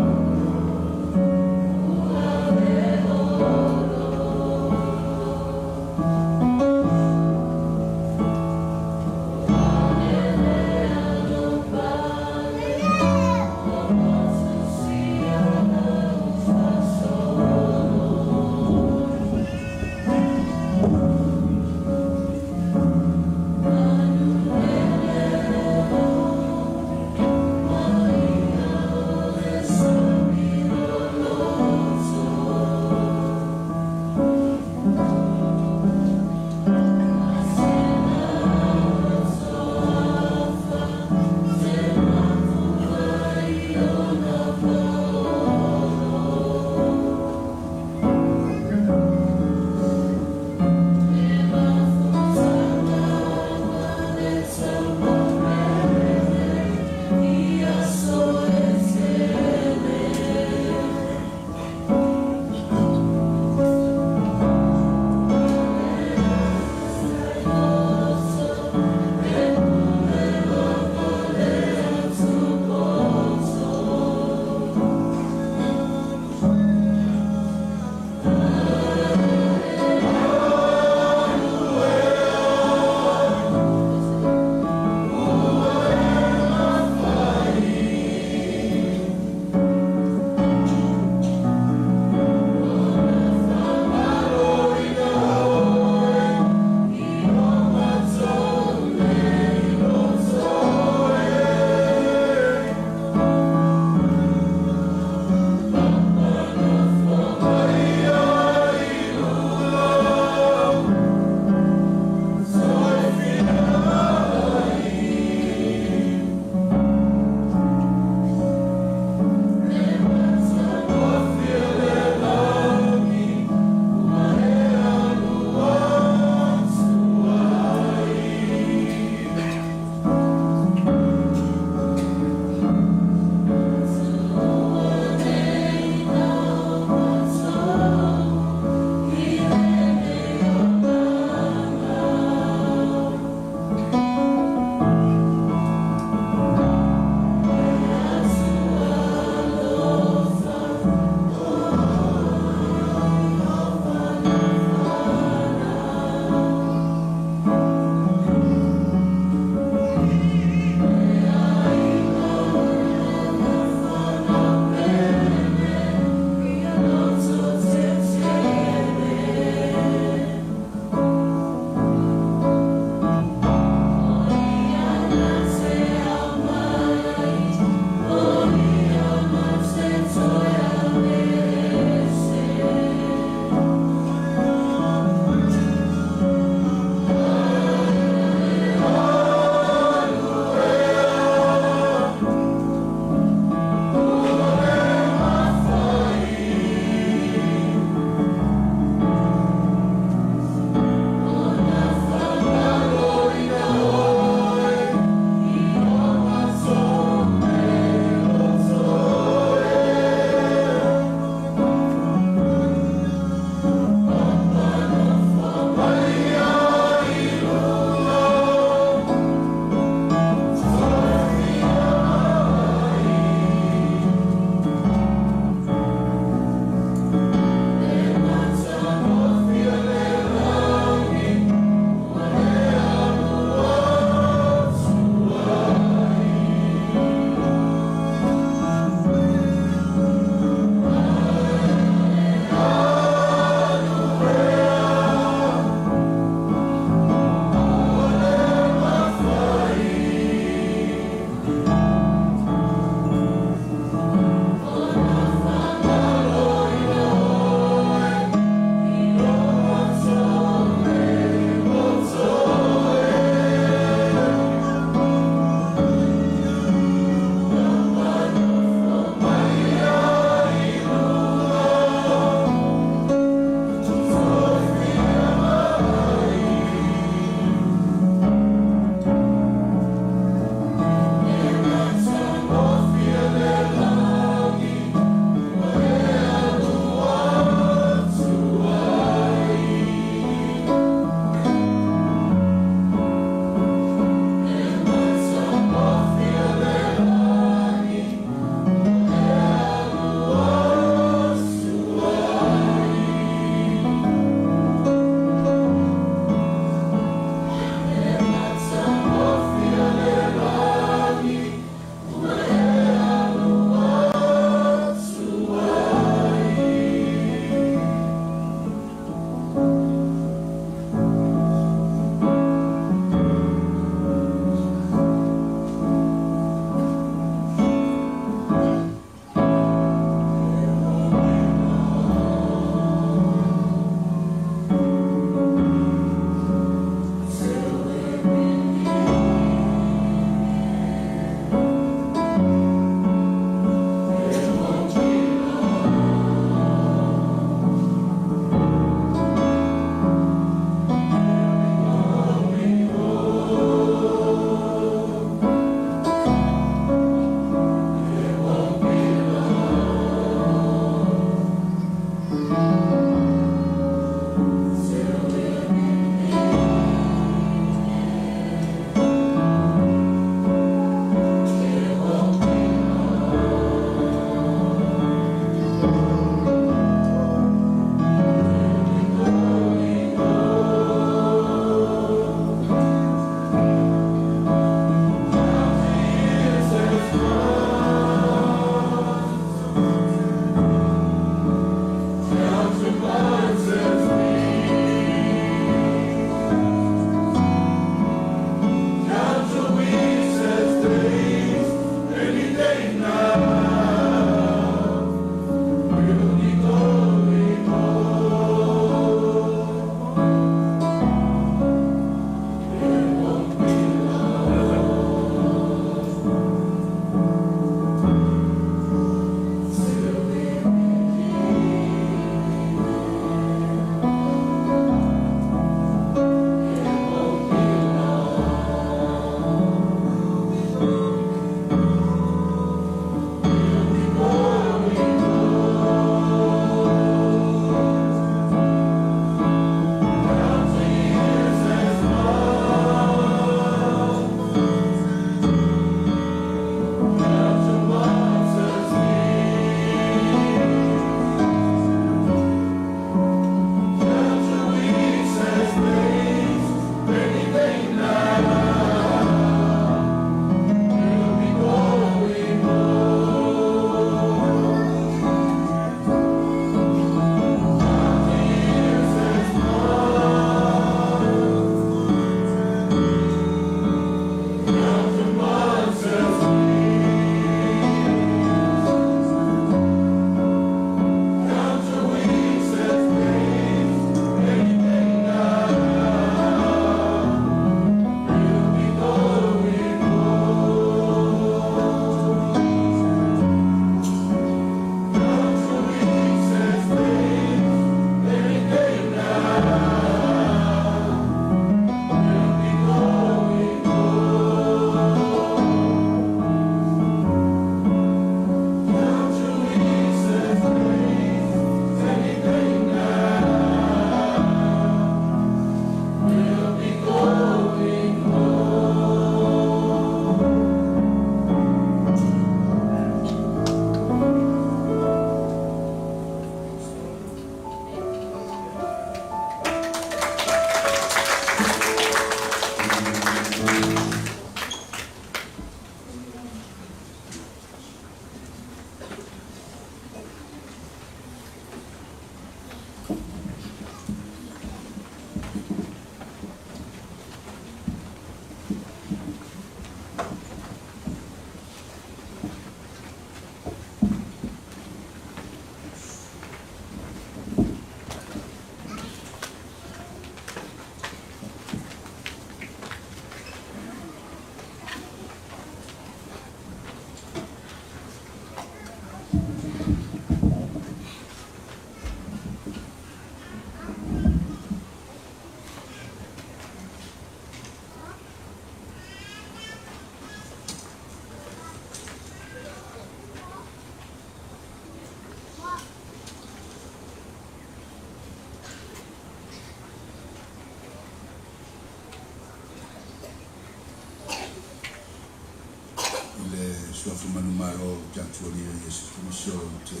Suafa Manumalo o lo tatou Alii o Iesu Keriso, ou te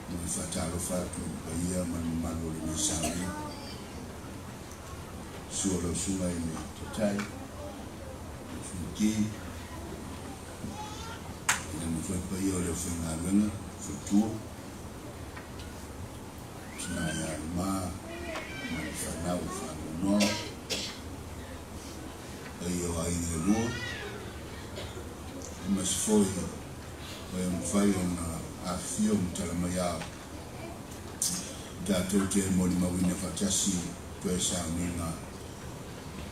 momoli faatalofa atu i le paia ma le mamalu o lenei sauniga. Susu o lau Susuga i le Taitai, lau Susuga Ki, tainane foi le paia o le aufaigaluega, faletua, tina ia Luma ma le fanau o Faanoanoa, paia o aiga e lua, aemaise foi o e mafai ona afifio ma tala mai ao tatou te molimauina faatasi toe sauniga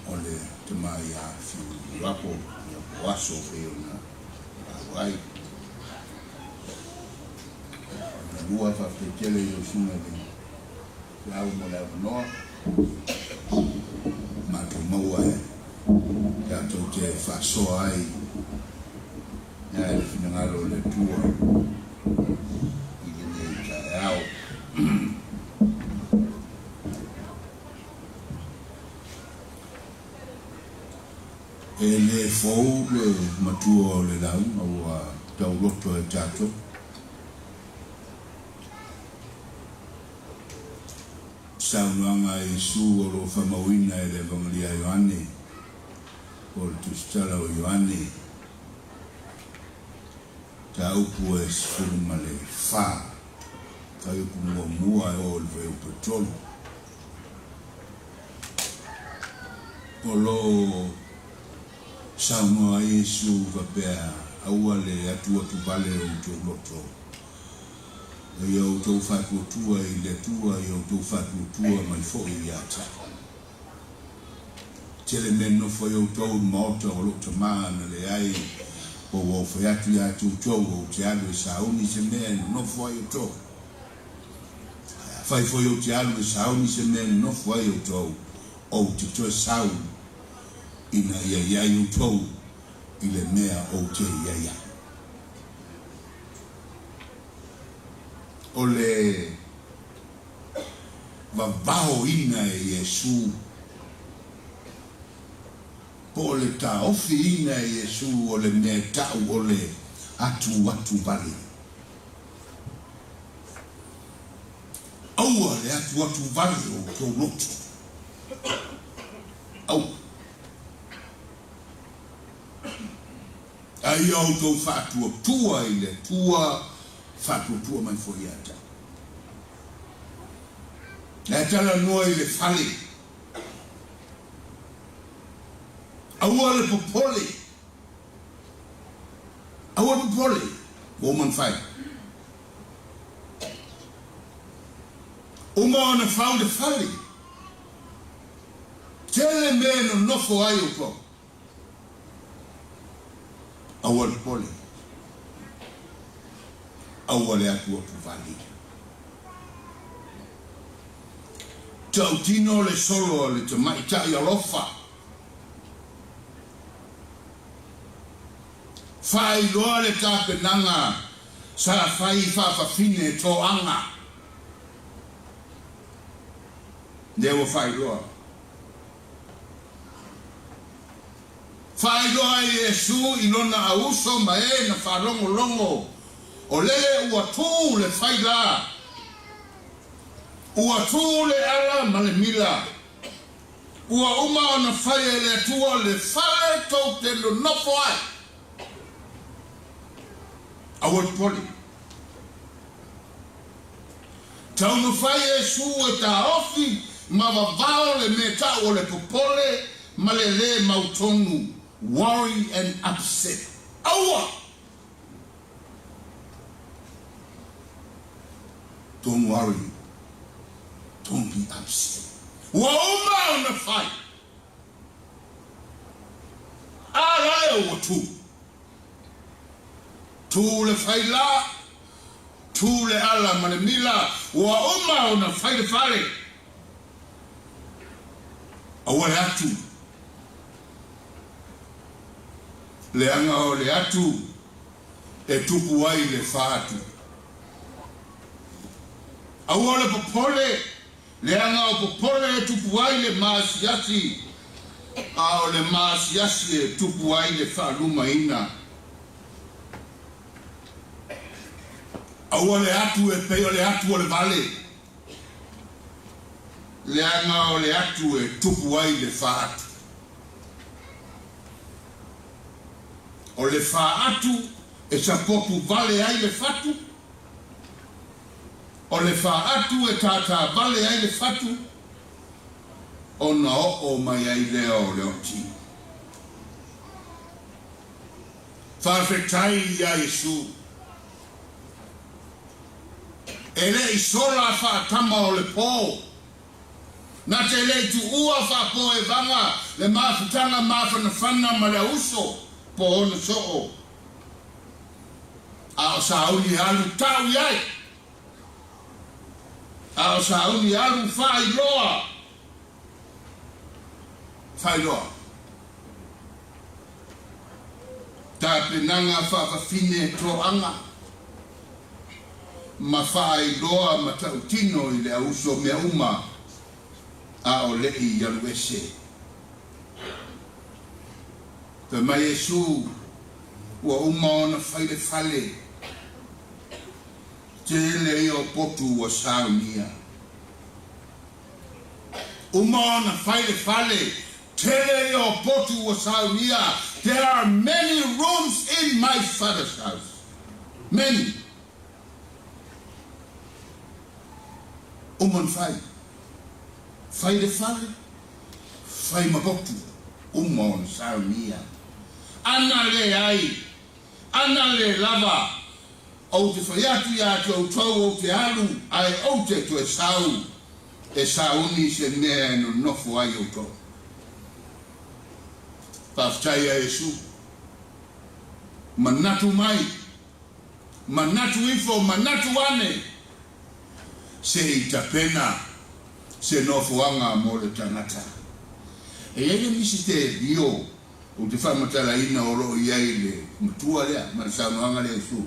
o le tama ia Fiu Apo ia po aso pei ona au ai. Lona lua, faafetai tele i lau susuga i le Lau mo le avanoa. Matou maua e tatou te faasoa ai e le finagalo o le Atua i lenei taeao. E le fou le matua o le lauga ua tauloto e tatou. Saunoaga a Iesu o lo o faamauina e le Evangelia a Ioane, po o le Tusitala o Ioane, mataupu e 14, fuaiupu muamua e oo i le fuaiupu e 3. O lo o saunoa ai Iesu faapea, Aua le atuatuvale o outou loto. Ia outou faatuatua i le Atua, ia outou faatuatua mai foi ia te Au. Tele mea nofo ai outou i le maota o lou tama na leai, po ua ou fai atu ia te outou, ou te alu e sauni se mea e nonofo ai outou. Ae afai foi ou te alu e sauni se mea e nonofo ai outou, ou te toe sau ina ia i ai outou i le mea ou te i ai ai. O le vavaoina e Iesu, po o le taofiina e Iesu o le mea e ta'u o le atuatu vale. Aua le atuatu vale o outou loto. Aua. A ia outou faatuatua i le Atua, faatuatua mai foi ia te Au. E talanoa i le fale. Aua le popole. Aua le popole. Ua uma ona fai. Uma ona fau le fale. Tele mea e nonofo ai outou. Aua le popole, aua le atuatuvale. Tautino le solo a le tamaitai alofa. Faailoa le tapenaga sa fai faafafine toaga. Lea ua faailoa. Faailoa ai Iesu i lona auso ma e na faalogologo, o lele ua tu le faila, ua tu le ala ma le mila, ua uma ona fai e le Atua le fale tou te nonofo ai. Aua le popole. Taumafai Iesu e taofi ma vavao le mea tau o le popole ma le lē mautonu, worry and upset. Aua! Don't worry, don't be upset. Ua uma ona fai. A la ua tu. Tu le faila, tu le ala ma le mila, ua uma ona fai le fale. Aua le atu. Leaga o le atu e tupu ai le faatu. Aua le popole, leaga o popole e tupu ai le maasiasi. A o le maasiasi e tupu ai le faalumaina. Aua le atu e pei o le atu o le vale, leaga o le atu e tupu ai le faatu. O le faatu e sapotu vale ai le fatu, o le faatu e tātā vale ai le fatu, ona oo mai ai lea o le oti. Faafetai iā Iesu. E le i sola faatama o le po. Na te le i tuua faapoevaga le mafutaga mafanafana ma le auso po ona soo. A o sauni e alu tau i ai. A o sauni e alu faailoa. Faailoa. Tapenaga faafafine toaga ma faailoa matautino i le auso mea uma a o leʻi alu ese. Fai mai Iesu, Ua uma ona fai le fale, tele ia o potu ua saunia. Uma ona fai le fale, tele ia o potu ua saunia, There are many rooms in my father's house. Many. Uma ona fai. Fai le fale, fai ma potu, uma ona saunia. Ana leai, ana le lava, ou te fai atu iā te outou ou te alu, ae ou te toe sau e sauni se mea e nonofo ai outou. Faafetai ia Iesu. Manatu mai, manatu ifo, manatu ane, se i tapena se nofoaga mo le tagata. E i ai le misi te lio ou te faamatalaina o lo o i ai le matua lea ma le saunoaga lea Iesu.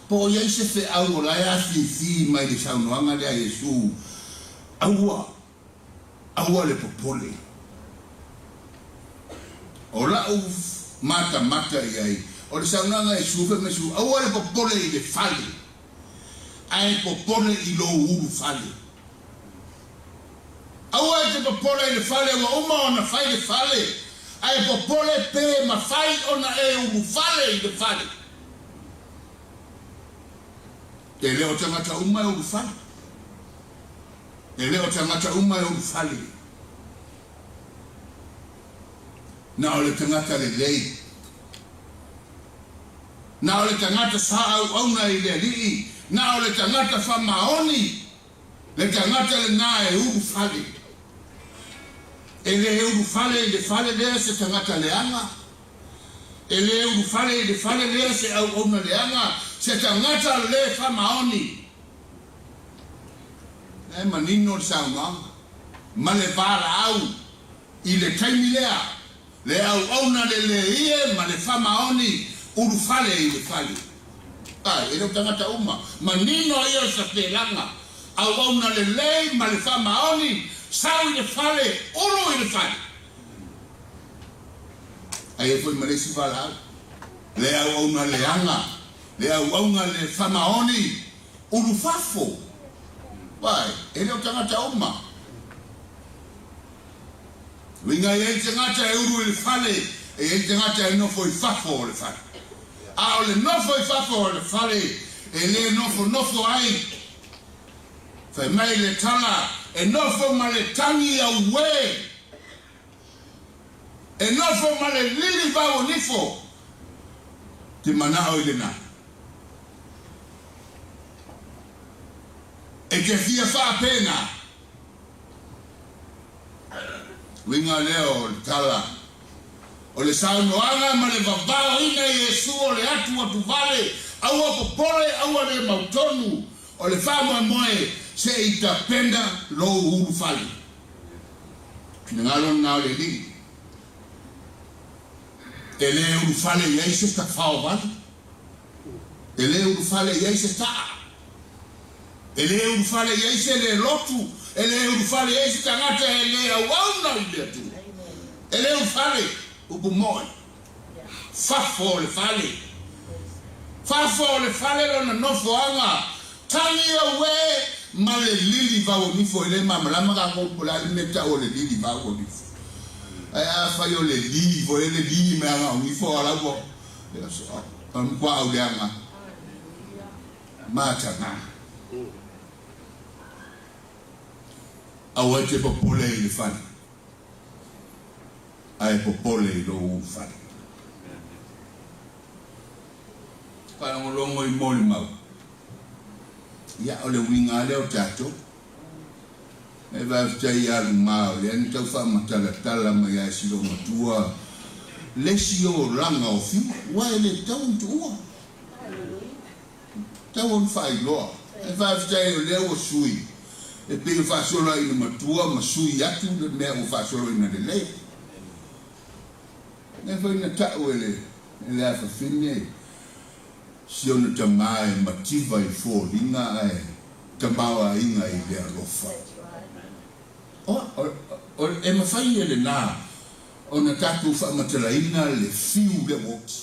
Po o i ai se feau o la e afifi mai le saunoaga lea a Iesu, Aua, aua le popole. O la'u matamata i ai, o le saunoaga a Iesu, fai mai Iesu, Aua le popole i le fale, ae popole i lou ulu fale. Aua e te popole i le fale ua uma ona fai le fale, ae popole pe mafai ona e ulufale i le fale. E le o tagata uma e ulufale. E le o tagata uma e ulufale. Na o le tagata lelei. Na o le tagata sa auauna i le Alii. Na o le tagata faamaoni. Le tagata lenā e ulufale. E lē ulufale i le fale lea se tagata leaga. E lē ulufale i le fale lea se auauna leaga, se tagata lē faamaoni. E manino le saunoaga ma le valaau i le taimi lea, le auauna le lē ie ma le faamaoni ulufale i le fale. Ai, e le o tagata uma. Manino ia o le sapelaga, auauna lelei ma le faamaoni, sau i le fale, ulu i le fale. Ae i ai foi ma le isi valaau, le auauna leaga, le auauna le faamaoni, ulu fafo. Vai, e le o tagata uma. Uiga e i ai tagata e ulu i le fale, e i ai tagata e nofo i fafo o le fale. A o le nofo i fafo o le fale, e lē nofonofo ai. Fai mai le tala, e nofo ma le tagi auē, e nofo ma le lili vauonifo, te manao i lenā. E te fia faapena. Uiga lea o le tala, o le saunoaga ma le vavaoina i Iesu o le atu atuvale, aua popole, aua le mautonu, o le faamoemoe se i tapena lou ulufale. Finagalo lena o le Alii. E le ulufale i ai se tafaovale, e le ulufale i ai se taa. E lē ulufale i ai se lē lotu, e lē ulufale i ai se tagata e lē auauna i le Atua. E le o le fale, upu mo'i. Fafo o le fale. Fafo o le fale lona nofoaga. Tagi auē ma le lili vauonifo e le malamalama tatou po o le a le mea e tau o le lili vauonifo. Ae afai o le li foi le li me aga o nifo a la ua o le matua leaga mataga. Aua e te popole i le fale, ae popole i lou ulufale. Faalogologo i molimau, ia o le uiga lava lea o tatou. E faafetai ia Luma o lea na tau faamatalatala mai lava e si loomatua le isi olaga o Fiu, aua e le tatau ona tuua. Tatau ona faailoa. E faafetai o lea ua sui, e pei o faasoloaiina matua ma sui atu le mea ua faasoloina lelei. Lea foi na tau e le le afafine si ona tama e mativa i foliga ae tamaoaiga i le alofa. O, o, e mafai e lena ona tatou faamatalaina le fiu lea ua oti.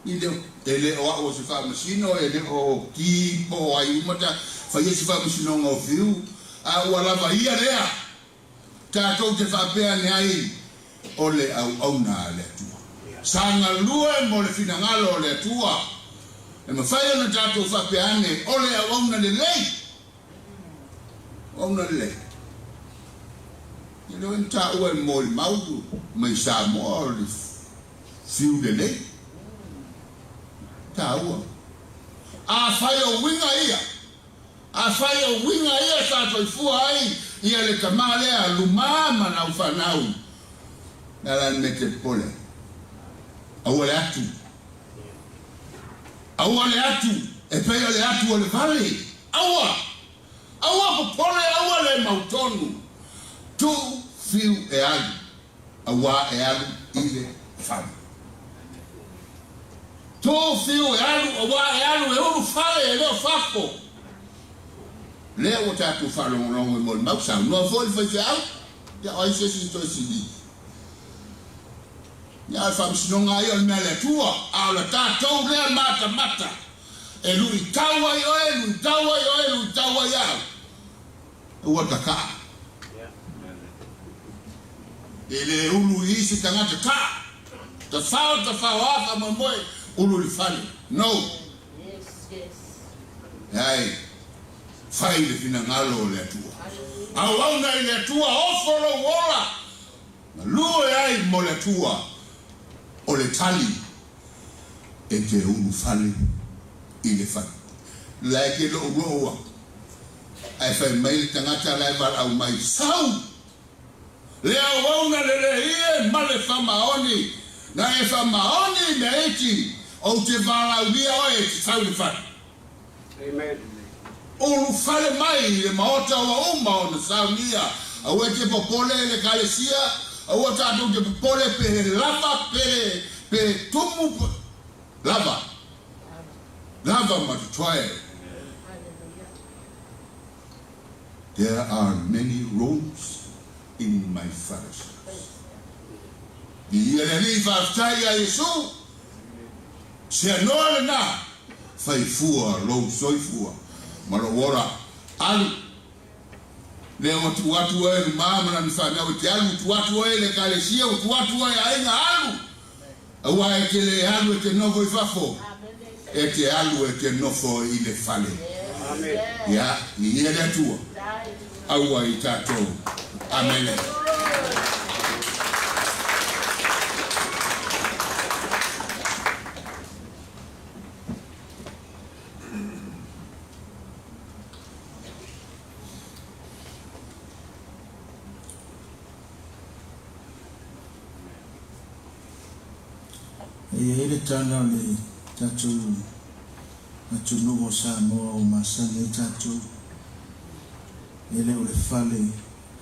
I le, e le o au o se faamasino, e le o ki po o ai uma ta faia se faamasinoga o fiu, a ua lava ia lea. Tatou te faapea ane ai, O le auauna a le Atua. Sa galue mo le finagalo o le Atua. E mafai ona tatou faapea ane, O le auauna lelei. Auauna lelei. E le o na taua e molimau mai Samoa o le fiu lelei. Taua. Afai o uiga ia, Afai o uiga ia sa soifua ai ia le tama lea luma ma lau fanau, le a la le mea te popole ai? Aua le atu. Aua le atu, e pei o le atu o le vale. Aua! Aua popole, aua le mautonu. Tuu fiu e alu, auā e alu i le fale. Tuu fiu e alu, auā e alu e ulu fale, e le o fafo. Lea ua tatou faalogologo i molimau, saunoa foi le faifeau, ia o ai se isi e toe sili? Ia, o le faamasinoga lava ia o le mea a le Atua, a o le tatou lea matamata e luitau ai oe, luitau ai oe, luitau ai au, ua takaa. E le ulu i se tagata taa, tafao tafao a faamoemoe, ulu i le fale. No. Leai, fai le finagalo o le Atua. Auauna i le Atua, ofo lou ola, galue ai mo le Atua, o le tali e te ulufale i le fale. La e te loulou aku, ae fai mai le tagata la e valaau mai, Sau! Le auauna lelei e ma le faamaoni, na e faamaoni i mea iti, ou te valaulia oe e te sau i le fale. Amen. Ulufale mai i le maota ua uma ona saunia. Aua e te popole e le Ekalesia, aua tatou te popole pe he lava pe pe tumu pe lava. Lava ma totoe. There are many rooms in my father's house. Viia le Alii, faafetai ia Iesu. Se anoa lena, fai fua lou soifua ma lou ola. Alu. Lea ua tuu atu oe e luma ma lana fanau e te alu, ua tuu atu oe e le Ekalesia, ua tuu atu oe e aiga, alu! Aua e te le alu e te nofo i fafo, e te alu e te nofo i le fale. Ia, viia le Atua. Aua i tatou. Amene. E i ai le tala o le tatou atunuu o Samoa ua masani ai tatou, e le o le fale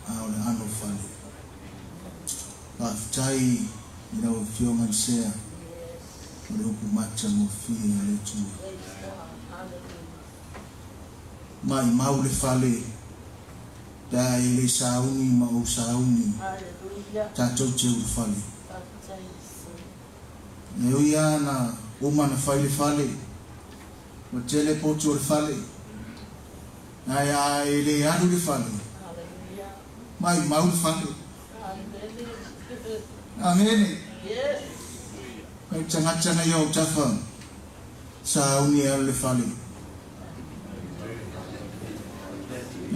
a o le ano fale. Faafetai i lau Afioga i le Sea o le upu matagofie a le Atua. Maimau le fale. Pe a e le sauni ma ou sauni, tatou te ulufale. E ui lava na uma na fai le fale, ua tele potu o le fale, ae a e le alu i le fale, maumau le fale. Amene. Mai tagata na i ou tafa, sauni e alu i le fale.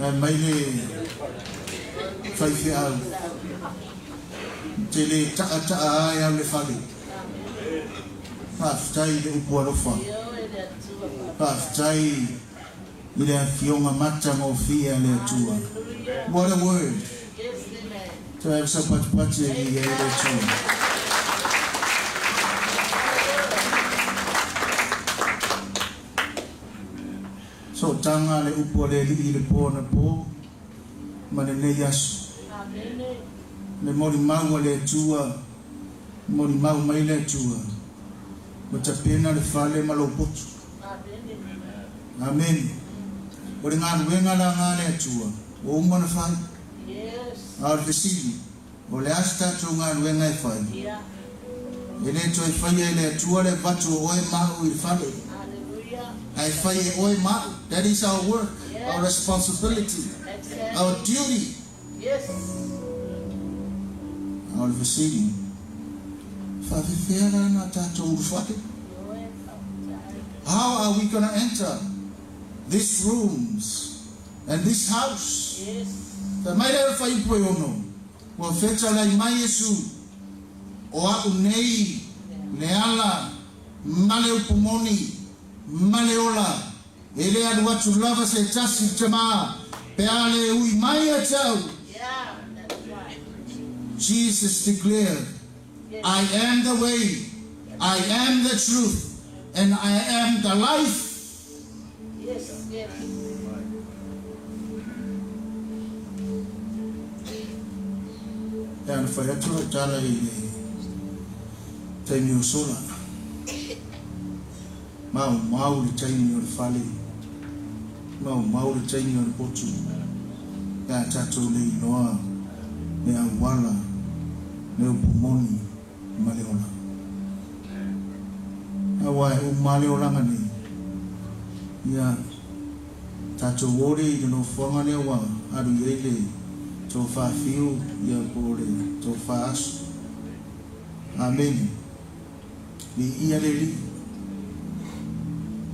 Ae mai le faifeau, te le taʻataʻa ai au le fale. Faafetai i le upu alofa. Faafetai i le afioga matagofie a le Atua. What a word! Toe ave sau patupatu e viia ai le Atua. Sootaga le upu a le Alii i le po anapo ma lenei aso. Le molimau a le Atua, molimau mai le Atua, ua tapena le fale ma lou potu. Amene. O le galuega la ga le Atua, ua uma ona fai. A o le fesili, o le a se tatou galuega e fai? E le toe faia e le Atua le avatu o oe ma au i le fale, ae fai e oe ma au. That is our work, our responsibility, our duty. A o le fesili, e faafefea la na tatou ulufale? How are we gonna enter these rooms and this house? Fai mai lea o le fuaiupu e ono, Ua fetalai mai Iesu, O a'u nei le ala ma le upu moni ma le ola, e le alu atu lava se tasi i le Tama pe a le ui mai ia te au. Jesus declared, I am the way, I am the truth, and I am the life. E ana whai atu lau tala i le taimi o sola. Maumau le taimi o le fale. Maumau le taimi o le potu. Pe a tatou le iloa le auala, le upu moni ma le ola. Aua e uma le olaga nei, ia tatou ole i le nofoaga lea ua alu i ai le tofa fiu ia po o le tofa aso. Amene. Viia le Alii.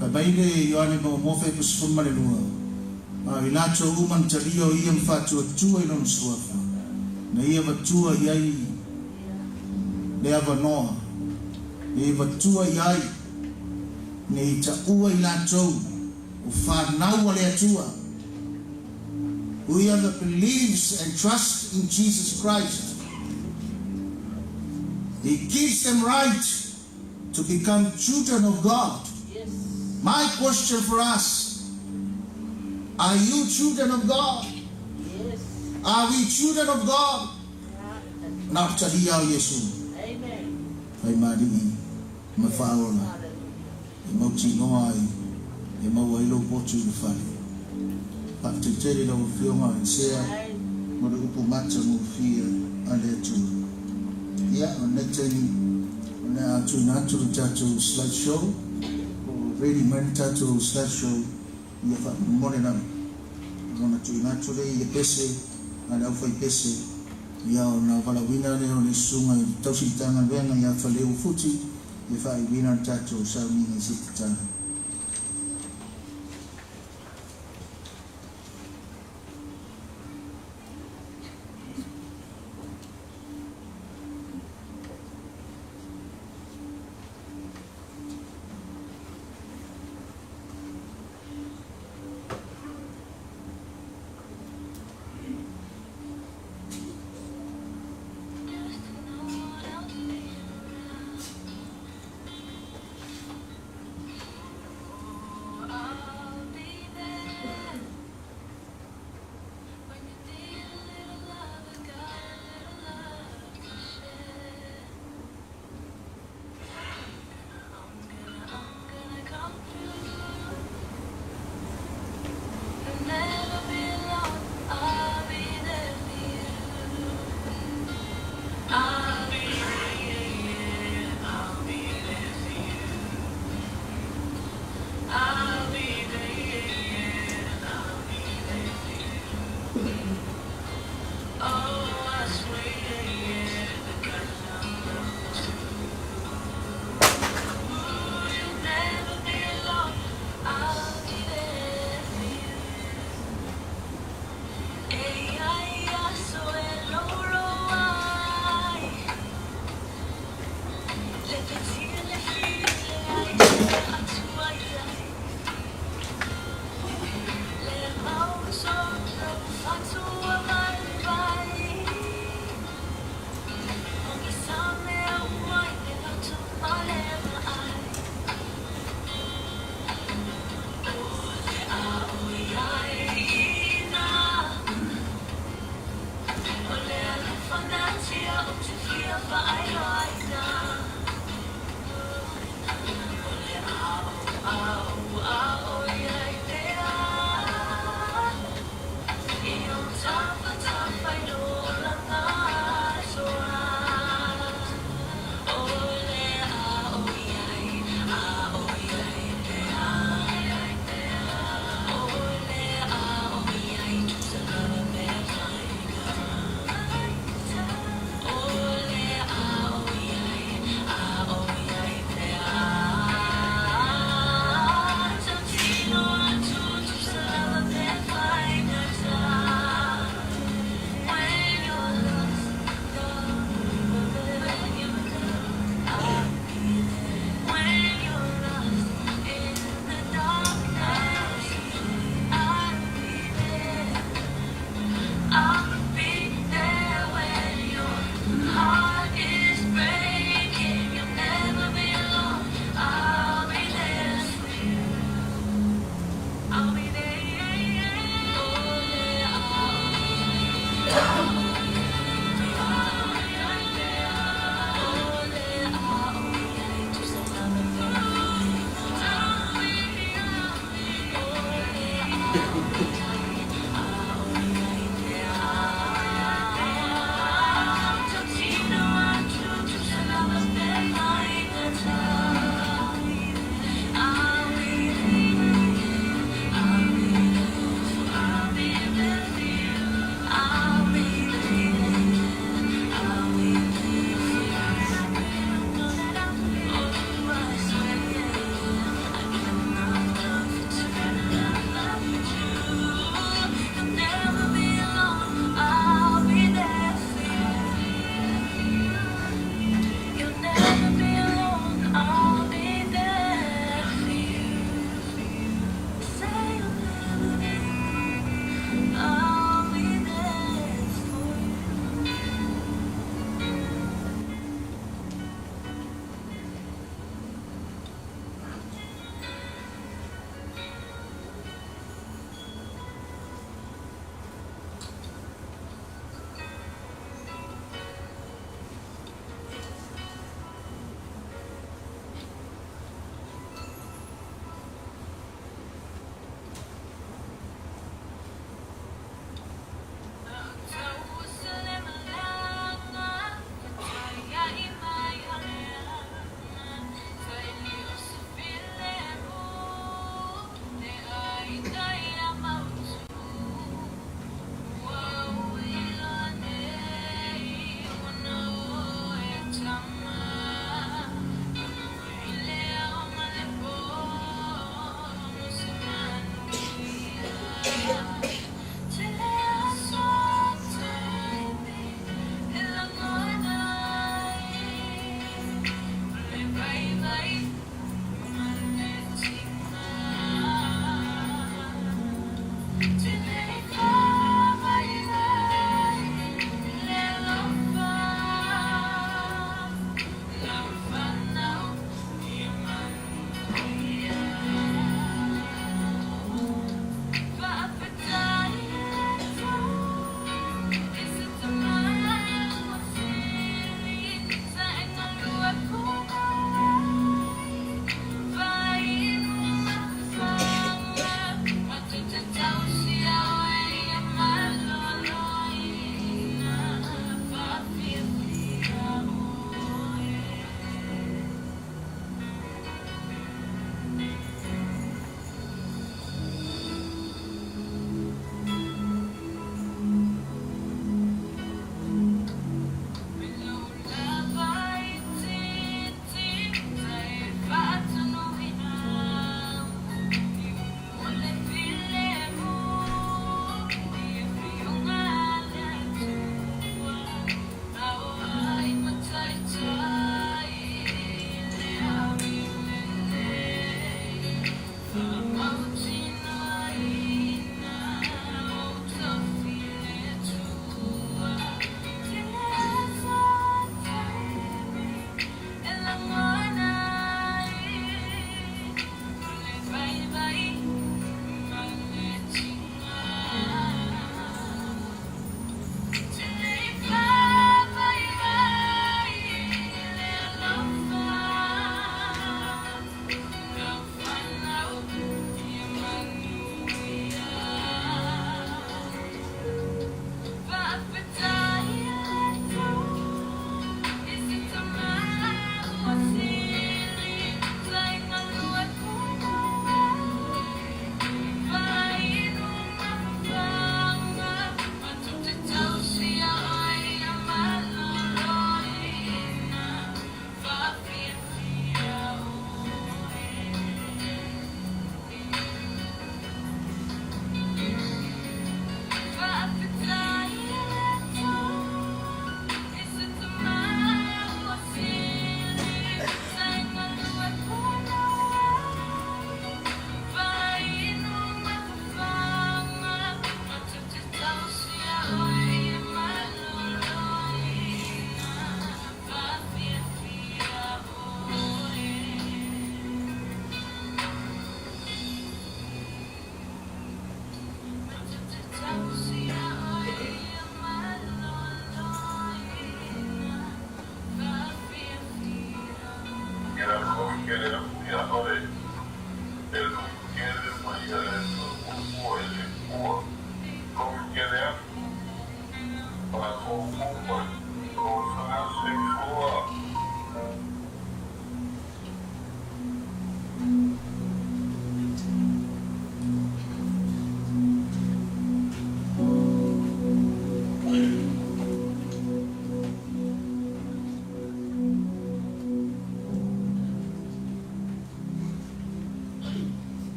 Fai mai le Ioane Maomofa i 12, A o i latou uma na talia o ia ma faatuatua i lona suafa, na ia vatua i ai le avanoa, na ia vatua i ai, na ia taua i latou o fanau a le Atua. Whoever believes and trusts in Jesus Christ, He gives them right to become children of God. Yes. My question for us, are you children of God? Yes. Are we children of God? Na talia o Iesu. Amen. Fai maali'i ma faaola e mautinoa ai e maua ai lou potu i le fale. Faafetai tele i lau Afioga Isea mo le upu matagofie a le Atua. Ia, o lenei taimi o le a tuuina atu le tatou slide show, po o ready mai le tatou slide show ia faamolemole lava ona tuuina atu lea i le pese a le aufaipese ia ona valaauina lea o le susuga i le tausi-matagaluega ia Faleu Futi e faaiuina le tatou sauniga i se tatalo.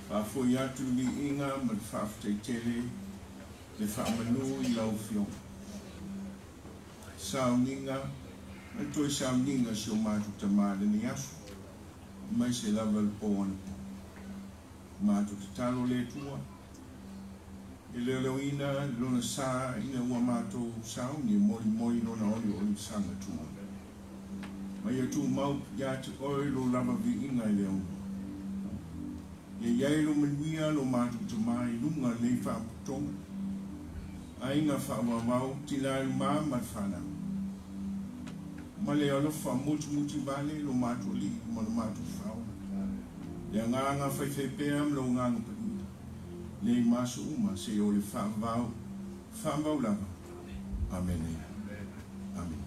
Faafoi atu le viiga ma le faafetaitele le faamanu i lau Afioga. Sauniga ma le toe sauniga si o matou tamā lenei aso, aemaise lava le po anapo. Matou tatalo le Atua e leoleoina lona sa ina ua matou sauni e molimoli lona oliolisaga tumau. Ma ia tumau ia te oe lo lava viiga i le auma. Ia iai lo manuia lo matou tamā i luga o lenei faapotopotoga, aiga faavauvau, tina i luma ma le fanau. Ma le alofa mutimuti vale lo matou Alii ma lo matou Faaola. Le agaga faifaipea ma lou agaga paia, nei ma aso uma seia o le faavavau, faavavau lava. Amene. Amene.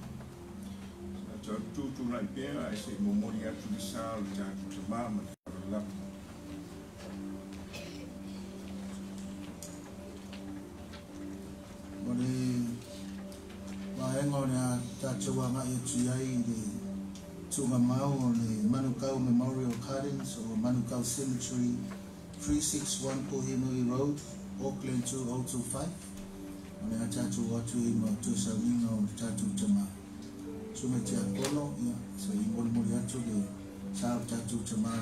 Sa tatou tulai pea ae se i momoli atu le sa o le tatou tamā ma le faaaloalo lava. O le vaega o le a tatou agai atu i ai i le Tugamau o le Manukau Memorial Gardens o Manukau Cemetery, 361 Puhinui Road, Auckland 2025. O le a tatou o atu ai ma toe sauniga o le tatou tamā. Susuga i Tiakono, ia, se i molimoli atu le sa o le tatou tamā,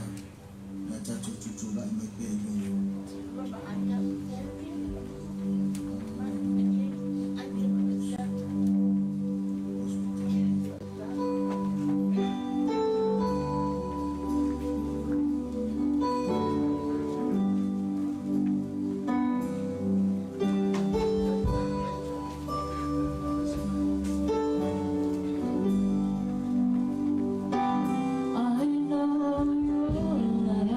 le a tatou tutulai mai pea i luga. I know your life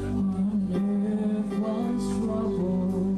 on earth was troubled.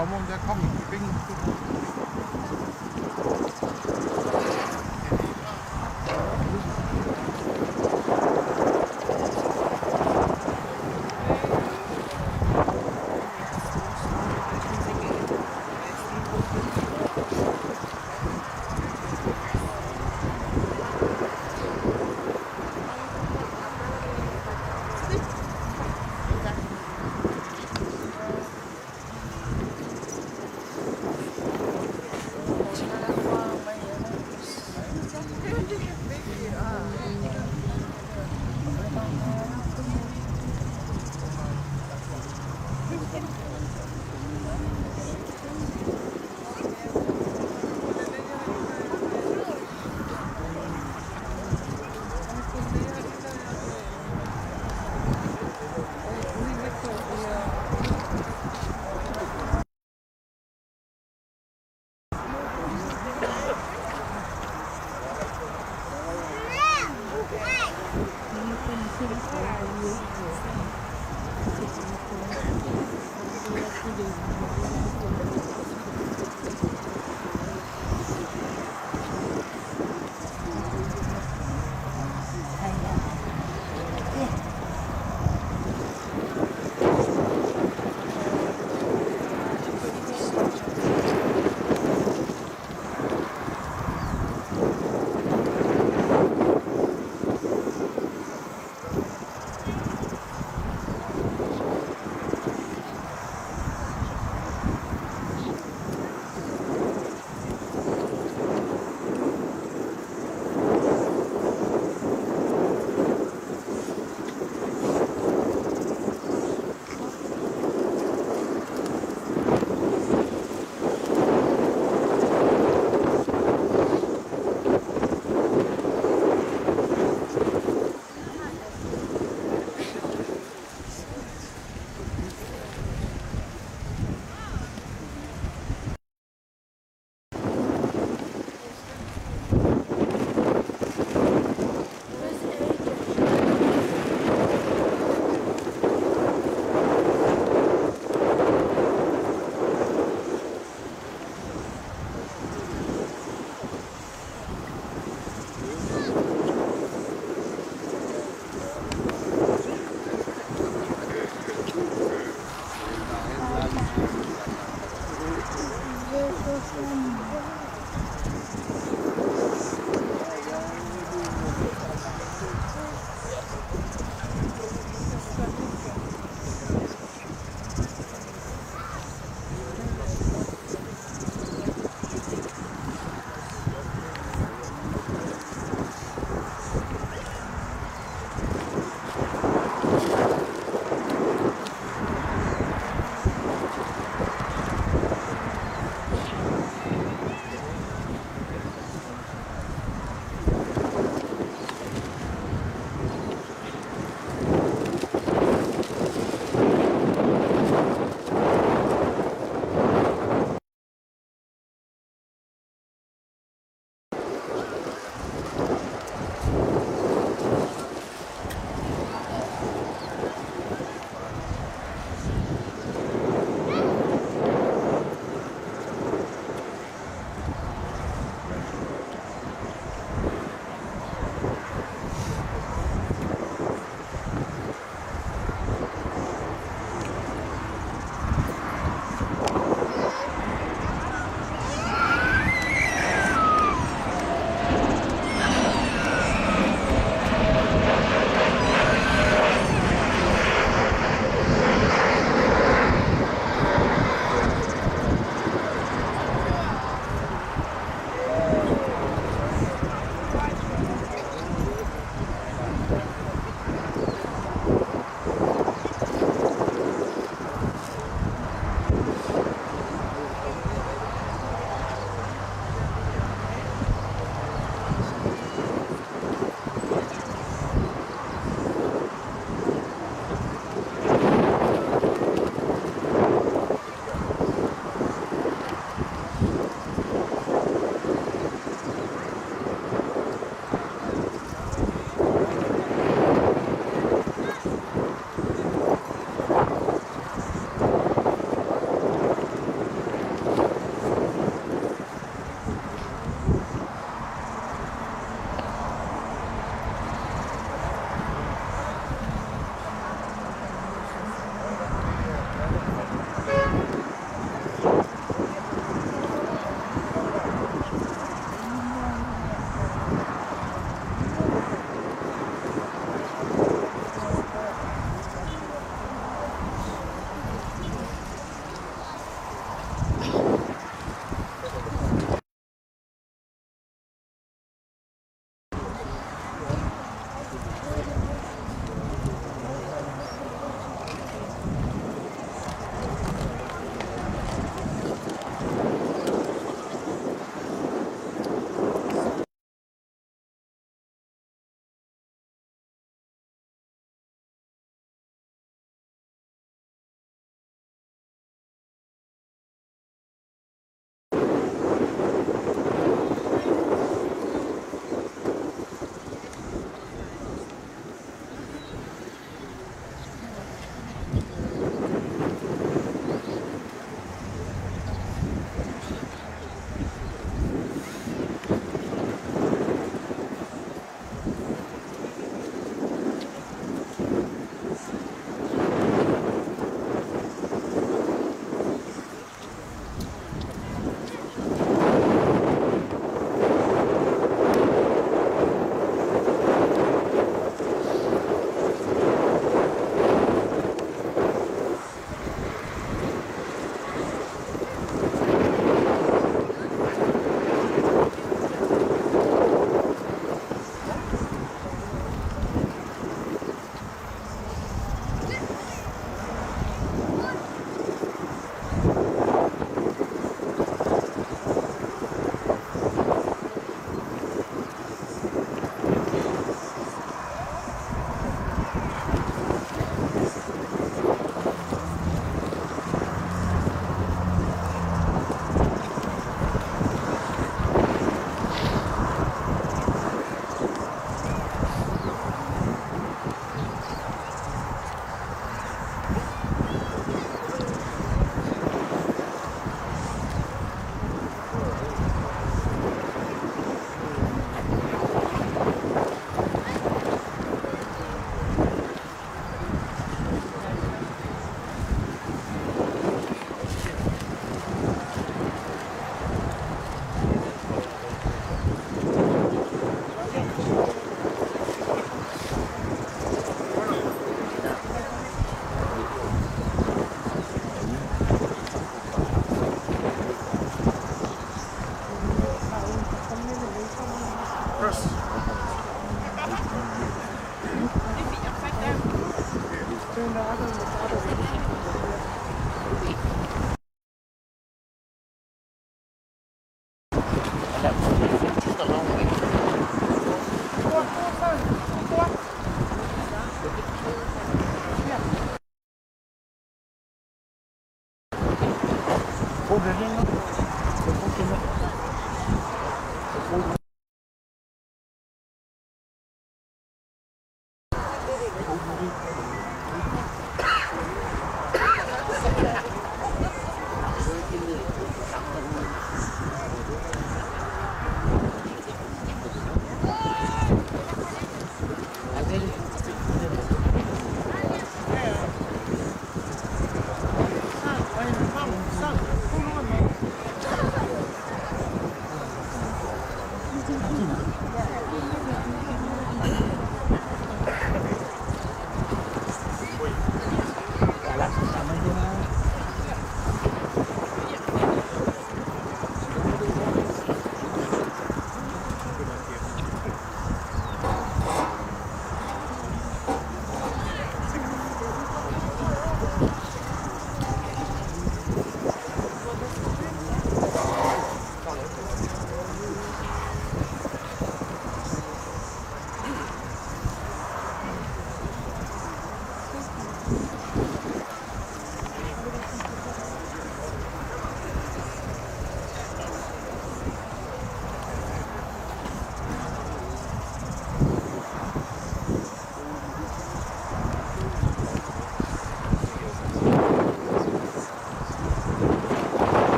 Samoa, der kom penge.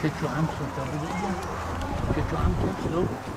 Get your arms on top of it. Get your arms up slow.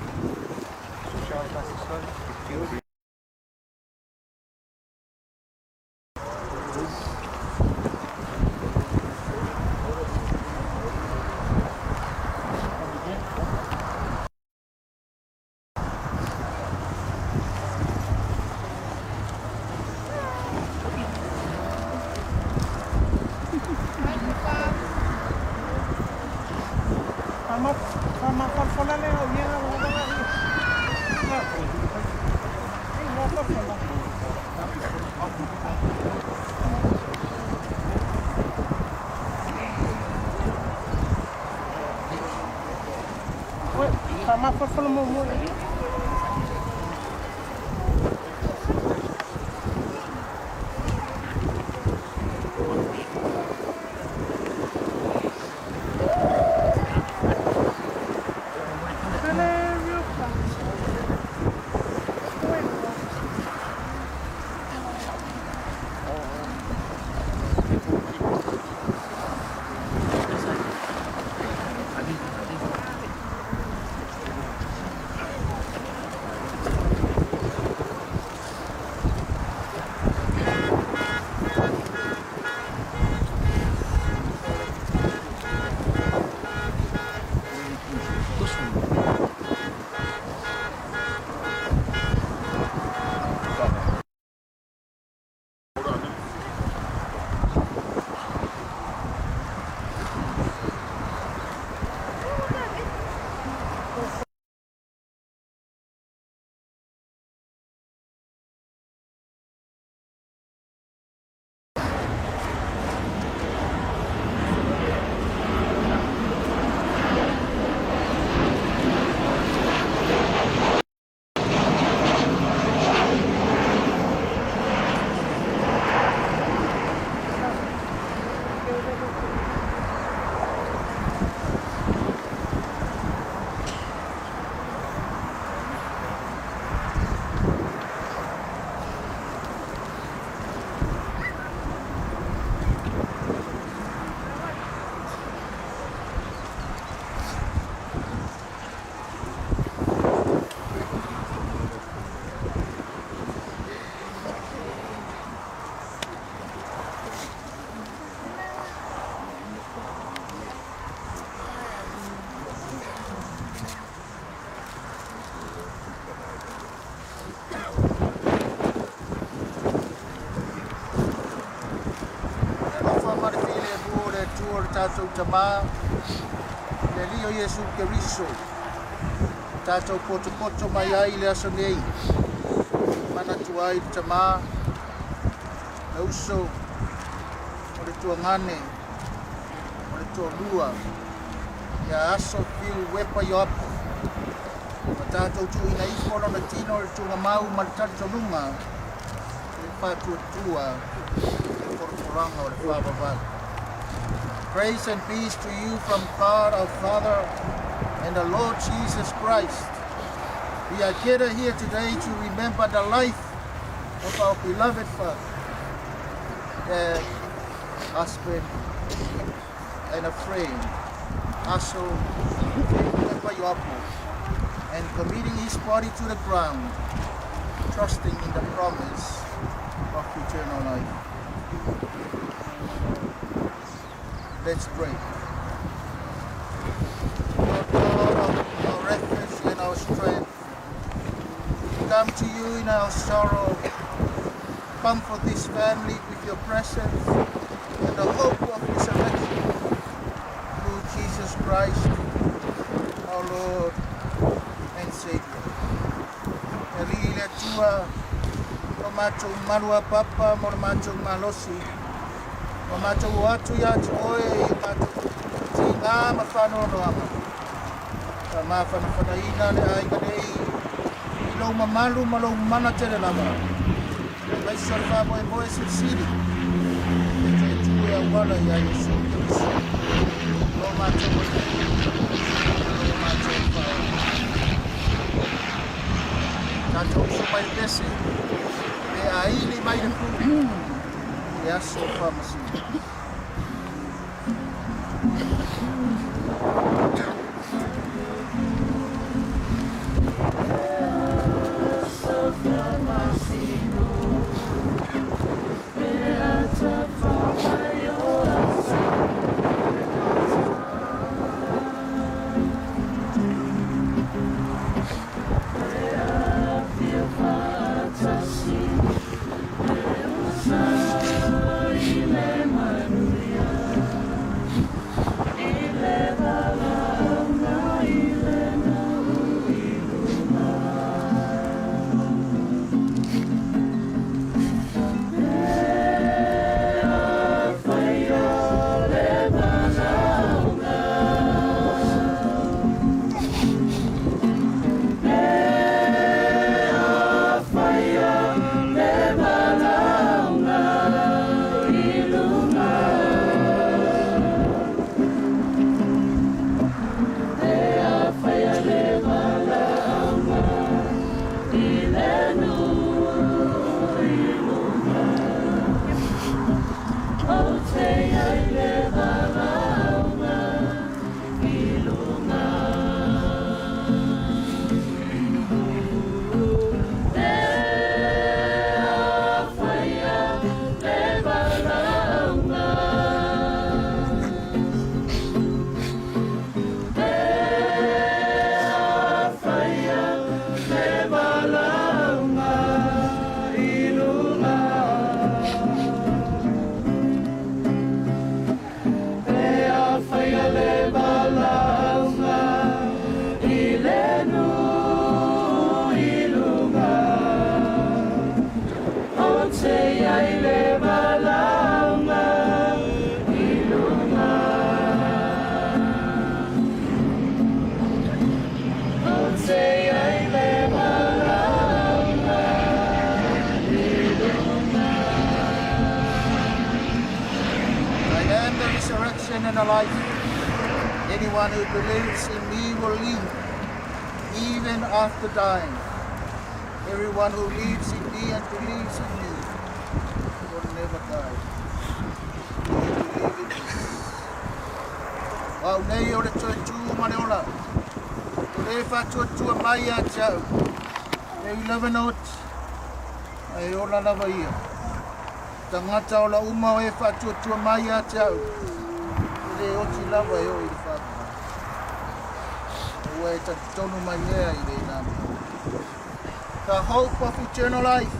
Alofa ma le filemu o le Atua o le tatou Tamā, le Alii o Iesu Keriso, ua tatou potopoto mai ai i le aso nei, e manatu ai le Tamā, le uso, o le tuagane, o le toalua, ia Aso Fiu Wepa Ioapo, ua tatou tuuina ifo lona tino i le tuugamau ma le talitonuga i le faatuatua i le folafolaga o le faavavau. Grace and peace to you from God our Father and the Lord Jesus Christ. We are gathered here today to remember the life of our beloved father, dad, husband, and a friend, Aso Ioapo, and committing his body to the ground, trusting in the promise of eternal life. Let's pray. Lord God, our refuge and our strength, we come to you in our sorrow. Comfort this family with your presence and the hope of resurrection through Jesus Christ, our Lord and Savior. E Alii le Atua, lo matou malu a papa mo le matou malosi, ua matou o atu ia te oe i o matou tigā ma faanoanoaga. Faamafanafanaina le aiga nei i lou mamalu ma lou mana tele lava, aemaise o le faamoemoe silisili e toe tu e auala ia Iesu Keriso, lo matou Alii ma lo matou Faaola. Tatou uso mai le pese, pe aili mai le pū i le aso faamasino. Anyone who believes in me will live, even after dying. Everyone who lives in me and believes in me will never die. Do you believe in this? O au nei o le toe tū ma le ola. O le faatuatua mai ia te au. E ui lava ina oti, ae e ola lava ia. Tagata ola uma o e faatuatua mai ia te au, e le oti lava e oo i le faavavau. Ua e talitonu mai ea i lena mea. The hope of eternal life.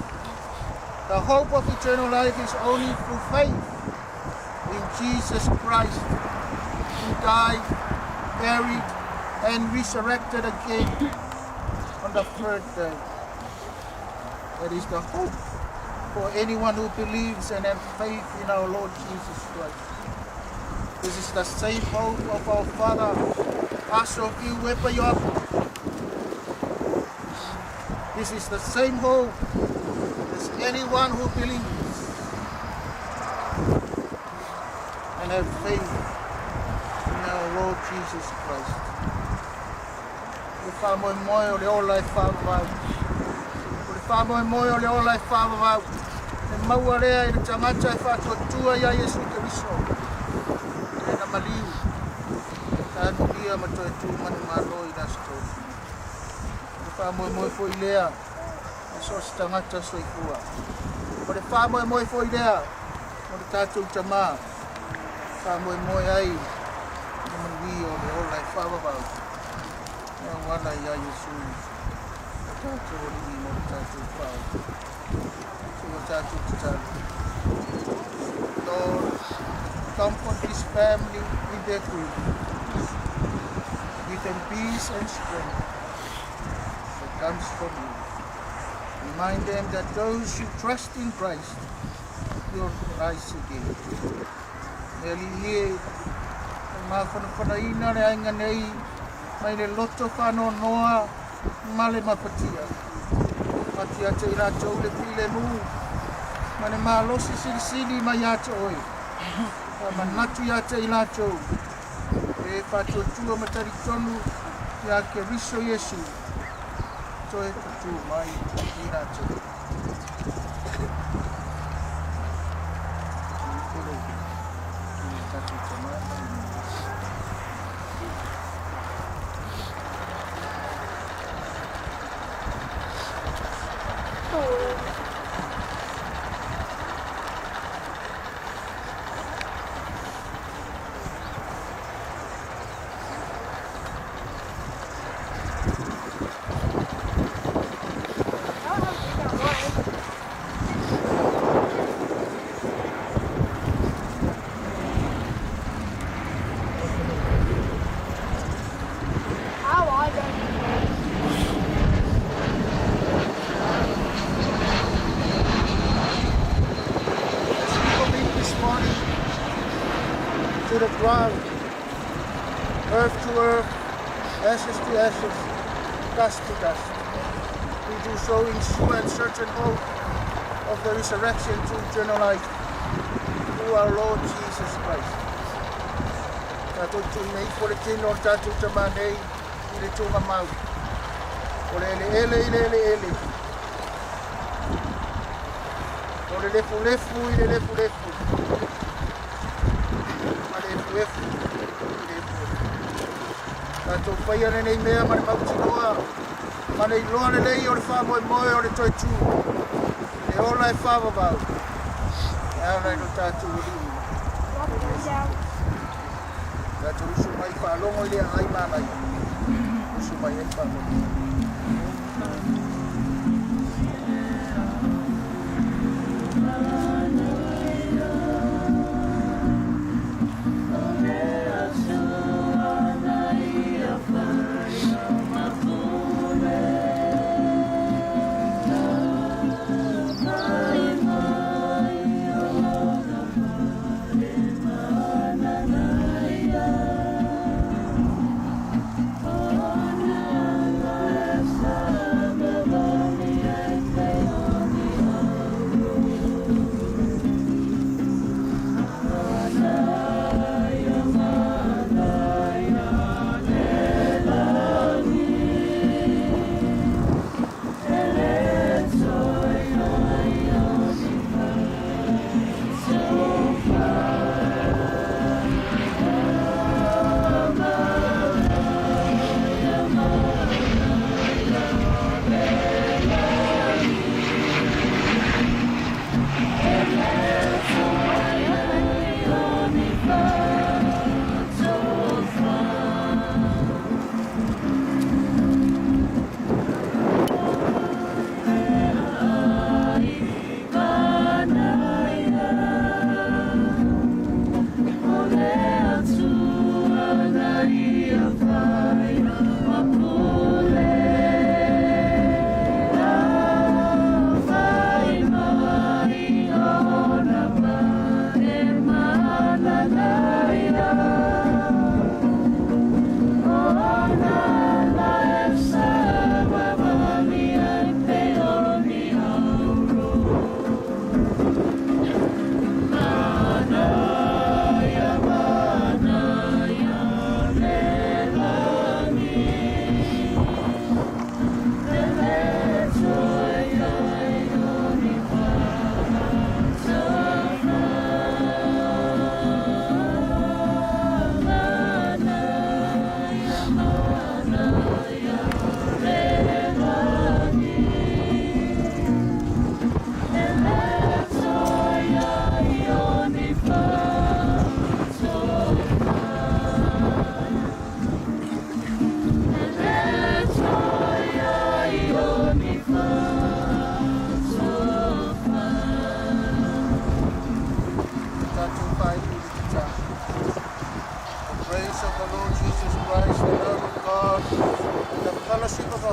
The hope of eternal life is only through faith in Jesus Christ, who died, buried, and resurrected again on the third day. That is the hope for anyone who believes and has faith in our Lord Jesus Christ. This is the same hope of our Father, Aso Wepa Ioapu. This is the same hope as anyone who believes and have faith in our Lord Jesus Christ. Le faamoemoe o le ola e faavavau. O le faamoemoe o le ola e faavavau. E maua lea i le tagata e faatuatua ia Iesu Keriso. E na maliu. Sa anugia ma toe tū manumalo i le aso tolu. O le faamoemoe foi lea e so o se tagata soifua. O le faamoemoe foi lea mo le tatou tamā. Faamoemoe ai i le manuia o le ola e faavavau. E auala ia Iesu o tatou Alii mo le tatou faaola. Se i o tatou tatalo. Lord, comfort this family in their grief. Give them peace and strength that comes from you. Remind them that those who trust in Christ will rise again. Le Alii e, e mafanafanaina le aiga nei mai le loto faanoanoa ma le mafatia. Atu ia te i latou le filemu ma le malosi silisili mai ia te oe. Faamanatu ia te i latou e faatuatua ma talitonu ia Keriso Iesu toe tutū mai i latou. As we commit this morning to the ground, earth to earth, ashes to ashes, dust to dust. We do so in sure and certain hope of the resurrection to eternal life through our Lord Jesus Christ. Tatou tuuina ifo le tino o le tatou tamā nei i le tuugamau. O le eleele i le eleele. O le lefulefu i le lefulefu. Ma le efuefu i le efuefu. Tatou faia lenei mea ma le mautinoa ma le iloa lelei o le faamoemoe o le toe tū i le ola e faavavau e ala i lo tatou Alii Iesu Keriso. Tatou usu mai faalogo i le aai manaia. Usu mai ai faamolemole.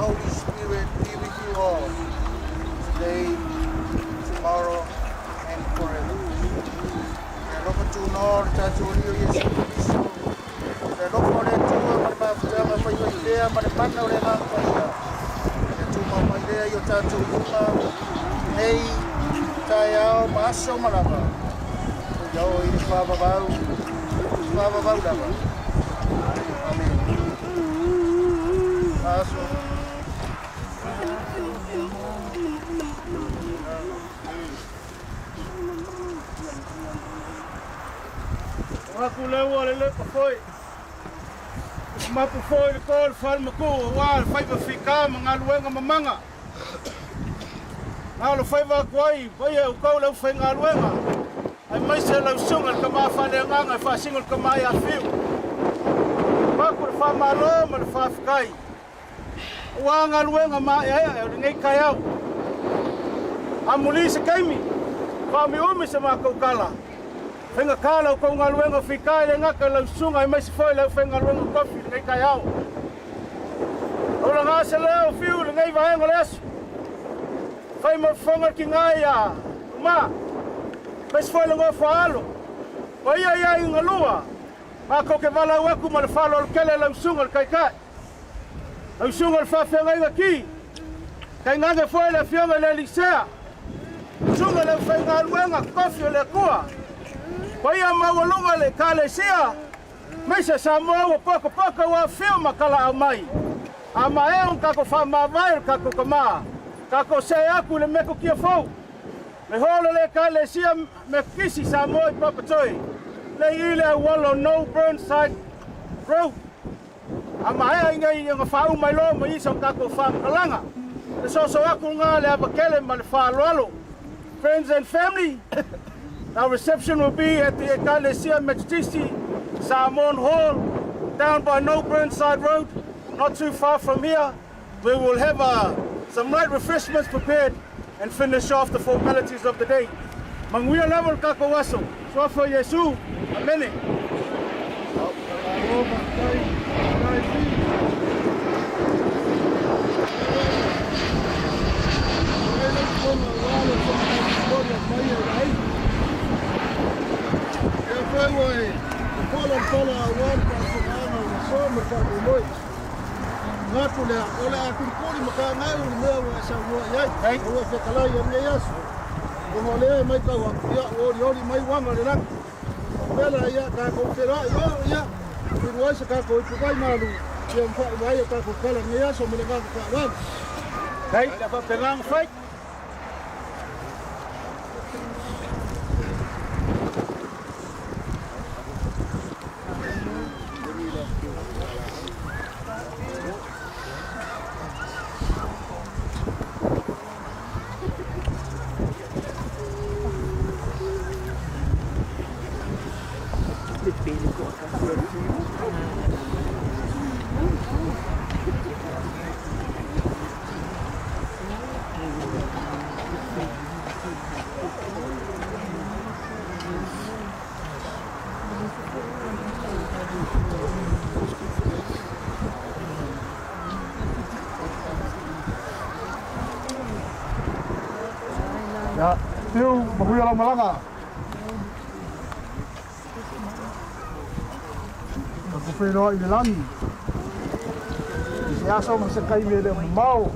Holy Spirit be with you all, today, tomorrow, and forever. Le alofa tunoa o le tatou Alii o Iesu Keriso, le alofa o le Atua ma le mafutaga faifaipea ma le mana o le Agaga Paia, ia tumau mai lea i o tatou luma, nei, taeao ma aso uma lava, seia oo i le faavavau, faavavau lava. Amene. Aso. Aku le ua le lepa foi. Mapu foi le ko le fale maku aua le faiva fika ma galuega mamaga. Na o le faiva atu ai paia o kou le aufaigaluega aemaise lau susuga le tama faaleagaga e faasino le tama ia Fiu. Avatu le faamalo ma le faafetai aua galuega maeaea o lenei taeao. Amuli se taimi, faaumiumi se matou tala. Faigata la outou galuega fita e le gata i lau susuga aemaise foi le aufaigaluega tofi i lenei taeao. Aulaga se leo fiu i lenei vaega o le aso. Fai ma fofoga le tiga ia Uma, aemaise foi le nofo a alo. Paia ia i galua, matou te valaau atu ma le faaaloalo tele i lau susuga i le Taitai. Lau susuga i le faafeagaiga ki, tainane foi le afioga i le Elisea, susuga i le aufaigaluega tofi o le Atua, paia maualuga le Ekalesia, aemaise Samoa ua potopoto ua afifio ma talaau mai. A maea ona tatou faamavae o le tatou Tama, tatou see atu i le metotia fou, le holo le Ekalesia Metotisi Samoa i Papatoe, lei i le auala o No Burnside Road. A maea i nei ona faauma mai loa ma isi o tatou faamatalaga. Le soso atu lena le ava tele ma le faaaloalo. Friends and family, our reception will be at the Ekalesia Metotisi Samoan Hall down by No Burnside Road, not too far from here. We will have some light refreshments prepared and finish off the formalities of the day. Manuia lava le tatou aso. Suafa o Iesu. Amene. Manatu lea, o le a kulikuli ma kāgau le mea ua e saunoa i ai, ua e fetalai i lenei aso. Ona o lea e matau atu, ia, ua olioli mai uaga o le lagi. O mea la ia, tatou feiloai, o, ia, inu ai se tatou ipuvai malu, ia ma faauma ai a tatou tala i lenei aso ma le agaga faaaloalo. Hei, le a faapena ona fai. Ia, Tiu, manuia lau malaga. Tatou feiloai i le lagi. I se aso ma se taimi e le o mamao.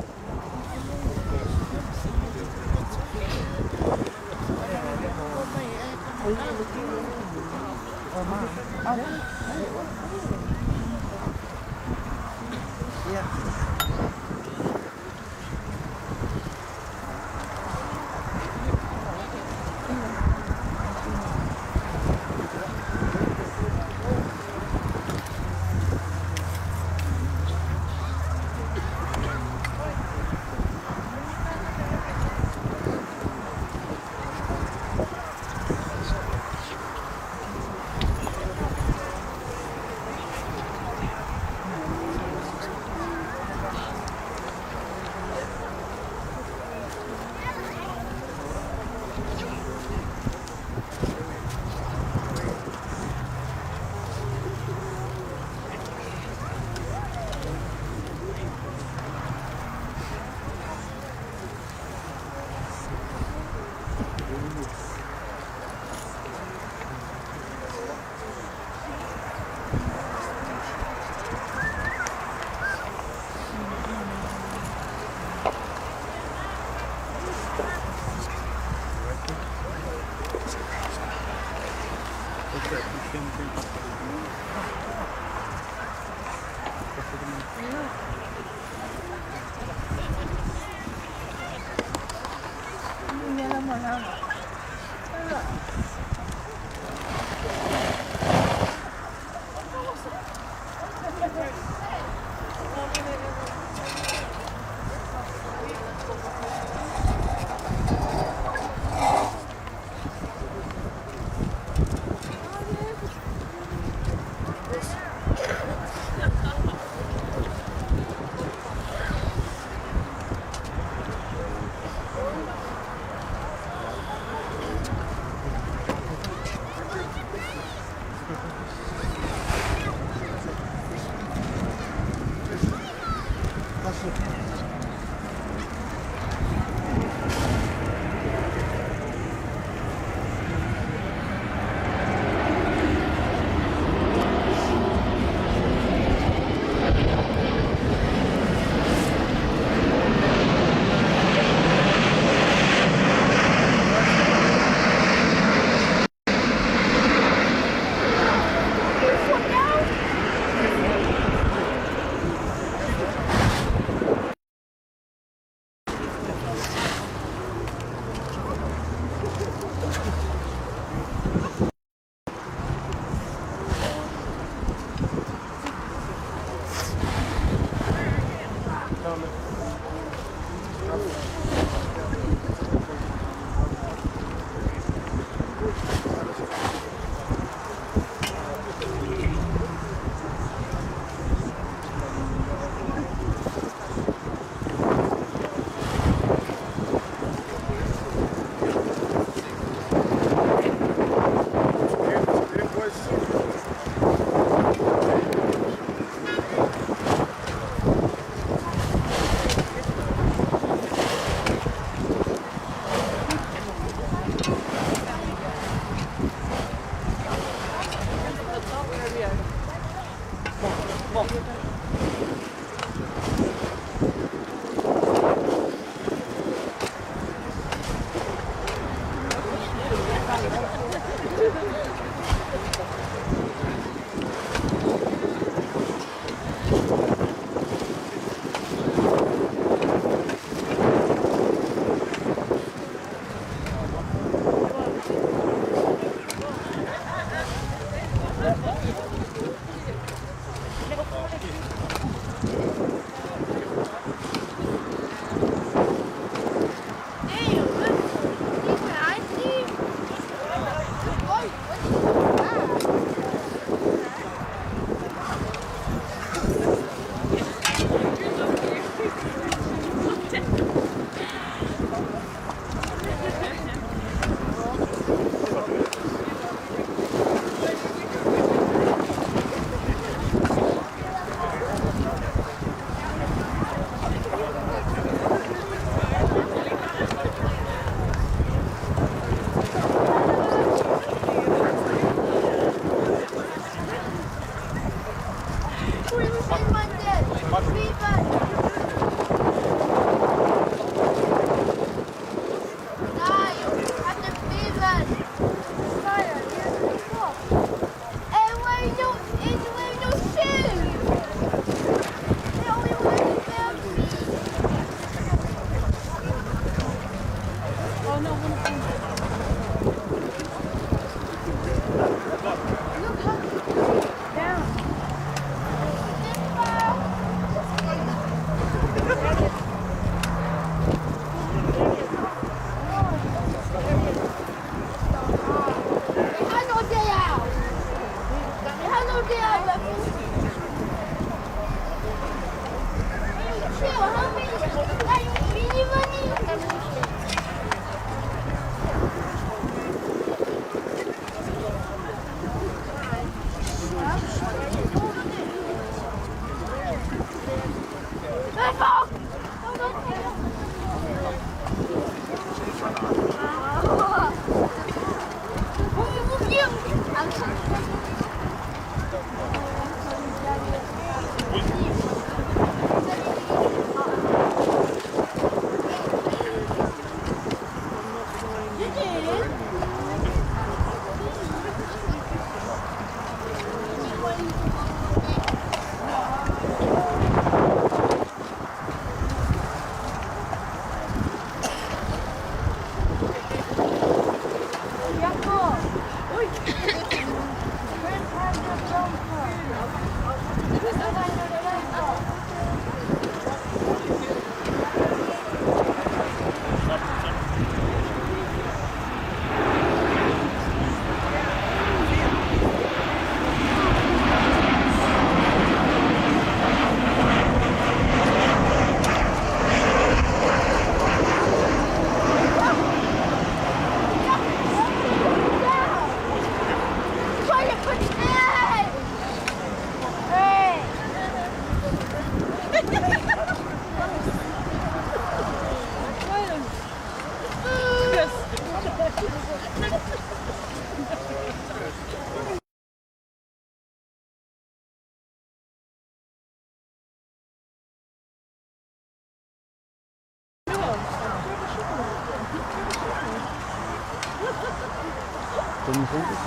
Can you hold it?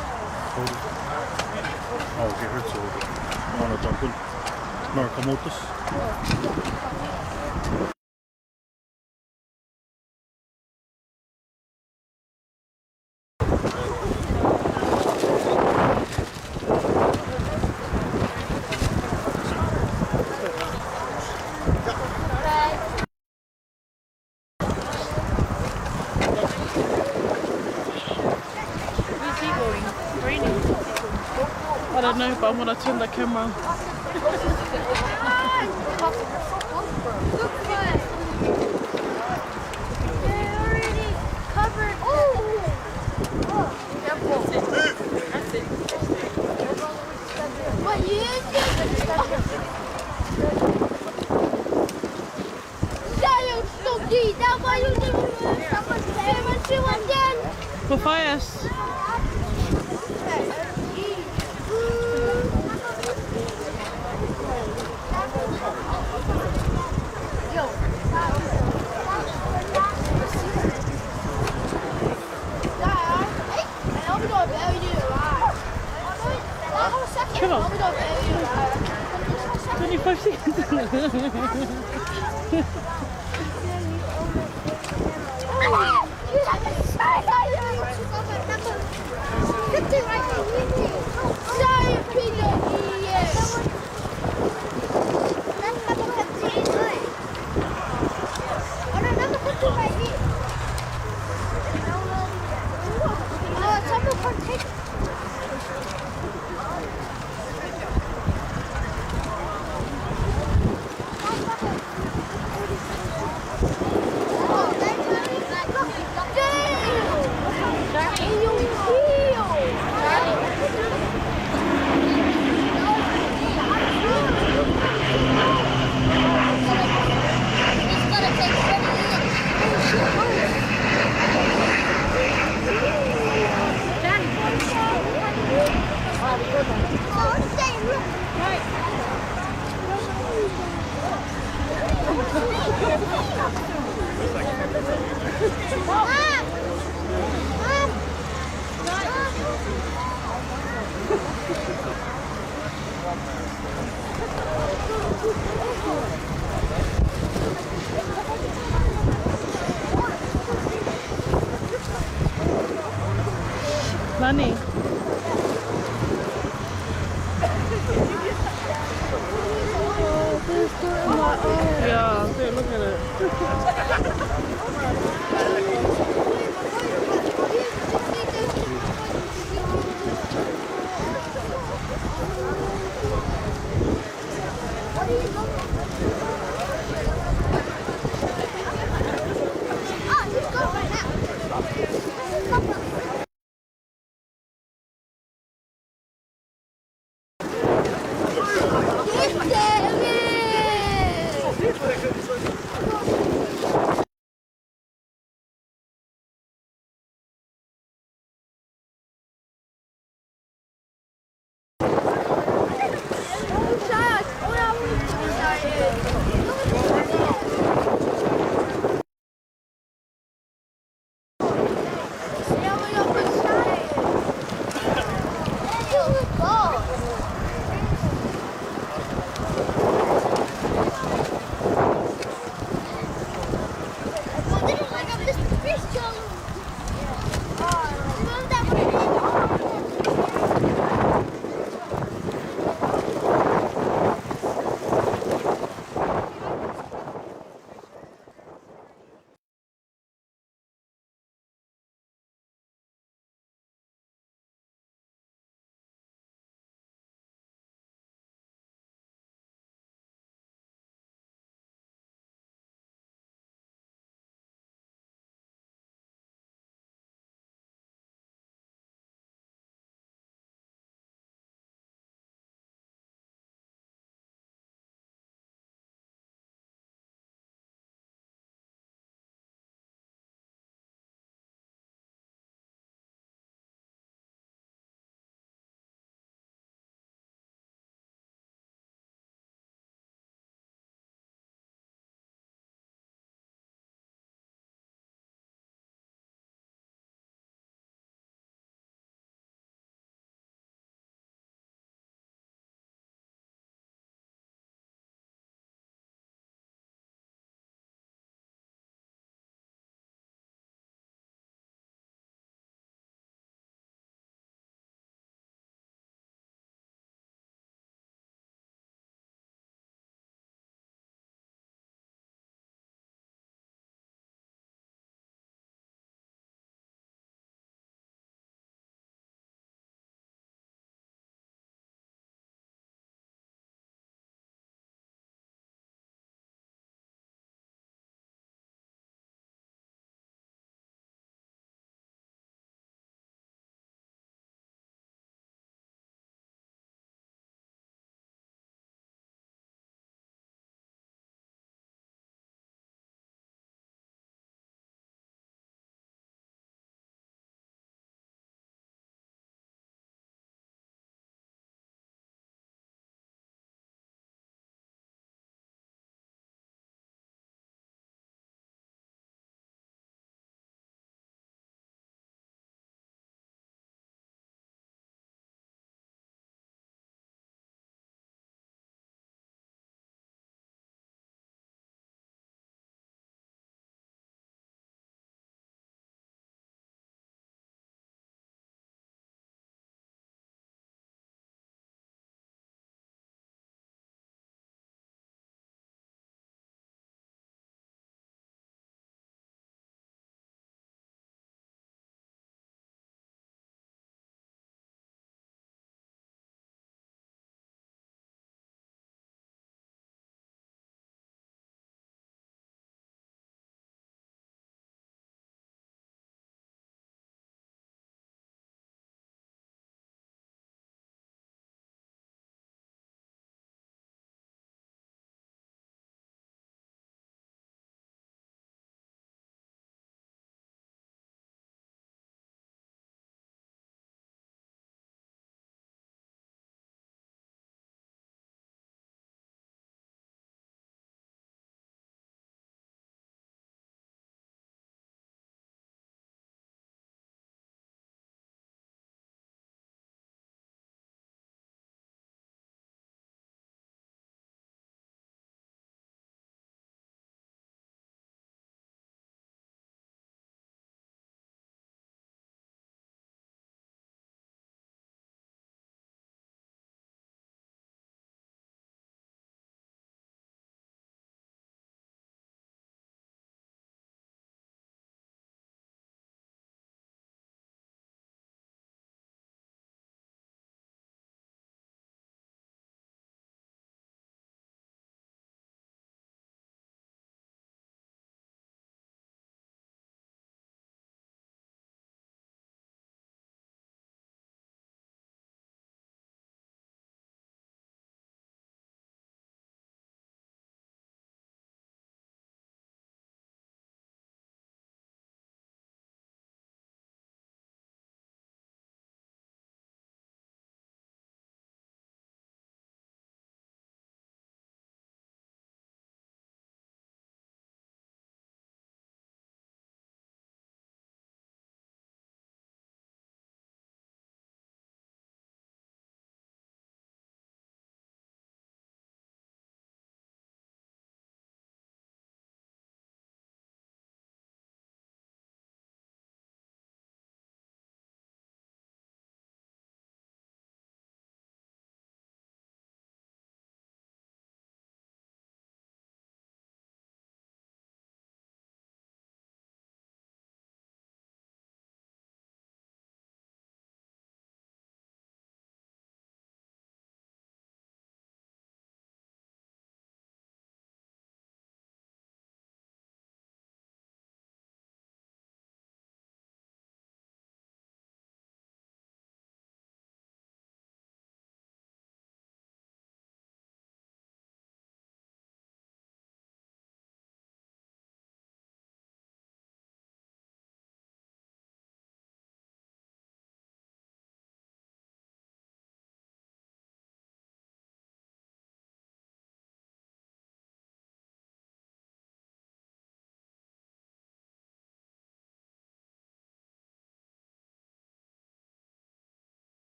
Hold it. Oh, okay, hurts a little bit. You wanna jump in? Narcomotus? don't know, but I'm gonna turn the camera. Matthias. Trevor. 25 seconds. Lani.